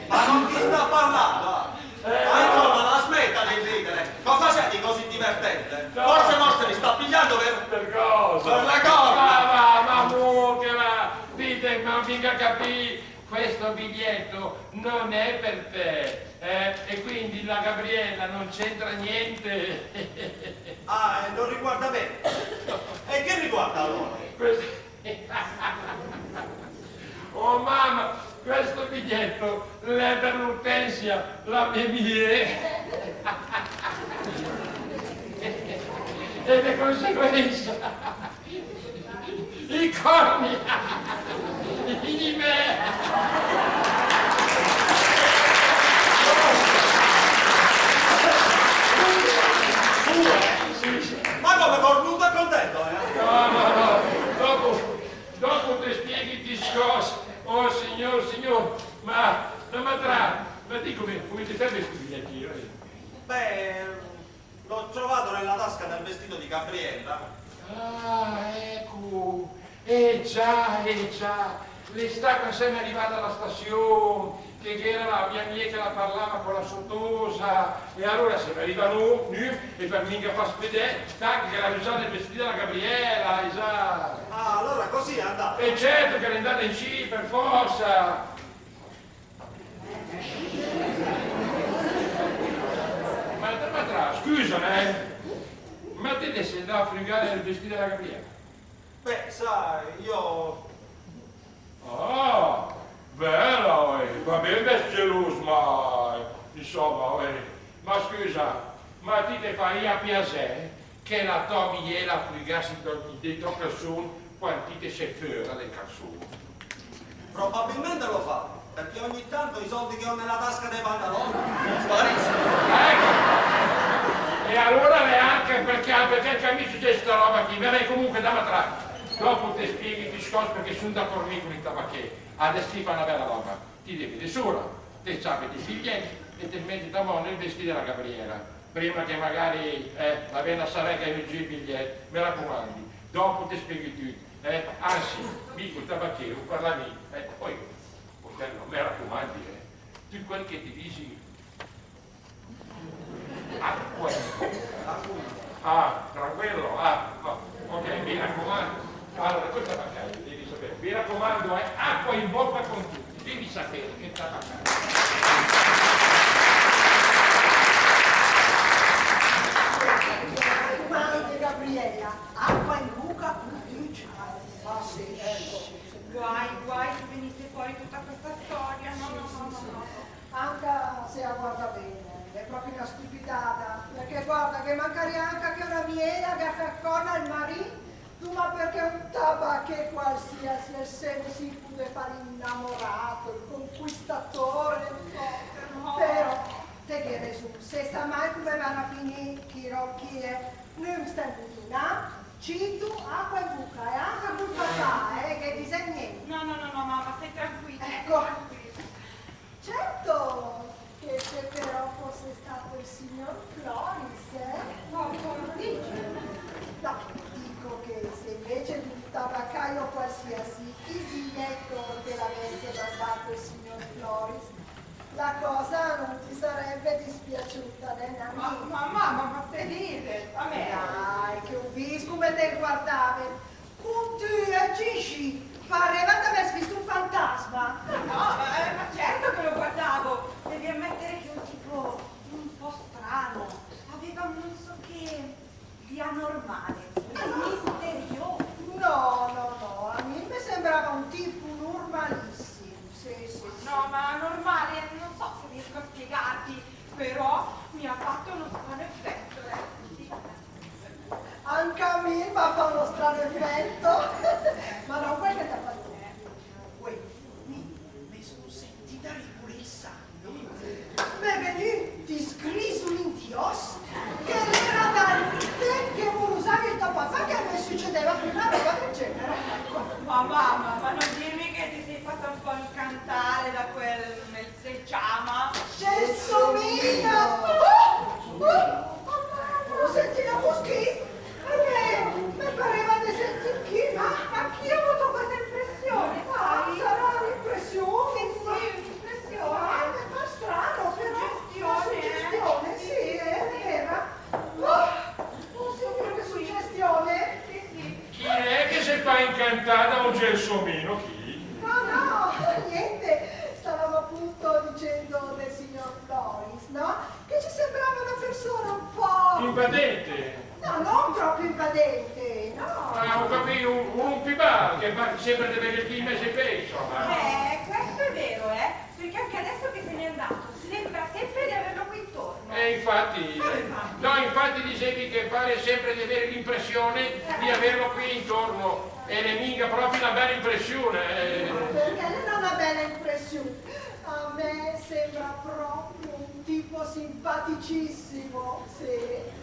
Ma non ti sta parlando, ah. Eh, ma insomma, la smetta di ridere. Cosa c'è di così divertente? No. Forse, forse mi sta pigliando per... Per cosa? Per la corna! Ma va, ma mu, che va? Dite, ma mica capì, questo biglietto non è per te, eh? E quindi la Gabriella non c'entra niente. Ah, eh, non riguarda me. E che riguarda allora? Questo Oh mamma, questo biglietto l'è per l'Ortensia, la mia miee. E de conseguenza, i corni, i me. Sì, sì. Ma come, cornuto e contento, eh? No, no, no. Dopo, dopo te spieghi il discorso. Oh, signor, signor, ma, ma, ma Tra, ma dì, come, come te serve stu biglietto, eh? Beh, l'ho trovato nella tasca del vestito di Gabriella. Ah, ecco. Eh già, eh già. L'è stà quand sèm rivà a la stazion, che gh'era la mia miee che la parlava co la sò tosa, e alora sèm rivà nü, nü, e per minga fà spedì, tac, che l'era già nel vestì de la Gabriella, eh già. Ah, allora così è andata. E certo che l'è andata inscì, per forza. Ma, ma Tra, scusa, eh. Ma te te sét andà a frügà nel vestì de la Gabriella? Beh, sai, io... Ah, bella, uè. Va ben, bestielus, ma, insomma, uè. Ma scusa, ma ti te faria piasè che la tò miee la frügass de tò calzon quand ti te sét föra del calzon? Probabilmente lo fa, perché ogni tanto i soldi che ho nella tasca dei pantaloni spariscono. Ecco. E alora l'è anca perché, perché a mi sücéd sta roba chì. Va ben, comunque, dam a trà. Dopo te spieghi il discorso, perché sun d'acordi con i tabaccheri. Adess ti fa una bella roba. Ti levet de sura, te ciapet i bigliet e te metet a mano nel vestì de la Gabriela. Prima che magari, eh, la vegna a savè che hai giü i bigliet, me racumandi. Dopo te spieghi tüt, eh. Anzi, mi col tabacchiero parla mi, eh. Poi, Otello, me racumandi, eh. Tüt quel che te disi. Acqua in bocca. Ah, tranquillo, ah, no. Ok, mi raccomando. Allora, questa battaglia devi sapere. Mi raccomando, eh, acqua in bocca con tutti. Devi sapere che sta battaglia. Raccomando, Gabriella, acqua in bocca con tutti. Ah, sì, ecco. Guai, guai se venisse fuori tutta questa storia. No, no, no, no, no. Anca se a guarda ben, l'è pròpi una stüpidada, per Che guarda, che mancaria anca che öna miee la ghe fà còrn al marì, ma perché un tabachee qualsiasi el se sent sempee fà l'innamorato, el conquistatore. Però te gh'hee resun, se sa mai cume van a finì chi robb chì, eh. Num stem bù, citu, acqua in buca, e anca cul papà, eh, che dise nient. No, no, no, no, mamma, stai tranquilla, stai tranquilla. Certo che se però fosse stato il signor Floris, eh? Ma cosa dici? No, dico che se invece di un tabaccaio qualsiasi, il biglietto te l'avesse mandato il signor Floris, la cosa non ti sarebbe dispiaciuta, né, Nanni? Ma, ma, mamma, ma cosa stai dicendo? A me? Dai, che ho visto come te guardavi. Con te, eh, Gigi, pareva che avessi visto un fantasma. No, no, eh, ma certo che lo guardavo. Devi ammettere che è un tipo un po' strano. Aveva un non so che di anormale, di misterioso. No, no, no, a mi me sembrava un tipo normalissimo. Sì, sì, sì. No, ma anormale, non so se riesco a spiegarti, però mi ha fatto uno strano effetto, eh. Sì. Anca a mi m'ha fà un strano efèt. Ma no, quel che t'ha fà tu. Uè, mi, me son sentida riculì el sanghe. M'è vegnü di sgrisulì in di òss, che l'era dal temp che molusavi el tò papà che me sücedeva pü öna roba del genere. Ma mamma, ma non dirmi che ti sei fatta un po' incantare da quel, come si chiama? Gelsomino! Oh! Oh! Ho sentito così! A me, me pareva de sentì chi, ma anch'io ho avuto questa impressione, sai? Ah, sarà l'impressione? Sì, sì, un'impressione. Ah, me fa strano, però. Suggestione, eh? Una suggestione, sì, è vera. Oh, oh, signor, che suggestione! Sì, sì. Chi è che se fa incantà da un gelsomino, chi? No, no, niente. Stavamo appunto dicendo del signor Floris, no? Che ci sembrava una persona un po'... Invadente? No, non proprio invadente, no. Ah, ho capito, un, un rompiballe che fa sempre de vegner chi in mezzo ai pè, insomma. Eh, questo è vero, eh. Perché anche adesso che se n'è andato, sembra sempre di averlo qui intorno. Eh, infatti. Come infatti? No, infatti disevi che pare sempre di avere l'impressione di averlo qui intorno. E l'è minga proprio una bella impressione, eh. Ma perché non è una bella impressione? A me sembra proprio un tipo simpaticissimo, sì.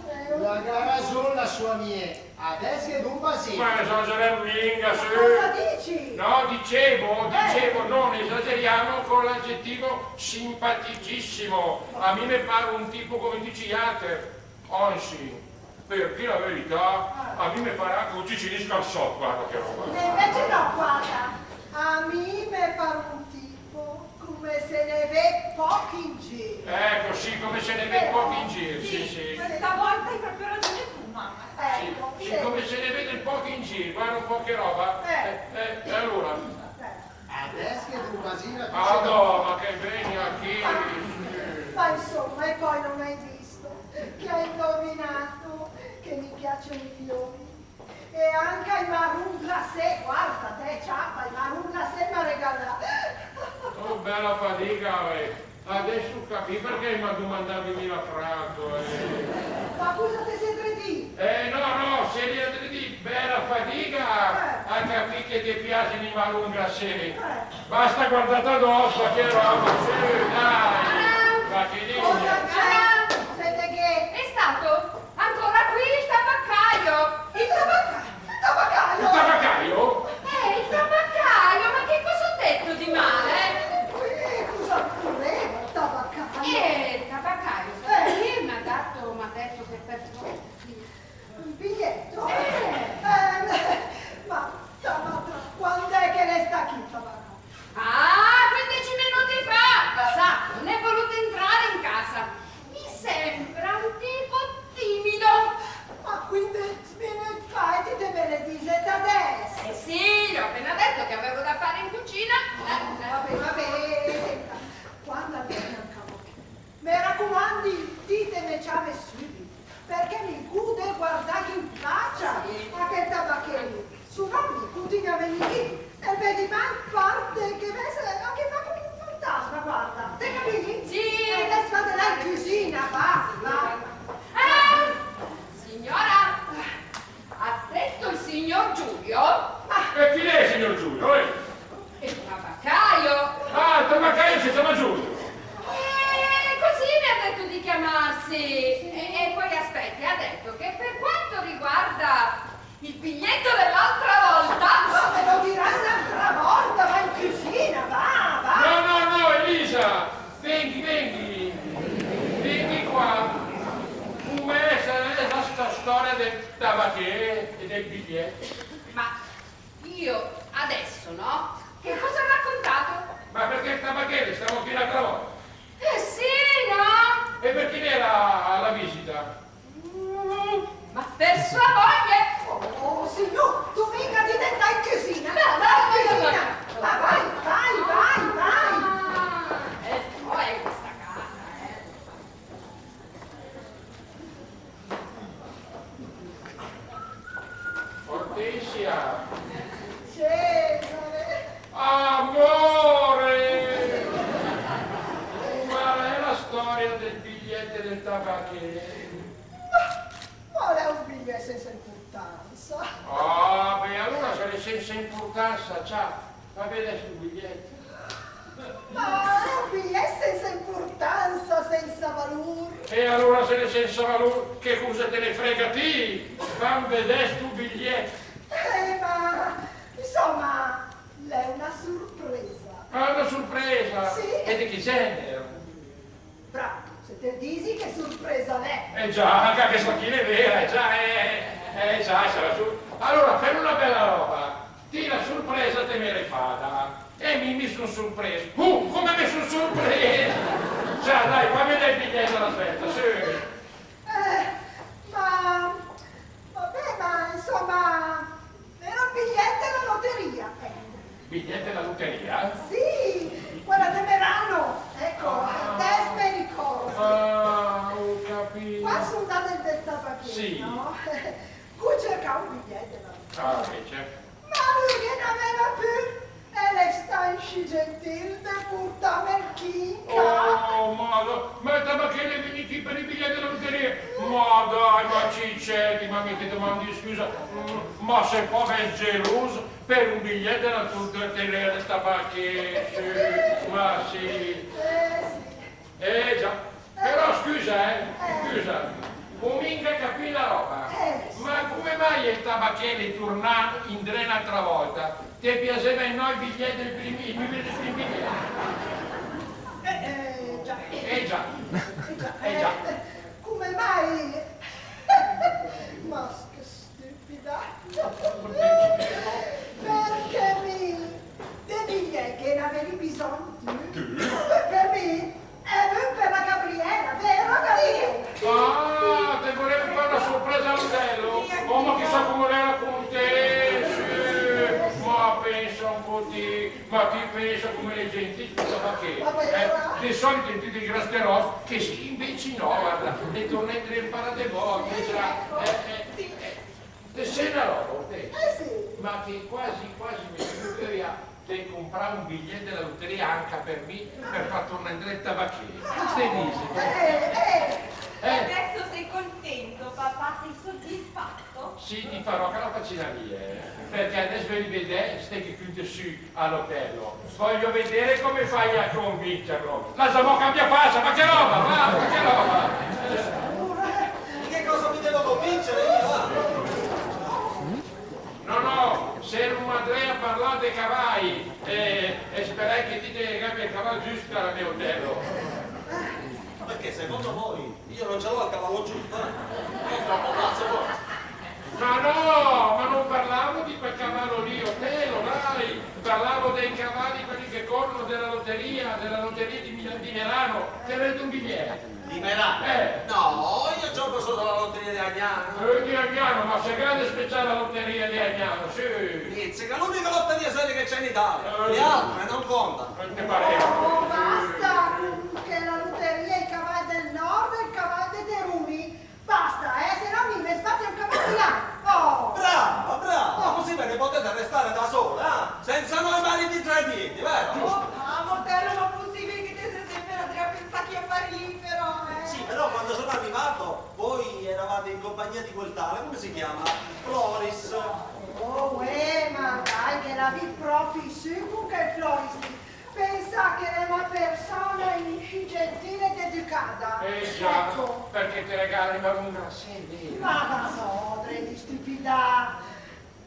È un... La gh'ha rason la sua miee. Adès gh'è dü basì. Ma esagerem minga, sì. Ma cosa dici? No, dicevo, eh, dicevo, non esageriamo con l'aggettivo simpaticissimo. A mi me par un tipo come tucc i alter. Anzi, per dir la verità, a mi me par anca un cicinin scarsòt, guarda che roba. E invece no, guarda, a mi me par un tipo come se ne vede pochi in giro. Ecco, sì, come se ne vede pochi in giro, sì, sì. Questa volta hai proprio ragione tu, mamma. Ecco, sì, sì, come se ne vede pochi in giro, guarda un po' che roba. Eh, eh, e allora? Adès gh'è dü basì la... Ah, no, ma che vegna chi? Ma, ma insomma, e poi non hai visto che ha indovinato che mi piacciono i fiori? E anca i marron glacé, guarda, te, ciapa, i marron glacé m'ha regalà. Oh, bella fadiga, eh. Adès ho capì perché m'ha dumandà dümila franch, eh. Ma cosa te see dret a dì? Eh, no, no, sarìa dret a dì, bella fadiga a capì che te piasen i marron glacé. Eh. Basta guardà adòss, che roba, sì, dai. Ma che dici? Cosa c'è? Senti che... È stato? Ancora qui il tabaccaio! Il tabaccaio? Il tabaccaio? Il tabaccaio? Eh, il tabaccaio, ma che cosa ho detto di male? Eh, cosa occorreva, il tabaccaio? Eh, il tabaccaio, eh, mi ha dato, mi ha detto che per forza. Un biglietto? Eh. Eh, ma, ma, ma, quando è che l'è stacc il tabaccaio? Ah, quindici minuti fa! Ma sa, ne Che? E del biglietto? Ma io adesso, no? Che cosa ha raccontato? Ma perché il tabacchiere stava qui l'altra volta? Eh sì, no? E per chi era la visita? Mm, ma per sua moglie! Oh, signor, tu minga dì de 'ndà in cüsina! No, no, no, no, no. Ma vai, vai, vai, vai! Ah, è tua, eh, questa casa, eh. Ortensia! Cesare! Amore! Qual è la storia del biglietto del tabacchiere? Ma, ma l'è un biglietto senza importanza. Ah, beh, allora se l'è senza importanza, ciao. Va bene stu biglietto. Ma l'è un biglietto senza importanza, senza valore. E allora se l'è senza valore, che cosa te ne frega a ti? Fam vedè stu biglietto. Eh, ma, insomma, l'è una sorpresa. Ah, una sorpresa? Sì. E di che genere? Bravo, se te disi che sorpresa l'è. Eh già, anca chesta chì l'è vera, eh già, eh, eh già, sarà su-, allora, fem una bella roba. Ti la sorpresa te me l'hee fada. E mi, mi son sorpreso. Uh, come me son sorpreso! Già, dai, fam vedè el biglietto, aspetta, sì. Eh, ma, vabbè, ma insomma, era un biglietto della lotteria, ecco. Biglietto della lotteria? Sì, quella de Merano, ecco, ah, adesso me ricordo. Ah, ho capito. Qua son 'ndada del tabacchiere, sì, no? Gu cercà un biglietto della lotteria. Ah, ok, certo. Ma lü ghe n'aveva pü, e l'è stà inscì gentil de purtàm el chì in cà. Oh, ma, ma el tabacchiere l'è vegnü chì per i bigliett de la luteria? Ma dai, ma Ciccetti, ma mi te domandi scusa, mm, ma se pò vess gelus per un bigliett de la luteria del tabacchiere, sì, ma sì. Eh, sì. Eh, già. Però scusa, eh, scusa, hu minga capì una roba. Eh, sì. Ma come mai el tabacchiere l'è turnà indree un'altra volta? Te piaseva no i bigliett del prim-, i numeri del prim bigliett? Eh, eh, già. Eh, già. Eh, già. Eh, già. Eh, come mai? Ma che stupida. Perché mi de bigliett ghe n'avevi bisogn? Sì. Per, per mi? E vün per la Gabriella, vero, Gabriella? Ah, te volevi fà una sorpresa a l'Otello? Oh, ma chissà come l'era contento. Ma pensa un po' ti, ma ti pensa come l'è gentile, ma che? Ma vera? Eh, de solit i è tücc grasteros, chestì invece no, guarda, l'è turnà indree un para de volte, già. Eh, eh, eh. Te sét una roba, Ortensia? Eh, sì. Ma che quasi, quasi me vegn vöia de cumprà un bigliett de la luteria anca per mi, per fà turnà indree el tabacchiere. Che te diset? Eh, eh. Eh? Adesso sei contento, papà? Sei soddisfatto? Sì, ti farò che la faccia mia, eh. Perché adess vöi vedè, ste che cünte sü a l'Otello. Voglio vedere come fai a convincerlo. Lassa mo cambià facia, ma che roba, ma, ma che roba? Di che cosa mi devo convincere io, va? No, no, serum adree a parlà de cavai, e, e sperai che ti te gabie el caval giüst, car el me Otello. Ma perché, secondo voi, io non ce l'ho il cavallo giusto, eh? È troppo basso, forse. Ma no, ma non parlavo di quel cavallo lì, Otello, dai! Parlavo dei cavalli, quelli che corrono della lotteria, della lotteria di Mil-, di Merano. Te vöret un bigliett? Di Merano? Eh. No, io gioco solo alla lotteria di Agnano. Eh, di Agnano, ma se gh'è de special la lotteria di Agnano, sì. Mizzica, l'unica lotteria seria che c'è in Italia. Eh. Le altre non contano. Non te pare? Oh, basta con che la lotteria, i cavai del nord e i cavai de deruni. Basta, eh, se no mi me sbatte un caval di là. Oh! Brava, brava! Oh. Così ve ne potete restare da sola, eh? Senza noi mariti tradienti, vero? Oh, ah, Otello, ma pussibel che te see semper adree a pensà a chi affari lì, però, eh? Sì, però quando sono arrivato, voi eravate in compagnia di quel tale, come si chiama? Floris. Oh, uè, ma dai, che la vi propi sü con quel Floris lì. Pensa che l'è una persona inscì gentile ed educada. Eh già, ecco. Perché te regala una lunga sedia. Ma va, no, adree di stüpidà.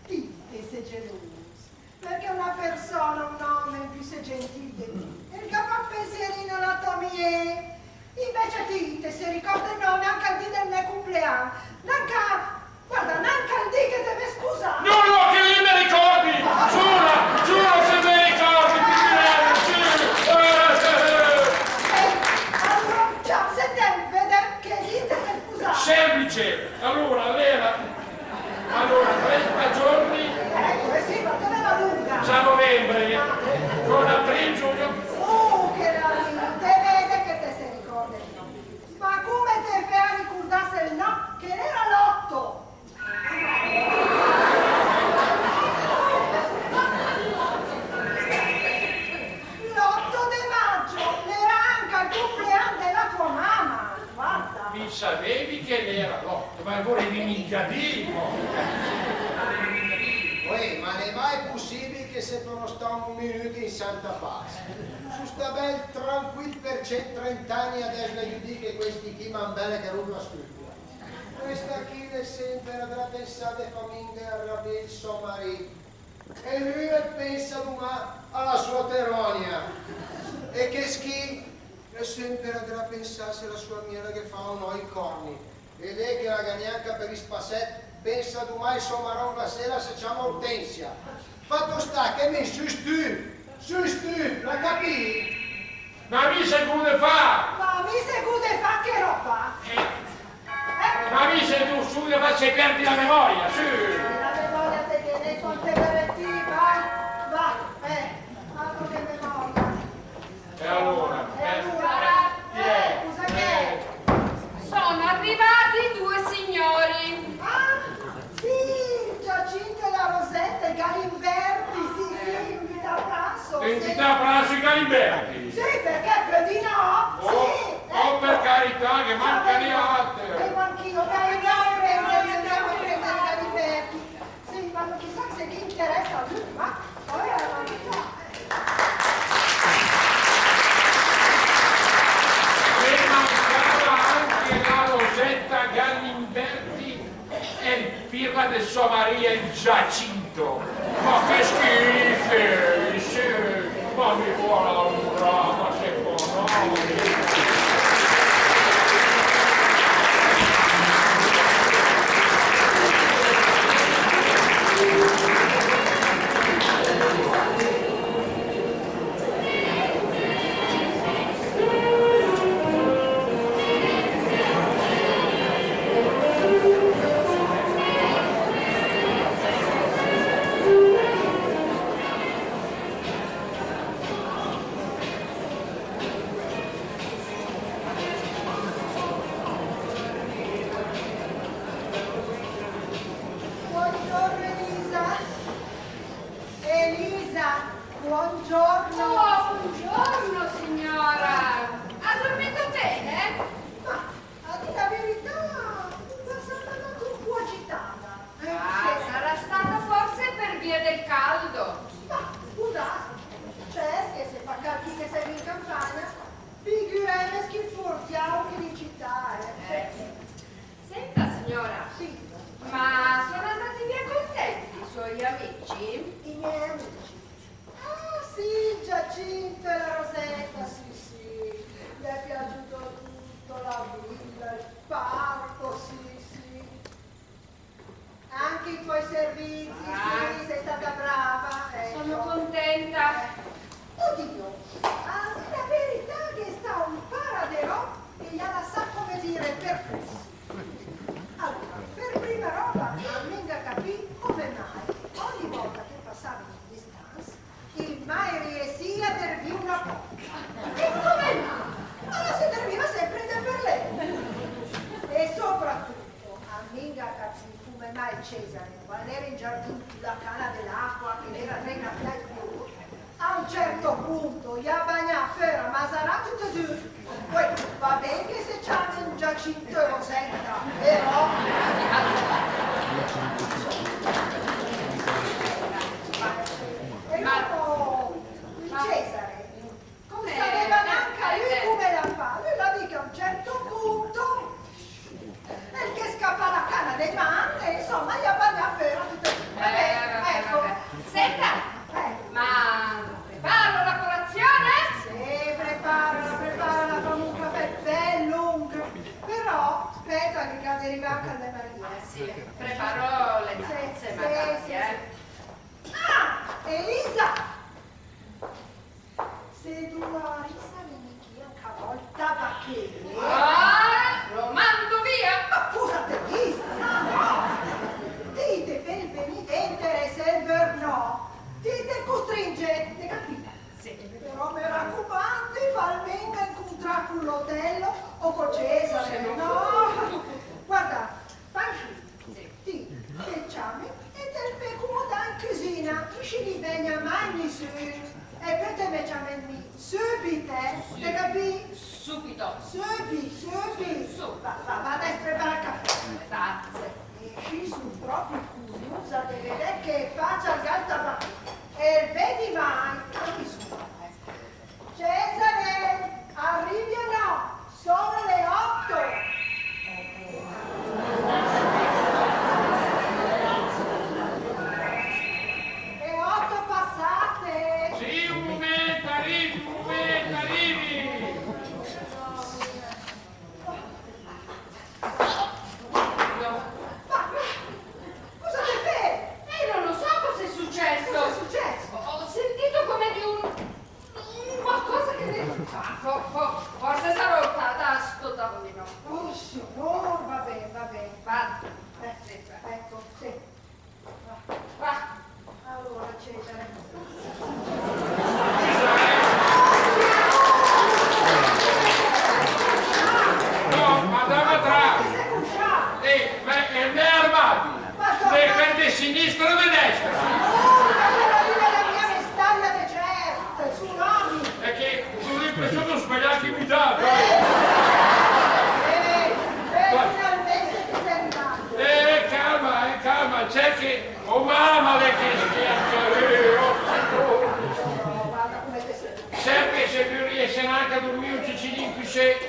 Ti, te see gelus. Perché una persona, un omm, püsee gentil de ti, el ga fa un pensierin a la tò miee. Invece ti, te se ricordet no, nanca el dì del me cumpleann, nanca Guarda, nanca 'l dì che te vöret spusà. No, no, che mi me ricordi! Giura, giura se me ricordi, ti prego, sì. Eh, eh, eh. Eh, alura, ciao, sentì, vedem che dì te vöret spusà. Semplice. Alura, l'era, alura, trenta giorni. Ecco, eh sì, ma te l'era lunga. Già novembre, con aprì, giugno. Uh, che l'era lunga, te vedi che te se ricordi. Ma cume te fè a ricurdass el nò, che l'era l'oto? L'oto de maggio, l'era anca el cumpleann de la tua mama, guarda. Mi savevi che l'era l'oto, ma vorevi minga dì, no? Uè, ma l'è mai pussibil che se pò no stà un minüt in santa pace? Su stà bel tranquil per cent trenta ann, adess la giüdiche questi chì, man bell che rump la scrupula. Questa chì l'è semper adrà a pensà de fà minga rabià el sò marì. E lü el pensa dumà a la sua Teronia. E chest chì l'è semper adrà a pensà se la sua miela la ghe fa o no i corni. E lé che la gh'ha gnanca per i spassett, pensa dumà a sò maron la sera se ciama Ortensia. Fatto sta che mi sü stüf, sü stüf, l'ha capì? Ma mi se gh'hoo de fà? Ma mi se gh'hoo de fà che roba? Eh. Eh? Ma mi se gh'hoo de fà, se perdi la memoria, sü. La memoria te tiene con te, va, va, eh, altro che memoria. E alura? E alura? Eh, eh, scusa, che? Eh. Sono arrivati due signori. Ah, sì, Giacinto e la Rosetta, i Galimberti, sì, sì, invita a pranzo, sì. Invita a pranzo i Galimberti? Sì, perché, per di no? Oh, sì, oh, ecco. Per carità, che manca di altro. E manch'io, dai, andiamo a prendere, andiamo a prendere i Galimberti. Sì, ma chissà se ghe interessa a lü, ma poi alla verità. E mancava anche la Rosetta Galimberti e el pirla de sò marì, el Giacinto. Ma che schifezz, sì. Ma mi vuol laurà, ma secondo me. Buongiorno, Elisa. Elisa, buongiorno. Oh, buongiorno, signora. Ha dormito bene? Ma A dì la verità, la sò stata anca un poo agitada. Eh, ah, sì. Sarà stato forse per via del caldo. Ma, scusate, certo, se fa cald chì che semm in campagna, figürevess chì furgiau chì in cità, eh. Eh. Senta, signora. Sì. Ma sono andati via contenti i suoi amici? I miei amici? Ah, sì, il Giacinto e la Rosetta, sì, sì. Gli è piaciuto tutto, la villa, il parco, sì, sì. Anche i tuoi servizi, ah, sì, sei stata brava, ecco. Sono contenta. Eh. Oddio, a dì la verità, gh'è stà un para de robb che i ha lassà, come dire, perplessi. Allora, per prima roba, a m'inga capì come mai ogni volta che passava in stanza, i mai riessia a dervì una porta. E come mai? Ma la se derviva sempre de per lé. E soprattutto, a m'inga capì come mai Cesare, quando l'era in giardin cun la cana de l'acqua che l'era drena a pià più, a un certo punto i ha bagnà föra masarà tutt e dü. Poi, va ben che se ciamen Giacinto e Rosetta, però. E dopo, Cesare, come, eh, sapeva nanca lü, eh, come l'ha fà. Lü l'ha dì che a un certo punto el gh'è scappà la cana de man e, insomma, i ha bagnà föra tutt e dü. Va ben, eh, vabbè, ecco. Vabbè. Senta, eh, ma preparo la colazione? Sì, prepara, prepara, fa un cafè bel lung. Però, speta che gh'ha de rivà anca el me marì. Sì, preparo le tazze, sì, magari, sì, eh. Sì. Ah, Elisa! Se Dolorisa vègn chì anca a vòlta, perché? Ah, lo mando via! Ma cosa te diset? No, no! Ti te fee vegnì denter e se el vör no, ti te costringet, te capì? Sì. Però me racumandi, fal minga incuntrà cun l'Otello o co Cesare, no? Guarda, fai inscì. Sì. Ti te ciamet e te el fee cumodà in cüsina, inscì no i vegna mai nisün. E pö te me ciamet mi sübit, eh? Te capì? Subito. Sübit, sübit. Su. Va, va, va, adess prepara el cafè. Le tazze. E inscì sun propi curiusa de vedè che facia che el ga el tabachì. E el vedi mai, no mi suna, eh. Cesare, arrivi o no? Sono le otto! Le otto passate! Sì, un mument, arrivi, un mument, arrivi! Ma, ma, cosa te fee? Eh, non lo so cosa è successo. Cosa è successo? Ho, ho sentito come di un, un qualcosa che mi fa, fo-, fo-, forse sarò stata sto tavolino. Oh, signor, va ben, va ben. Va, eh, sì, va. Ecco, sì. Va. Allora, Cesare. No, ma dà, ma tra. Ti te see cuscià? Eh, ma el me armadi. Ma so- L'è quel de sinistra o de destra? Oh, ma quella lì l'è la mia vestaglia de cert, su nomi. È che ho l'impressione di sbagliare chi mi dà, dai. Eh, eh, finalmente ti sei arrivato. Eh, calma, eh, calma, cerca che Oh, mama, l'è che scherza, eh, oh, Signor. Cerca che se riesce anca a durmì un cicinin püssé,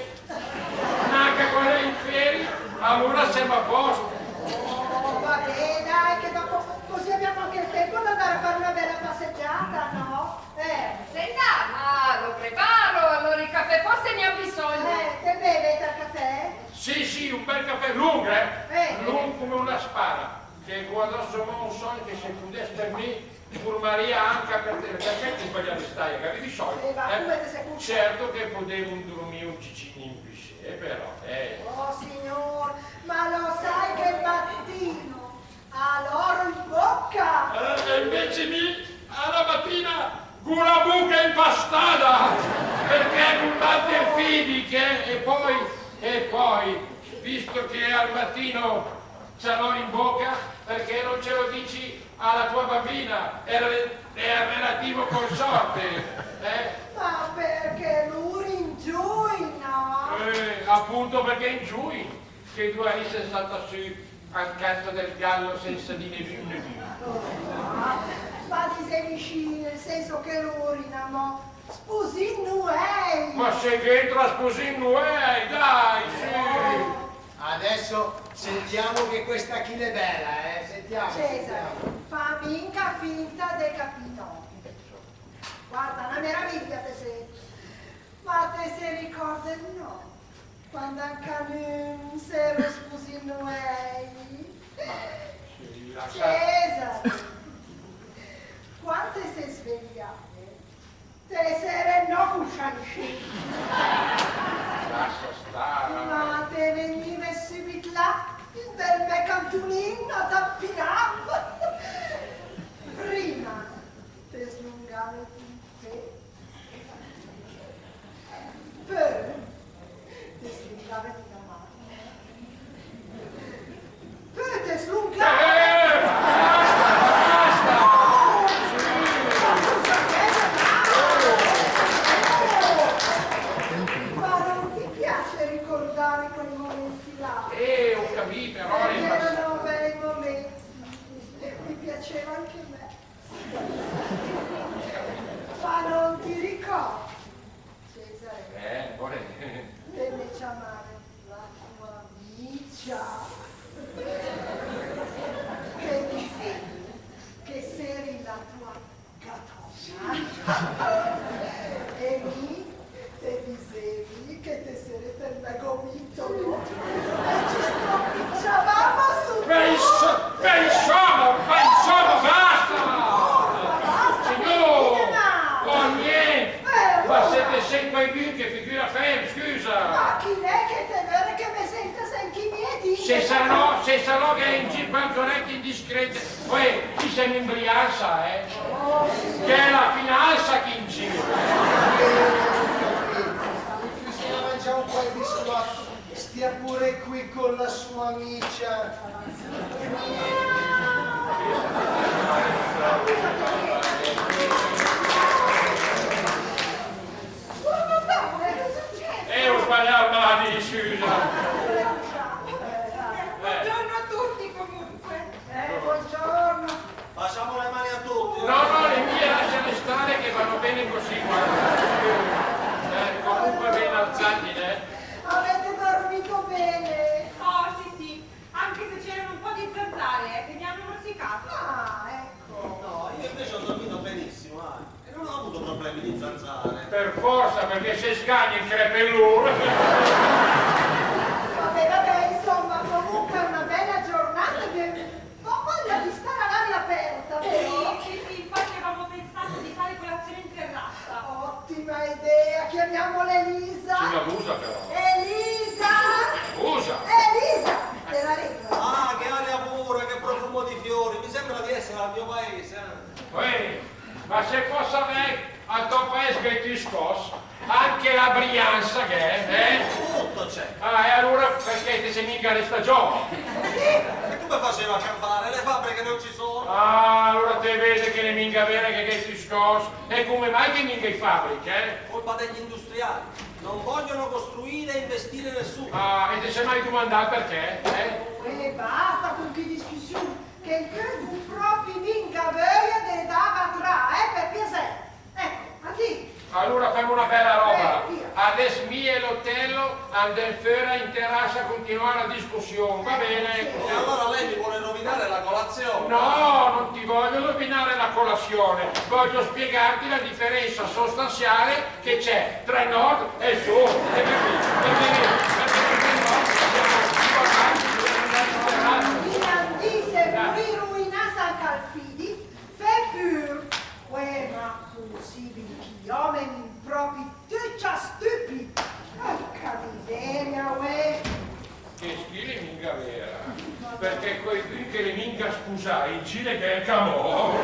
anca quando l'è in ferie, allora siamo a posto. Oh, va bene, dai, che dopo così abbiamo anche il tempo di andare a fare una bella passeggiata, no? Eh. Senta, ma lo preparo, allora il caffè forse ne ha bisogno. Eh, te bevet el cafè? Sì, sì, un bel caffè lungo, eh? Eh, eh. Lungo come una spada. Che quando so mo, so che se pudess per mi, durmaria anca per te, perché ti sbaglia vestaglia, capivi, scioi? Eh, ma come te see cuscià? Certo che podevo durmì un cicinin püssé, però, eh. Oh, signor, ma lo sai che il mattino ha l'oro in bocca? Eh, e invece mi, alla mattina, con la bocca impastada, perché non date fidi che, e poi, e poi, visto che al mattino ce l'ho in bocca, perché non ce lo dici alla tua bambina, è re-, è relativo consorte, eh? Ma perché lur in giugn, no? Eh, appunto perché in giugn, che tu hai sensato sü al canto del gallo senza dire più né più. Oh, ma disevi inscì, nel senso che lur in amò spusìn nuei! Ma se gh'entra spusìn nuei, dai, sì! Adesso sentiamo che questa chi l'è bella, eh? Sentiamo, Cesare, sentiamo. Fa minga finta de capì, no. Guarda, una meraviglia te see. Ma te se ricordet, no? Quando anca nün s'ero spusì nuei. Sì, lascia. Cesare, quando te se svegliavet, te seret no cuscià inscì. Lascia stare. Ma te vegnivet sübit là, in del me cantunin, a tampinàm. Prima te slungavet i pé. Pö te slungavet la man. Pö te slungavet. Eh, basta, basta. Ma non ti piace ricordare quei momenti là? Eh, ho capito, però... Erano bei momenti. Mi piaceva anche a me. Ma non ti ricordi, Cesare? Eh, pure. Te me ciamavet la tua micia. Te disevi che seri la tua gatona. E mi te disevi che te seret el me gomitolo. E ci strompiciavamo su. Ma Sét quaivün, che figüra fém, scusa? Ma chi l'è che te vöret che me senta, sét chi mi è di? Se sa no, se sa no che in gir par zurète indiscrète, uè, chi sèm in Briansa, eh? Che l'è la finansa chi in gir. Bisogna mangià un po' di biscotto. Stia pure qui con la sua amica. Eh, ho sbagliato, ma mi scusa. Buongiorno a tutti comunque. Eh, buongiorno. Facciamo le mani a tutti, eh? No, no, le mie lasciale stare che vanno bene così, guarda. Eh, comunque ben alzati, eh. Avete dormito bene? Oh, sì, sì, anche se c'erano un po' di zanzare, eh, che mi hanno morsicato. Ah, ecco. No, io invece ho dormito benissimo, eh. E non ho avuto problemi di zanzare. Per forza, perché se sgagna il crepellur. Vabbè, vabbè, insomma, comunque è una bella giornata, abbiamo Ho voglia di stare all'aria aperta, vero? Sì, sì, sì, infatti avevamo pensato di fare colazione in terrazza. Ottima idea, chiamiamo l'Elisa. Sì, ma busa però. Elisa! Busa! Elisa! Te la regalo. Ah, che aria pura, che profumo di fiori. Mi sembra di essere al mio paese, eh. Uè, ma se pò savè, al tò paès gh'ét i scòs, anche la Briansa gh'è, eh? Tutto c'è. Ah, e alura perché te sé minga restà giò? E come facevo a campare? Le fabbriche non ci sono. Ah, alura te vèdet che l'è minga vera che gh'ét i scòs. E come mai che minga i fabbriche, eh? Colpa degli industriali. Non vogliono costruire e investire nessuno. Ah, e te sé mai dumandàt perché, eh? E basta con chi discussiun, che gh'ó pròpi minga vöia de dà vatrà, eh, per piasè. Ecco, a chi? Alura fém una bèla roba. Eh, via. Adès mi e l'Otello andèm föra in terassa a continuà la discussiun, va bene? Sì. E allora lei mi vuole rovinare la colazione? No, non ti voglio rovinare la colazione. Voglio spiegarti la differenza sostanziale che c'è tra nord e sud. Hai capito? Perché, perché nel nord siamo più avanti, più avanti. Grandìssim, purìr ruinàs anca al fidi. Fè pür! Uè, ma cusì, chèi òmegn pròpi töcc stüpid! Porca miseria, uè! Chèsta chì l'è minga vera, perché quèi chì l'è minga spusài, in gir gh'è amò.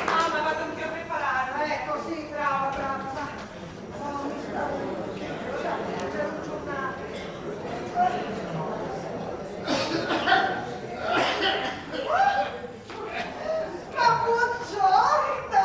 Ah, ma vado anch'io a preparare. Ecco, sì, brava, brava, va. Ma buongiorno!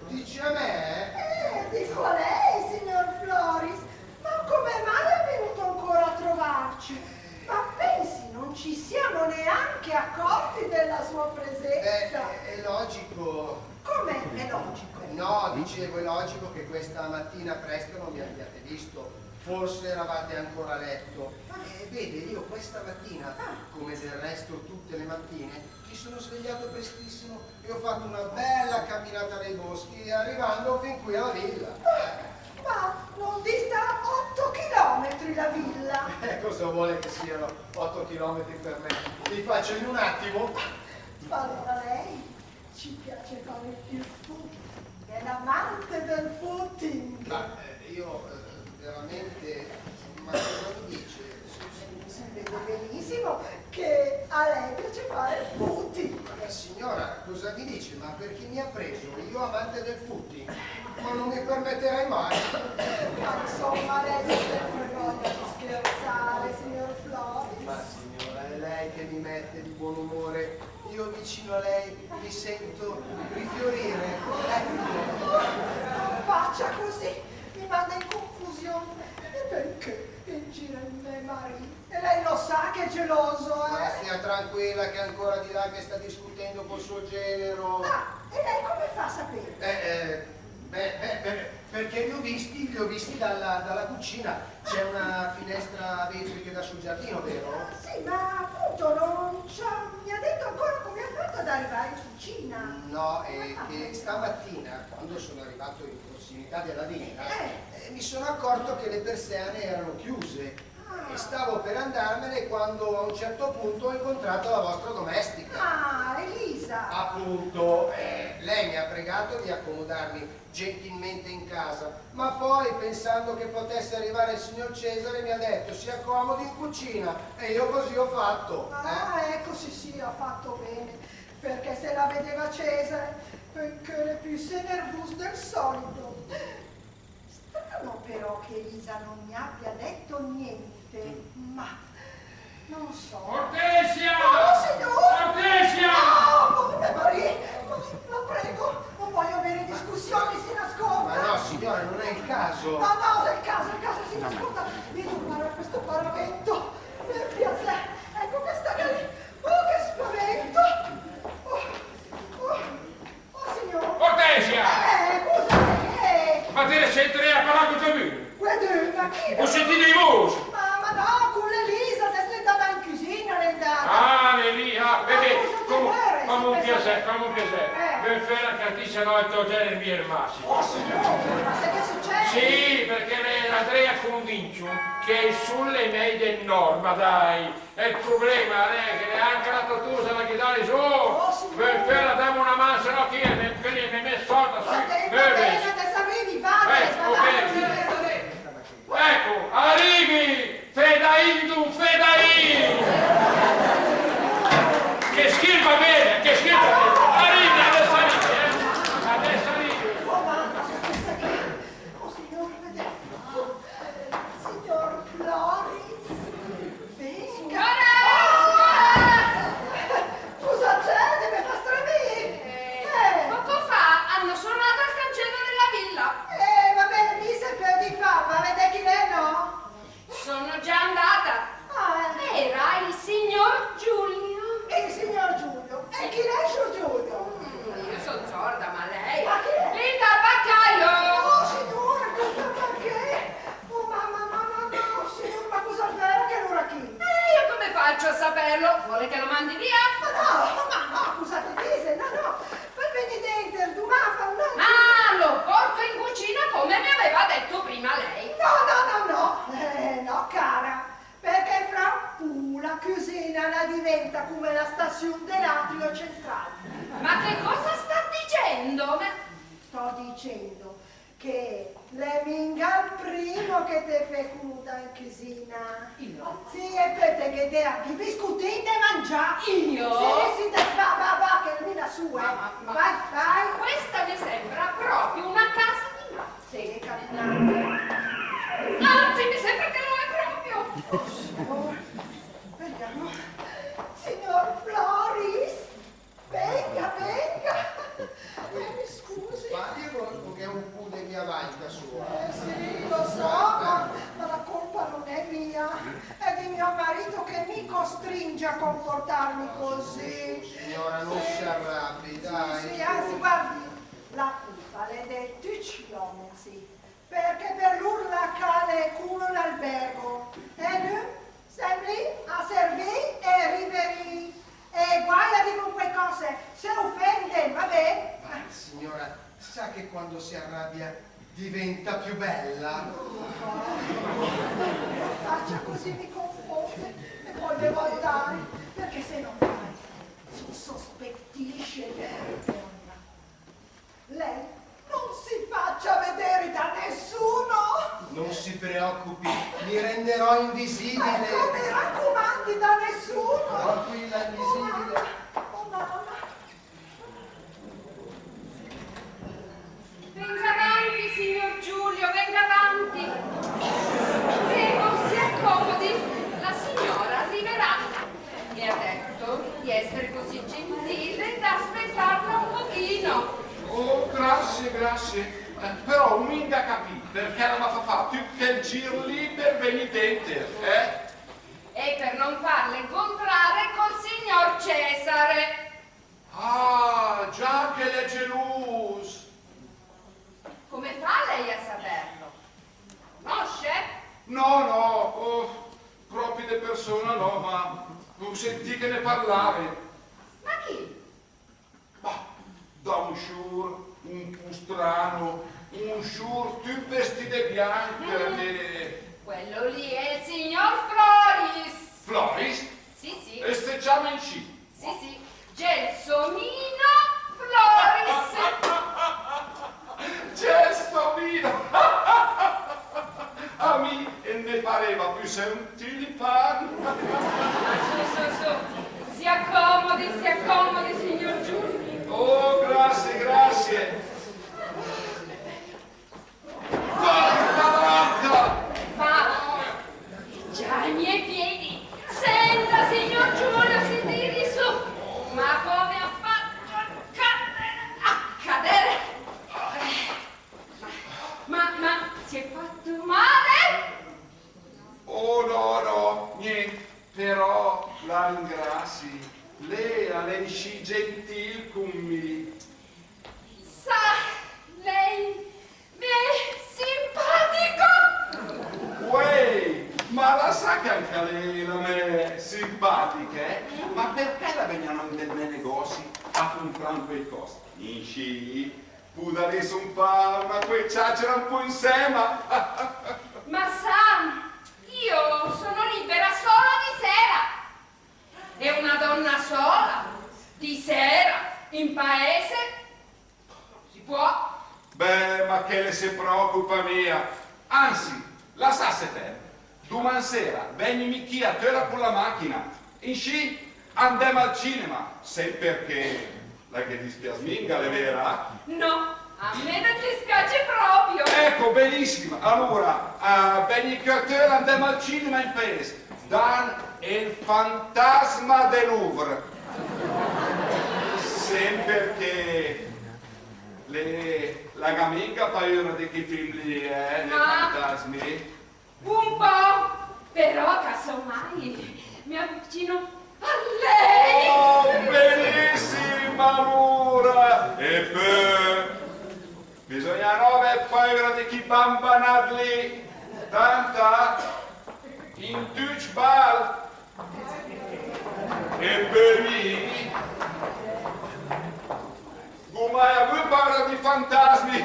Dice a me? Eh, dico a lei, signor Floris. Ma come mai è venuto ancora a trovarci? Ma pensi, non ci siamo neanche accorti della sua presenza. Beh, è, è logico. Come è logico? No, dicevo, è logico che questa mattina presto non mi abbiate visto. Forse eravate ancora a letto. Ma, eh, vede, io questa mattina, ah, come del resto tutte le mattine, mi sono svegliato prestissimo e ho fatto una bella camminata nei boschi, arrivando fin qui alla villa. Ah, ma non dista otto chilometri la villa. Eh, cosa vuole che siano otto chilometri per me? Li faccio in un attimo. Ma allora lei ci piace fare il footing? È l'amante del footing? Ma, eh, io, eh, veramente, ma cosa mi dice? Si, si, si vede benissimo che a lei piace fare il footing. Ma signora, cosa mi dice? Ma per chi mi ha preso? Io amante del footing? Ma non mi permetterei mai. Ma insomma, lei ha sempre voglia di scherzare, signor Floris. Ma signora, è lei che mi mette di buon umore. Io vicino a lei mi sento rifiorire. Ecco. Non faccia così, mi manda in confusione. E perché in giro il me marito? E lei lo sa che è geloso, eh? Ma stia tranquilla che è ancora di là che sta discutendo col suo genero. Ah, e lei come fa a sapere? Eh, eh, beh, beh, beh, perché li ho visti, li ho visti dalla, dalla cucina. C'è una finestra a vetri che dà sul giardino, vero? Sì, ma appunto non ci ha, mi ha detto ancora come ha fatto ad arrivare in cucina. No, è che stamattina, quando sono arrivato in prossimità della villa, eh, mi sono accorto che le persiane erano chiuse. E stavo per andarmene quando a un certo punto ho incontrato la vostra domestica. Ah, Elisa! Appunto, eh, lei mi ha pregato di accomodarmi gentilmente in casa, ma poi, pensando che potesse arrivare il signor Cesare, mi ha detto: "Si accomodi in cucina", e io così ho fatto, eh. Ah, ecco, sì, sì, ha fatto bene, perché se la vedeva Cesare, perché l'è piö nervus del solito. Strano però che Elisa non mi abbia detto niente, ma non so. Ortensia! Oh, signor! Ortensia! No, povero Marie, ma la prego, non voglio avere discussioni, si nasconda. Ma no, signora, non è il caso. No, no, è il caso, è il caso, si nasconda. Io guardo questo paravento, per piacere. Ecco questa lì. Oh, che spavento! Oh, oh. Oh, signor. Ortensia! Eh, scusa, eh. Ma te sét dré a parlà cun tò mör? Guarda, ma chi? Ó sentìt i vós? Ma, ma no, cun l'Elisa, adès l'è 'ndada in cüsina, l'è 'ndada. Ah, l'Elisa, ah, ma beh, cosa te comu-, vöret, fam un piasè, fam un piasè. Eh. Vöret fà la cartizia, no, el tò gèner l'è mia el massim. Oh, signor, ma se che sücéd? Sì, perché l'è, l'è dré a cunvincüm che el sud l'è mèi del nord, ma dai. El problema l'è che neanca la totusa la ghe dà resù. Oh, signor. Per, per la dam una man, se no chi è? Me, che me, me, me sòta, sü, va ben, va ben, adès arivi, va, eh, va ben. Ecco, arivi, Fedain, Fedain! Che schirba bene, che schirba bene. Arivi, adès arivi, eh. Adès arivi. Oh, mamma, che questa qui. Oh, signor, vede. Signor Floris, venga. Signora! Oh, signora! Cosa c'è? Deve far stremì. Eh, eh, poco fa hanno suonato al cancello della villa. Eh, va bene, mi se pödi fà, ma vede chi l'è, no? Sono già andata. Ah, eh. Era il signor Giulio. Il signor Giulio? E chi l'è 'l sciur Giulio? Mm, io son sorda, ma lei... Ma chi l'è? Il tabaccaio! Oh, signor, il tabaccaio! Oh, mamma, mamma, mamma, oh, signor, ma cosa 'l fà chèl ura chì? Eh, io come faccio a saperlo? Vuole che lo mandi via? Ma no, ma no, cosa te dise? No, no, fal vegnì denter, dumà, fal... Ah, lo porto in cucina come mi aveva detto prima lei. No, no, no, no, eh, no, cara, perché fra un poo la cüsina la diventa come la staziun de l'atrio centrale. Ma che cosa sta dicendo? Ma sto dicendo che l'è minga 'l primo che te fé cumudà in cüsina. Io? Sì, e pö te ghe dee anca i biscutin de mangià. Io? Sì, sì, dai, va, va, va, che mi la sue. Ma, ma, ma... Vai, vai. Questa mi sembra proprio una casa di matti. Sì, camminate. Anzi, mi sembra che lo è proprio. Oh, signor. Vediamo. Signor Floris. Venga, venga. Eh, mi scusi. Ma io vo-, vorevi un poo de mia vaita sua. Eh, sì, lo so, ma, ma la colpa non è mia. È di mio marito che mi costringe a comportarmi così. Signora, non si arrabbi, dai. Sì, sì, anzi, guardi, la culpa l'è de tücc i omen, sì. Perché per lur la cà l'è cume un albergo. E nüm sem lì a servì e riverì. E guai a dì quaicoss, se ofenden, va ben? Ma, signora, sa che quando si arrabbia diventa più bella? Non faccia così, mi confonde. E poi devo andare, perché se no poi si insospettisce. Lei non si faccia vedere da nessuno! Non si preoccupi, mi renderò invisibile. Ecco, mi raccomandi, da nessuno! Tranquilla, invisibile. Oh, mamma, oh, mamma. Venga avanti, signor Giulio, venga avanti. Prego, si accomodi. La signora arriverà. Mi ha detto di essere così gentile da aspettarla un pochino. Oh, grazie, grazie. Eh, però ùn m'inga capì perché la m'ha fà fà tütt chèl gir lì per vegnì denter, eh? E per non farla incontrare col signor Cesare. Ah, già che l'è gelus! Come fa lei a saperlo? Conosce? No, no, oh, propi de persona no, ma ùn sentì che ne parlave. Ma chi? Bah, da un sciur un poo strano, un sciur tütt vestì de bianch, mm, e Quello lì è il signor Floris. Floris? Sì, sì. E se ciama inscì? Sì, sì. Gelsomino Floris. Gelsomino! A mi el me pareva püssé un tülipan. Su, su, su. Si accomodi, si accomodi, signor Giulio. Oh, grazie, grazie. Porca vacca! Ma già ai miei piedi. Senta, signor Giulio, si tiri su. Ma come ha fatto a cadere? A cadere? Eh, ma, ma si è fatto male? Oh, no, no, niente, però la ringrazi. Lé l'è inscì gentil cun mi. Sa, lei mi è simpatico! Uè, ma la sa che anca lé la m'è simpatica, eh? Ma perché la vegna in del me negozi a cumprà quaicoss? Inscì pudarissum fà una quai ciaciara un po' insema. Ma sa, io sono libera solo di sera. E una donna sola, di sera, in paese, si può? Beh, ma che lé se preocupa mia. Anzi, la sa se fem? Duman sera vegni mi chì a töla cun la machina. Inscì andem al cinema, semper che la ghe dispias minga, l'è vera? No, a me non dispiace proprio. Ecco, benissim. Alura, eh, vegni chì a töla, andem al cinema in paes. Dann El fantasma del Louvre. Semper che lé la gh'à minga paüra de chi film lì, eh, de fantasmi. Un po', però casomai mi avvicino a lei. Oh, benissim, alura. E pö bisogna no avè paüra de chi bambanad lì. Tant in tücc bal. E pö mi gh'hoo mai avü paüra di fantasmi.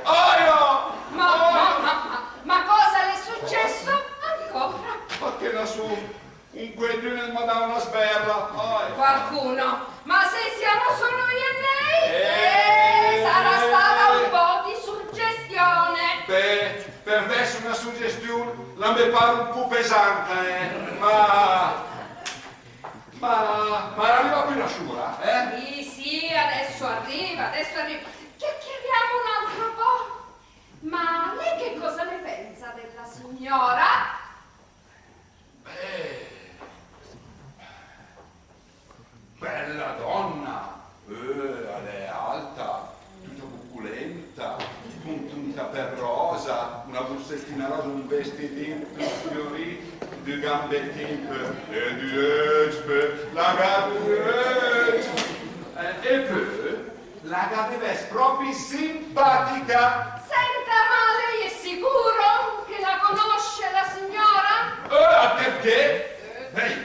Oio! Ma, ma, ma, ma, ma cosa le è successo ancora? Perché lassù un quaidün el m'ha dà una sberla. Oio. Qualcuno? Ma se siamo solo io e lei? Eh. Eh, sarà stata un po' di suggestione. Beh, per adess una suggestiun la me par un po' pesanta, eh. Ma, ma, ma la riva pü la sciura, eh? Sì, sì, adesso arriva, adesso arriva. Chiacchieriamo un altro po'. Ma lei che cosa ne pensa della signora? Beh, bella donna, eh, l'è alta, tüta buculenta, cun tüta per rosa, una bussettina rosa, un vestidin tüt fiurì, dü gambetin pö, e dü öcc pö, la gh'ha dü öcc. Eh, e pö, la gh'ha de vess propi simpatica! Senta, ma lei è sicuro che la conosce la signora? Eh, perché? Beh,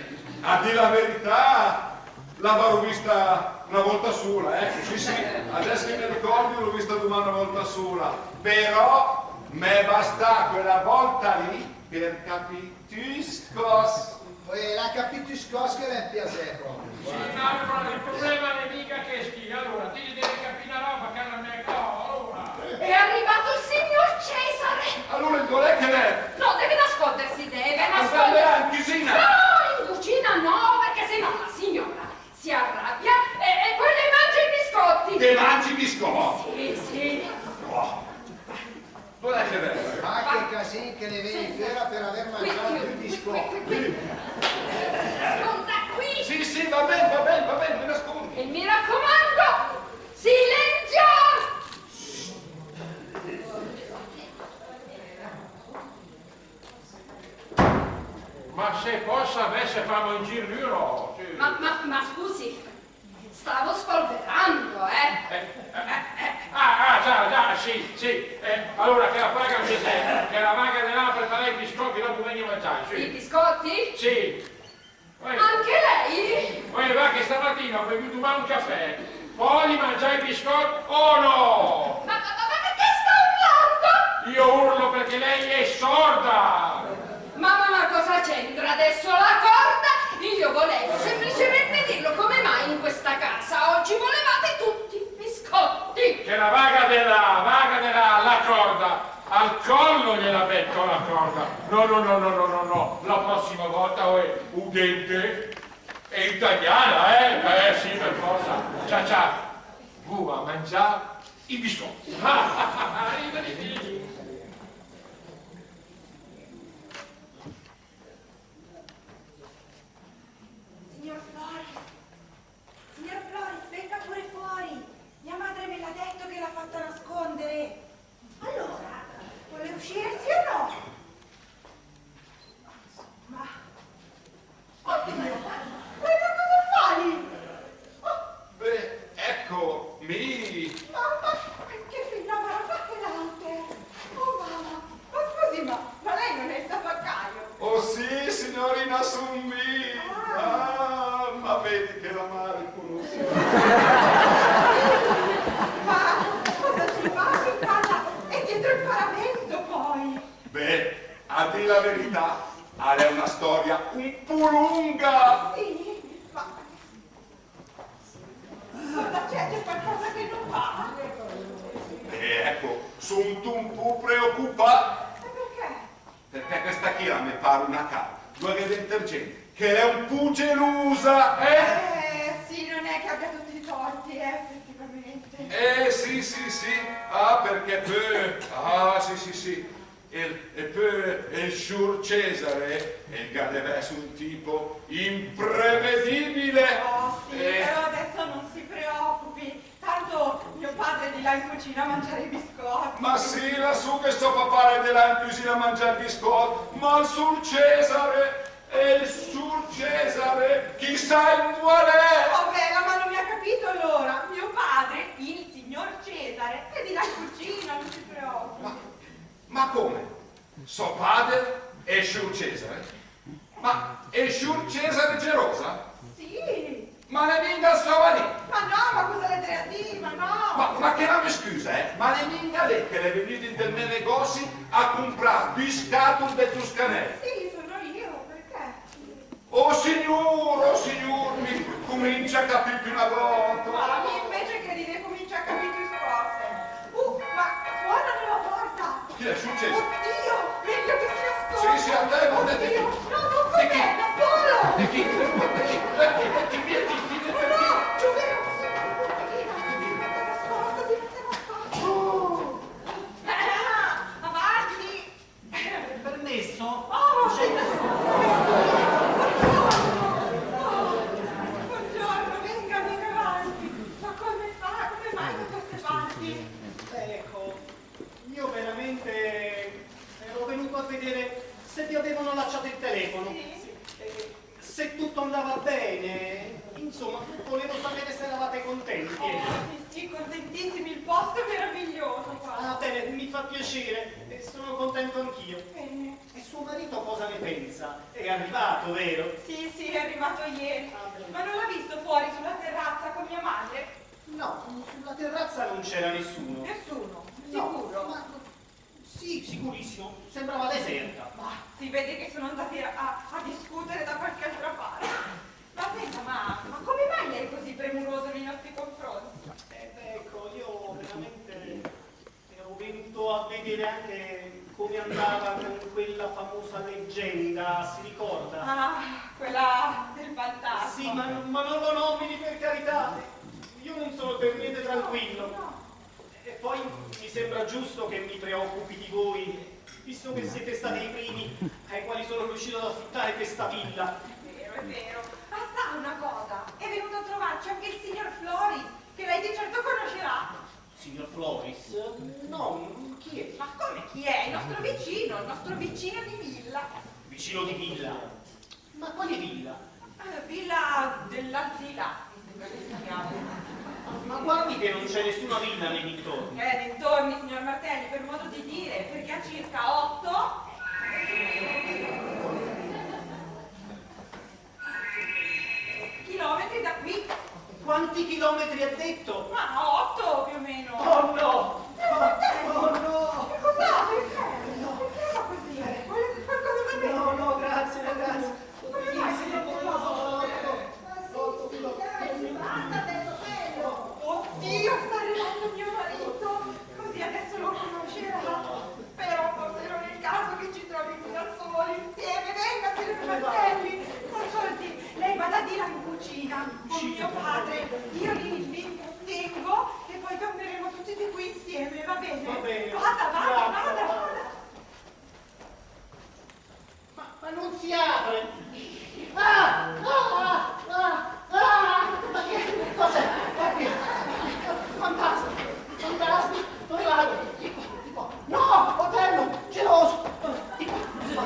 a dì la verità, l'avaroo vista una volta sola, eh. Sì, sì, adess che me ricordi, l'hoo vista dumà una volta sola. Però m'è bastà quella volta lì per capì tüscoss. Uè, l'ha capì tüscoss che l'è un piasè propi. Sì, ma alura el problema l'è minga chest, alura, ti devi capì una roba, cara mia, alura. È arrivato il signor Cesare! Alura, dul'è che l'è? No, deve nascondersi, deve nascondersi. Ma in cüsina? No, in cucina no, perché se no la signora si arrabbia e, e poi le mangia i biscotti. Te mangi i biscotti? Sì, sì. Oh. Dul'è che l'è? Ma che casin che ne vegni fora per aver mangià dü biscotti. Qui, qui, qui, qui. Si nasconda qui. Sì, sì, va ben, va ben, va ben, me nascondi. E mi raccomando, silenzio! Ma se pò savè se famo in gir lü, no? Sì. Ma, ma, ma scusi, stavo spolverando, eh. Eh, eh, eh, ah, ah, già, già, sì, sì. Eh, alura che la faga un piasè, che la vaga de là a preparà i biscotti, dopu vegni a mangià, sì. I biscotti? Sì. Uè. Anche lei? Uè, va che stamatina hoo bevü dumà un cafè. Podi mangià i biscotti o no? Ma, ma, ma, ma perché sta urlando? Io urlo perché lei è sorda! Ma, ma, ma cosa c'entra adesso la corda? Io volevo semplicemente dirlo come mai in questa casa oggi volevate tutti biscotti. Che la vaga de là, vaga de là, la corda. Al collo gliela metto la corda. No, no, no, no, no, no, no. La prossima volta, uè, u dente è italiana, eh? Eh, sì, per forza. Cià, cià. Vu a mangià i biscotti. Arrivederci. Signor Floris, signor Floris, venga pure fuori. Mia madre me l'ha detto che l'ha fatta nascondere. Allora, vuole uscire, sì o no? Ma, oddio, ma cosa fa lì? Oh, beh, ecco, mi... Ma, ma che figlia, ma fa che l'alter? Oh, mamma, ma scusi, ma, ma lei non è il tabaccaio? Oh sì, signorina, son mi. Ah. Ah, ma vedi che la mare conosce. Ma cosa si fa in casa? È dietro il paravento, poi. Beh, a dì la verità, l'è una storia un po' lunga. Sì, ma cosa c'è? C'è qualcosa che non va? Eh, ecco, son un po' preocupà. E perché? Perché questa chì la me par una ca dove che gh'è denter gent che l'è un po' gelusa, eh? Eh, sì, non è che abbia tutti i torti, eh, effettivamente. Eh, sì, sì, sì. Ah, perché pö... Ah, sì, sì, sì. E, e pö el sciur Cesare, eh, el gh'ha de vess un tipo imprevedibile. Oh, sì, eh, però adesso non si preoccupi. Tanto mio padre è di là in cucina a mangiare i biscotti. Ma sì, lassù che so papà l'è de là in cucina a mangià i biscotti. Ma el sciur Cesare, el sciur Cesare, chissà induva l'è. Oh, bella, ma non mi ha capito allora. Mio padre, il signor Cesare, è di là in cucina, non si preoccupi. Ma Ma come? So pader el sciur Cesare? Ma el sciur Cesare Gerosa? Sì. Ma l'è minga el so marì? Ma no, ma cosa l'è dré a dì? Ma no. Ma, ma che la me scusa, eh? Ma l'è minga lé che l'è vegnüda in del me negozi a cumprà dü scatul de tuscanel? Sì, sono io, perché? Oh signur, oh signur, mi cumincia a capì piö negót. Ma mi invece che ridì cumincia a capì tüscose. Uh, ma suonano la porta. Chi è succeso? Oddio, meglio che si nasconda. Sì, sì, andemo, andemo. Oddio, no, non con me, da solo. Di chi? Di chi? Di chi? Di chi? Di chi? No, no, giù, vero, sì, un pochino. Nascosta, si mette nascosta. Ah, avanti. Permesso? Oh, buongiorno. Oh, buongiorno, venga, venga avanti. Ma come fa? Come mai tutte queste parti? Beh, ecco, io veramente ero venuto a vedere se vi avevano lasciato il telefono. Sì. Eh, Se tutto andava bene, insomma, volevo sapere se eravate contenti. Oh, sì, sì, contentissimi, il posto è meraviglioso qua. Ah, bene, mi fa piacere, eh, sono contento anch'io. Bene. E suo marito cosa ne pensa? È arrivato, vero? Sì, sì, è arrivato ieri. Ah, bene. Ma non l'ha visto fuori sulla terrazza con mia madre? No, sulla terrazza non c'era nessuno. Nessuno? No, sicuro? Ma Sì, sicurissimo, sembrava deserta. Ma si vede che sono andati a, a, a discutere da qualche altra parte. Ma senta, ma, ma come mai lei è così premuroso nei nostri confronti? Eh, beh, ecco, io veramente ero venuto a vedere anche come andava con quella famosa leggenda, si ricorda? Ah, quella del fantasma. Sì, ma, ma non lo nomini, per carità. Io non sono per niente tranquillo. No, no. E poi mi sembra giusto che mi preoccupi di voi, visto che siete stati i primi ai quali sono riuscito ad affittare questa villa. È vero, è vero. Ma sa una cosa? È venuto a trovarci anche il signor Floris, che lei di certo conoscerà. Signor Floris? No, chi è? Ma come chi è? Il nostro vicino, il nostro vicino di villa. Vicino di villa? Ma quale villa? Eh, villa dell'aldilà, mi sembra che si chiami. Ma guardi che non c'è nessuna villa nei dintorni. Eh, dintorni, signor Martelli, per modo di dire, perché a circa otto chilometri da qui. Quanti chilometri ha detto? Ma otto, più o meno. Oh no! Oh no! Ma cosa? Con mio padre, io li, li intrattengo e poi torneremo tutti di qui insieme, va bene? Va bene. Vada, vada, vada, vada. Ma, ma non si apre! Ah! Ah! Ah! Ah! Ma che cos'è? Oddio! Fantastico! Fantastico! Dove vado? Di qua, di qua! No! Otello! Geloso! Di qua! Di qua!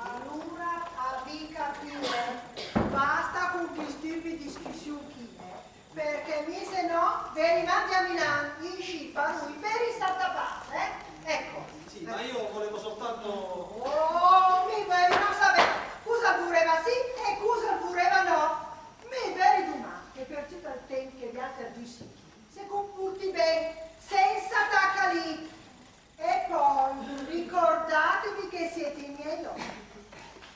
Alura, a vi capì, eh? Basta con chi stüpid discüssiù chì, eh? Perché mi se no ve rimandi a Milan, inscì, fa nui, per i satta passa, eh? Ecco. Sì, ma io volevo soltanto... Oh, mi volevi no savè cusa vureva sì e cusa vureva no. Mi veri dumà che per tüt el temp che vialter du sì, se compurti ben, senza tacà lì. E poi, ricordatevi che siete i miei ospiti.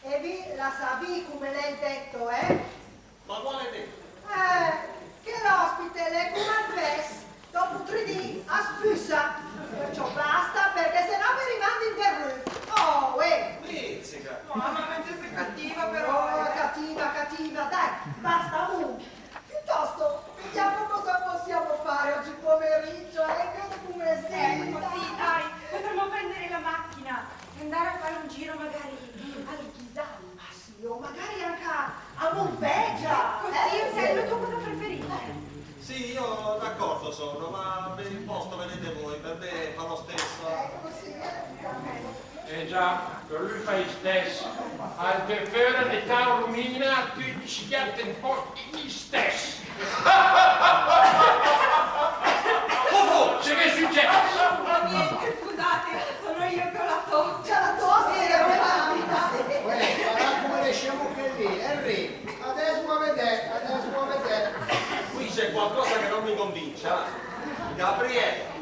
E vi la savì cume l'è el detto, eh? Ma quale detto? Eh, che l'ospite l'è cume el pes, dopo tri dì a spüssa. Perciò basta, perché se no ve rimandi in del rüf. Oh, uè! Mizzica! Mamma, ma te sei cattiva però, eh. Oh, cattiva, cattiva, dai, basta, mu. Piuttosto, vediamo cosa possiamo fare oggi pomeriggio, eh? Che come si... Ecco, sì, dai, potremmo prendere la macchina e andare a fare un giro magari al Ghisallo. Ah, sì, o magari anche a, a Montvegia, eh? Ecco, sì, Otello, il tuo posto preferito. Sì, io d'accordo sono, ma per il posto vedete voi, per me fa lo stesso. Ecco, sì, eh. Eh già, per lü fa istess. Al de föra de Taormina, tücc i schiatt in post istess. Fofo, ce gh'è sücess? Niente, scusate, sono io che ho la tosse. C'ha la tosse, eh, mamma. Uè, farà cume l'è scemo chel lì, Henry. Adess va a vedè, adess va a vedè. Qui c'è qualcosa che non mi convince, eh. Gabriele.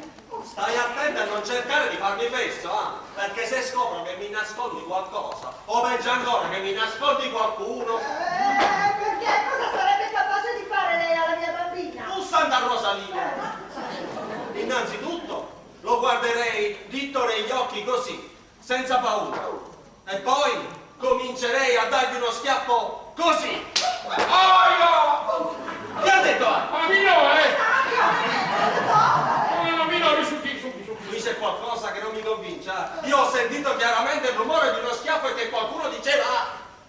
Stai attento a non cercare di farmi fesso, ah, perché se scopro che mi nascondi qualcosa, o peggio ancora che mi nascondi qualcuno. Eh, perché cosa sarebbe capace di fare lei alla mia bambina? Oh, Santa Rosalina! Eh. Innanzitutto lo guarderei dritto negli occhi così, senza paura. E poi comincerei a dargli uno schiaffo così. Aia! Chi ha detto aia? Ma mi no, eh! No, no, no, mi no, mi su qui, su qui, su qui. Qui c'è qualcosa che non mi convince, eh. Io ho sentito chiaramente il rumore di uno schiaffo e che qualcuno diceva: "Ah,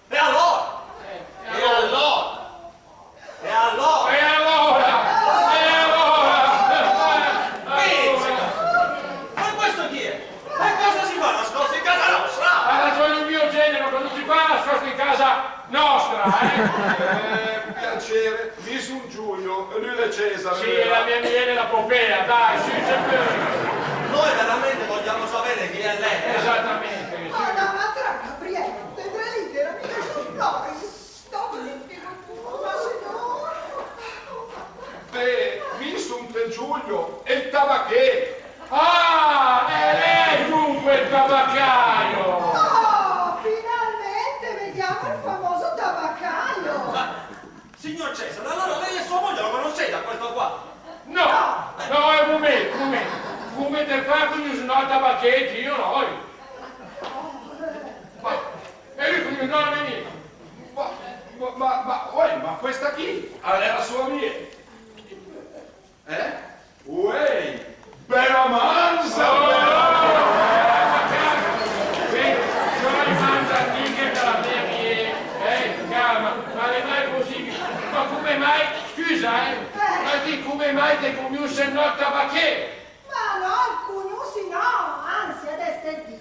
e allora?" Eh, e allora? E allora? E allora? E allora? Pizzica! Ma questo chi è? Ma cosa si fa nascosto in casa nostra? Ha ragione il mio genero, cosa si fa nascosto in casa nostra, eh? Eh, piacere, mi son Giulio, e lü l'è Cesare. Sì, e la mia miee l'è la Popea, dai, sì, sempre. Noi veramente vogliamo sapere chi è lei, eh? Esattamente, sì. Oh, no, ma tra Gabriele, Pedrelli, era mica su Floris. Dopo ti spiego tutto, ma signor. Beh, mi son Giulio, el tabachè. Ah, è lei dunque il tabaccaio! Oh, finalmente vediamo il famoso tabaccaio! Ma, signor Cesare, allora lei e sua moglie lo conoscete a questo qua? No, no, un momento, un momento. Cume te fà a cugnusì ol tabachè, io no. Ma, e lü cugnus no l'è mia. Ma, ma, ma, ma, uè, ma questa chi? Ah, l'è la sua miee. Eh? Uè, bella manza, oh, bella manza. Sì, io non mangio mica per la mia miee. Eh, calma, ma l'è mai possibile? Ma come mai? Scusa, eh? Ma ti come mai te cugnusset ol tabachè? Ma no, cugnusì no, anzi, adess te dì,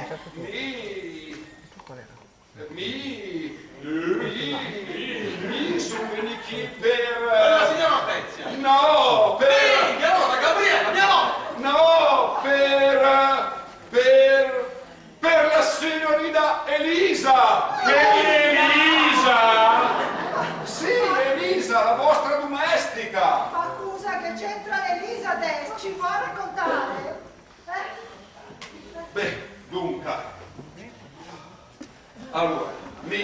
Mi, mi, mi, mi, mi, só vegnü chì per... Per la signora Ortensia. No, per... Sì, mia nora, Gabriella, mia nora. No, per, per, per la signorina Elisa. Elisa? Sì, Elisa, la vostra domestica. Ma cosa che c'entra l'Elisa adess? Ci vuol raccontare? Eh? Beh, dunca. Alura, mi,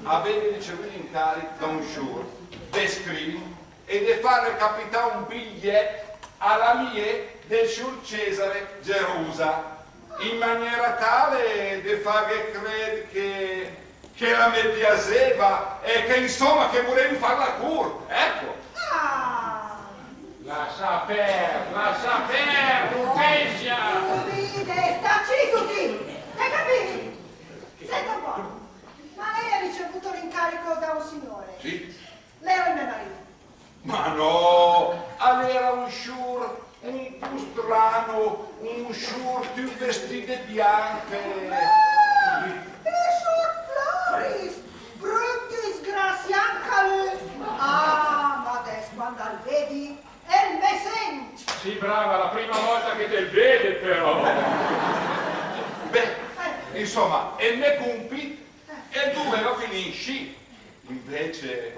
a vedi ricevü l'incaric da un sciur de scriv e de fà recapità un bigliet a la miee del sciur Cesare Gerusa, in maniera tale de faghe cred che, che la me piaseva e che, insoma, che vulevi farla curt, ecco. Ah! Lassa per, lassa per, Lucrezia! Udì, sta zitto ti! Te capì? Senta un po', ma lei ha ricevuto l'incarico da un signore? Sì. L'era il mio marito. Ma no, l'era un sciur un po' strano, un sciur tüt vestì de bianch. Ah, il sciur Floris! Brüt disgrazià anca lü! Ah, ma adess quand al vedi, el me sent! Sì, brava, la prima volta che te el vede, però. Beh, insoma, el me cumpit el duveva finì inscì. Invece,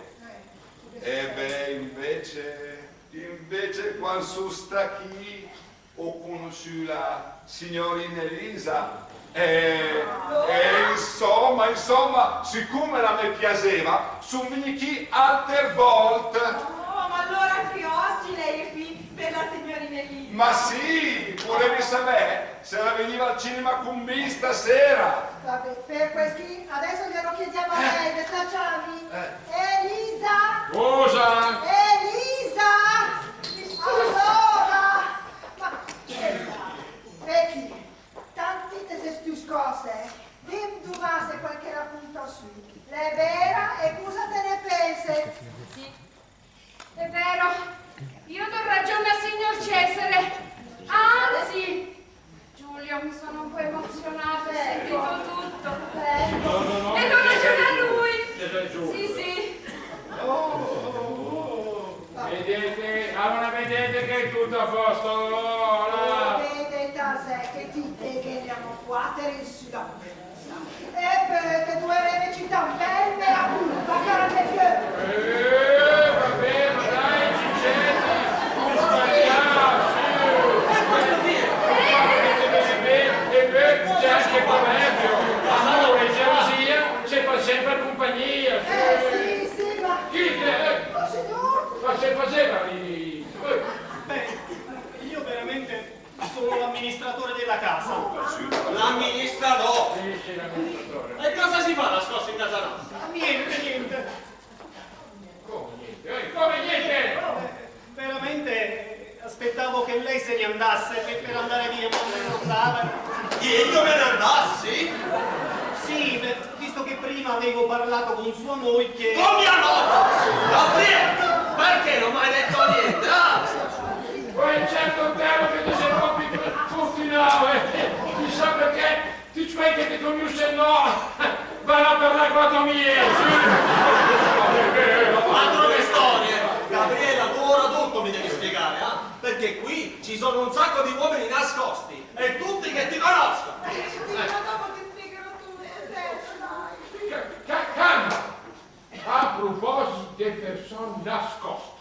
eh beh, invece, invece quand só stacc chì, ó cunussü la signorina Elisa. E, e insoma, insoma, sicome la me piaseva, só vegnü chì alter volt. Oh, ma allora anche oggi lei è qui per la signorina Elisa? Ma sì, vulevi savè se la vegniva al cinema con me stasera. Vabbè, per quest chì, adess glielo chiediamo a lei, de stà ciami. Eh. Elisa! Cosa? Elisa! Allora, ma, Elisa, vedi, tant te sét tüt scoss, eh? Dim dumà se quel che la cünta sü l'è vera e cosa te ne penset. Sì. È vero, io do ragione al signor Cesare. Anzi, Giulio, mi sono un po' emozionata, ho sentito tutto. No, no, no, e do ragione a lui. Sì, sì. Vedete, allora vedete che è tutto a posto. Ora. Vedete, Tasè, che ti te ghe ne a mo quater in sü da E però te duerevet cità bel me la culpa, cara me fiö. Eh, va bene, ma dai, Cicetta, non sbagliarsi. E poi c'è anche il proverbio, amore e gelosia se fa sempre compagnia. Eh, sì, sì, ma... Chi te... Oh, signor! Ma se faceva i... Beh, io veramente Sono l'amministratore della casa. L'amministrador? Sì, sì, l'amministratore. E cosa si fa nascosto in casa nostra? Niente, niente. Come niente? Eh, come niente? No, eh, veramente, eh, aspettavo che lei se ne andasse per, per andare via, ma non andava. Che io me ne andassi? Sì, beh, visto che prima avevo parlato con sua moglie. Con mia moglie? Gabriele, perché non mi hai detto niente? Ah! Poi certo, Otello, che te sét pròpi fortünà, eh. Chissà perché, tücc quei che te cugnussen, no, van a parlà con la mia, sì. Altro che storie. Gabriella, tu ora tutto mi devi spiegare, eh? Perché qui ci sono un sacco di uomini nascosti e tutti che ti conoscono. Eh, sì, ma dopo ti spiegherò tutto, adesso, dai. Ca-, ca-, calma! A proposito de persone nascoste.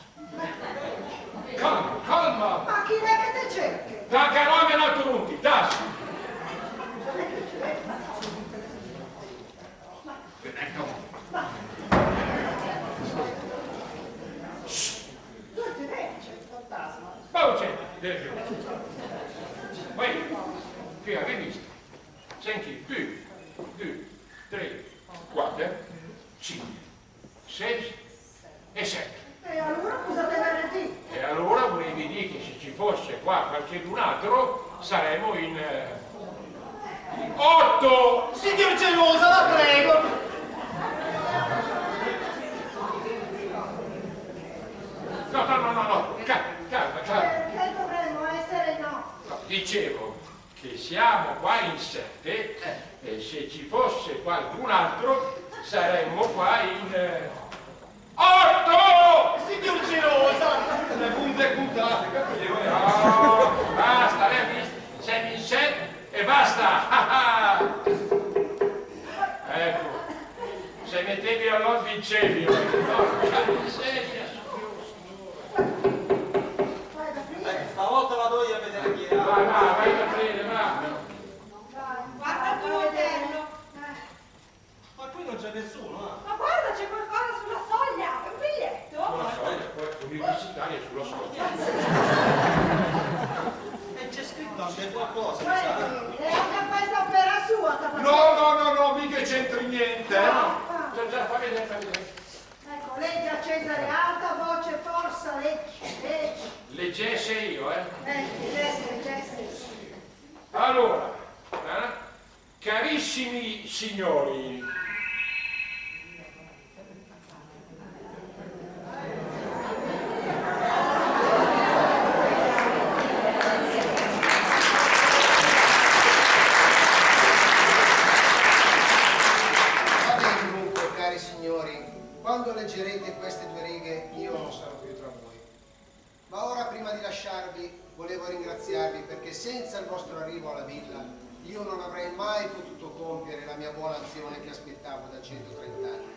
Calma, calma. Ma chi l'è che te cerche? Taca a me, no, tu non ti tassi. Ecco. Shh. Dove te vedi, c'è il fantasma? Ma non c'è, vedi. Poi, qui avete visto? Senti, dü, dü, trì, quater, cinch, sèis e sèt. E alura cosa te vöret dì? E alura vurevi dì che se ci fosse qua qualchedun altro saremmo in, eh, in otto! Signor Gerusa, la prego! No, no, no, no, no. Ca-, calma, calma. Perché dovremmo essere in otto? No, dicevo, Che siamo qua in sette, e se ci fosse qualcun altro saremmo qua in, eh, otto! Signor Gerosa! Le punte puntate, capito? No, basta, lei ha visto? Siamo in sette e basta! Ecco, se mettevi allora vincevi, no? Miseria, signor, signore. Eh, stavolta vado io a vedere chi è. Va, va, vai a vedere, va. Guarda il tuo utello. Ma qui non c'è nessuno, eh. Ma guarda, c'è qualcosa sulla soglia. È un biglietto. Sulla soglia, poi universitaria sulla soglia. E c'è scritto anche qualcosa, chissà. È anche questa opera sua, Tabacchino. No, no, no, no, mica c'entri niente, eh. No, no. Già, già, fa vedere, fa vedere. Ecco, leggi a Cesare, alta voce, forza, leggi, leggi. Leggesse io, eh? Eh, leggesse, leggesse. Allora, eh? Carissimi signori. Va bene, dunque, cari signori, quando leggerete queste due righe, io non sarò più tra voi. Ma ora, prima di lasciarvi, volevo ringraziarvi perché senza il vostro arrivo alla villa io non avrei mai potuto compiere la mia buona azione che aspettavo da centotrenta anni.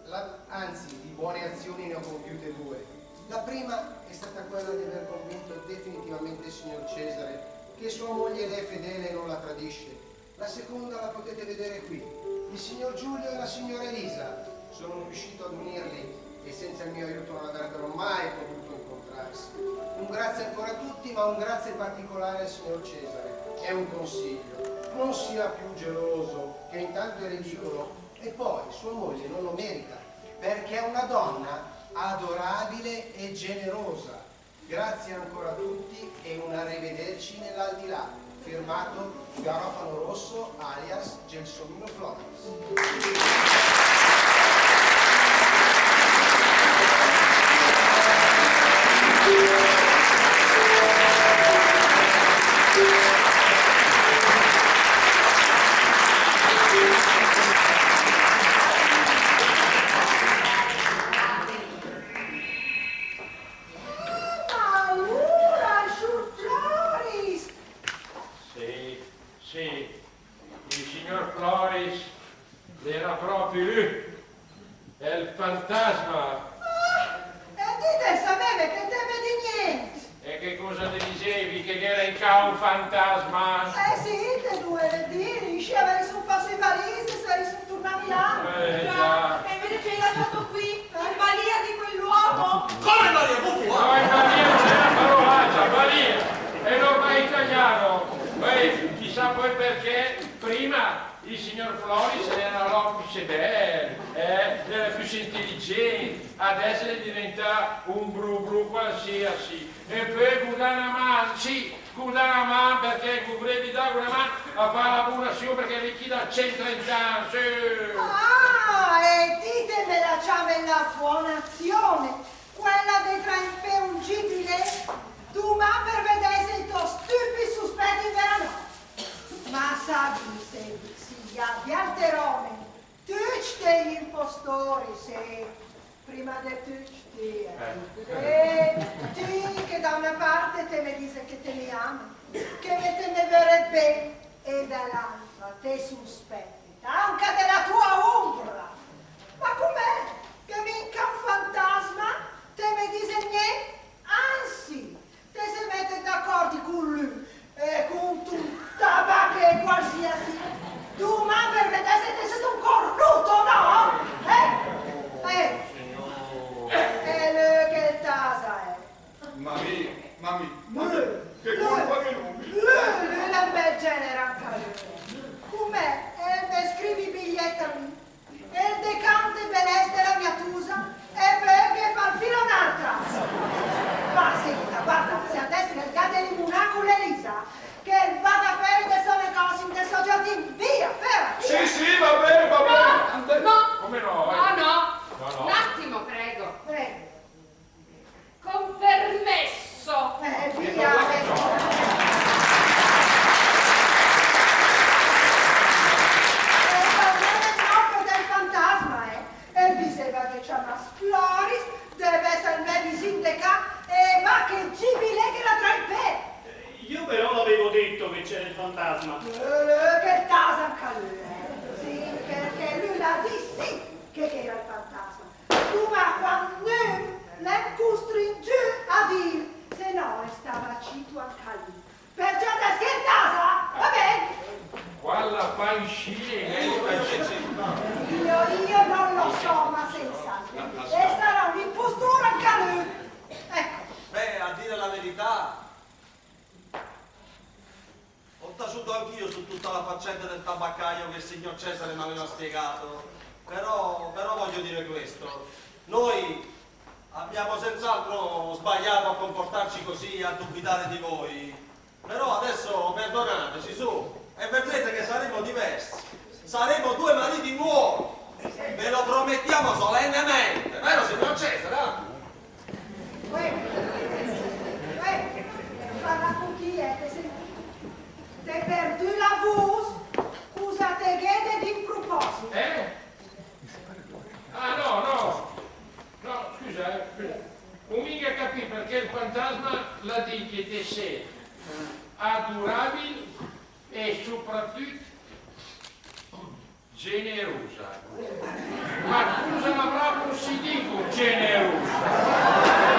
La, anzi, di buone azioni ne ho compiute due. La prima è stata quella di aver convinto definitivamente il signor Cesare che sua moglie le è fedele e non la tradisce. La seconda la potete vedere qui. Il signor Giulio e la signora Elisa. Sono riuscito ad unirli e senza il mio aiuto non avrebbero mai potuto incontrarsi. Un grazie ancora a tutti, ma un grazie particolare al signor Cesare. È un consiglio. Non sia più geloso, che intanto è ridicolo, e poi sua moglie non lo merita, perché è una donna adorabile e generosa. Grazie ancora a tutti e un arrivederci nell'aldilà. Firmato Garofano Rosso alias Gelsomino Floris. Ah, ma alura, sciur Floris! Sì, sì, il signor Floris l'era propi lü, el fantasma. Ah, e ti te saveve che te me di nient? E che cosa te disevi, che gh'era in cà un fantasma? Eh sì, te dueve dì, inscì avessim fà sü i valisi e sarìssim turnà là. Eh, già. E invece ci hai lasciato qui, in balia di quell'uomo. Come balia? Buffo, eh? No, in balia non è una parolaccia, balia è norma italiano. Poi, chissà poi perché, prima il signor Floris l'era l'omm pü bel, eh? L'era pü intelligent, adess l'è diventà un bru bru qualsiasi. E pö ghe dà una man, sì, ghe dà una man perché ghe vurevi dà una man a fà la buna azion perché l'è chì da centotrenta ann, sì. Ah, e ti te me la ciamet la bona azion, quella de trà in pè un gibilee, dumà per vedè se i tò stüpid suspett i veran. Ma savi se, se i è alteromen tücc degli impostori, sì. Prima de tücc ti, eh. Eh. Eh, ti che da una part te me diset che te me amet, che te me vöret ben, e da l'altra te suspettet anca de la tua umbra. Ma cum'è che minca un fantasma te me diset nient? Anzi, te se mettet d'acord cun lü e cun un tabachee qualsiasi, dumà per vedè se te set un cornuto o no, eh? Eh. E lü che tasa è? Ma mi, ma mi, ma che colpa che non mi... Lü, lü l'è un bel gener anca lü. Cum'è? Eh, me scriv i bigliett a mi. Eh, che 'l tasa anca lü, eh. Sì, perché lü l'ha dì sì che, che l'era 'l fantasma. Dumà quando l'è custringü a dì, se no restava cito anca lü. Perciò te scherzi, va ben? Quala panscina, eh? Io, io non lo so, ma senza lü. E sarà un impostore anca lü. Ecco. Beh, a dire la verità, ho taciuto anch'io su tutta la faccenda del tabaccaio che il signor Cesare mi aveva spiegato. Però, però voglio dire questo. Noi abbiamo senz'altro sbagliato a comportarci così e a dubitare di voi. Però adesso perdonateci, su, e vedrete che saremo diversi. Saremo due mariti nuovi. Ve lo promettiamo solennemente, vero, signor Cesare? Uè, uè, parla con chi è? Te sei, te perdü la vus? Cusa te gh'è de dì in proposito? Eh? Ah, no, no. No, scusa, eh, scusa. Hu minga capì perché il fantasma l'ha dì che te sei adorabile e soprattutto generosa. Ma cosa l'avrà possedito generosa?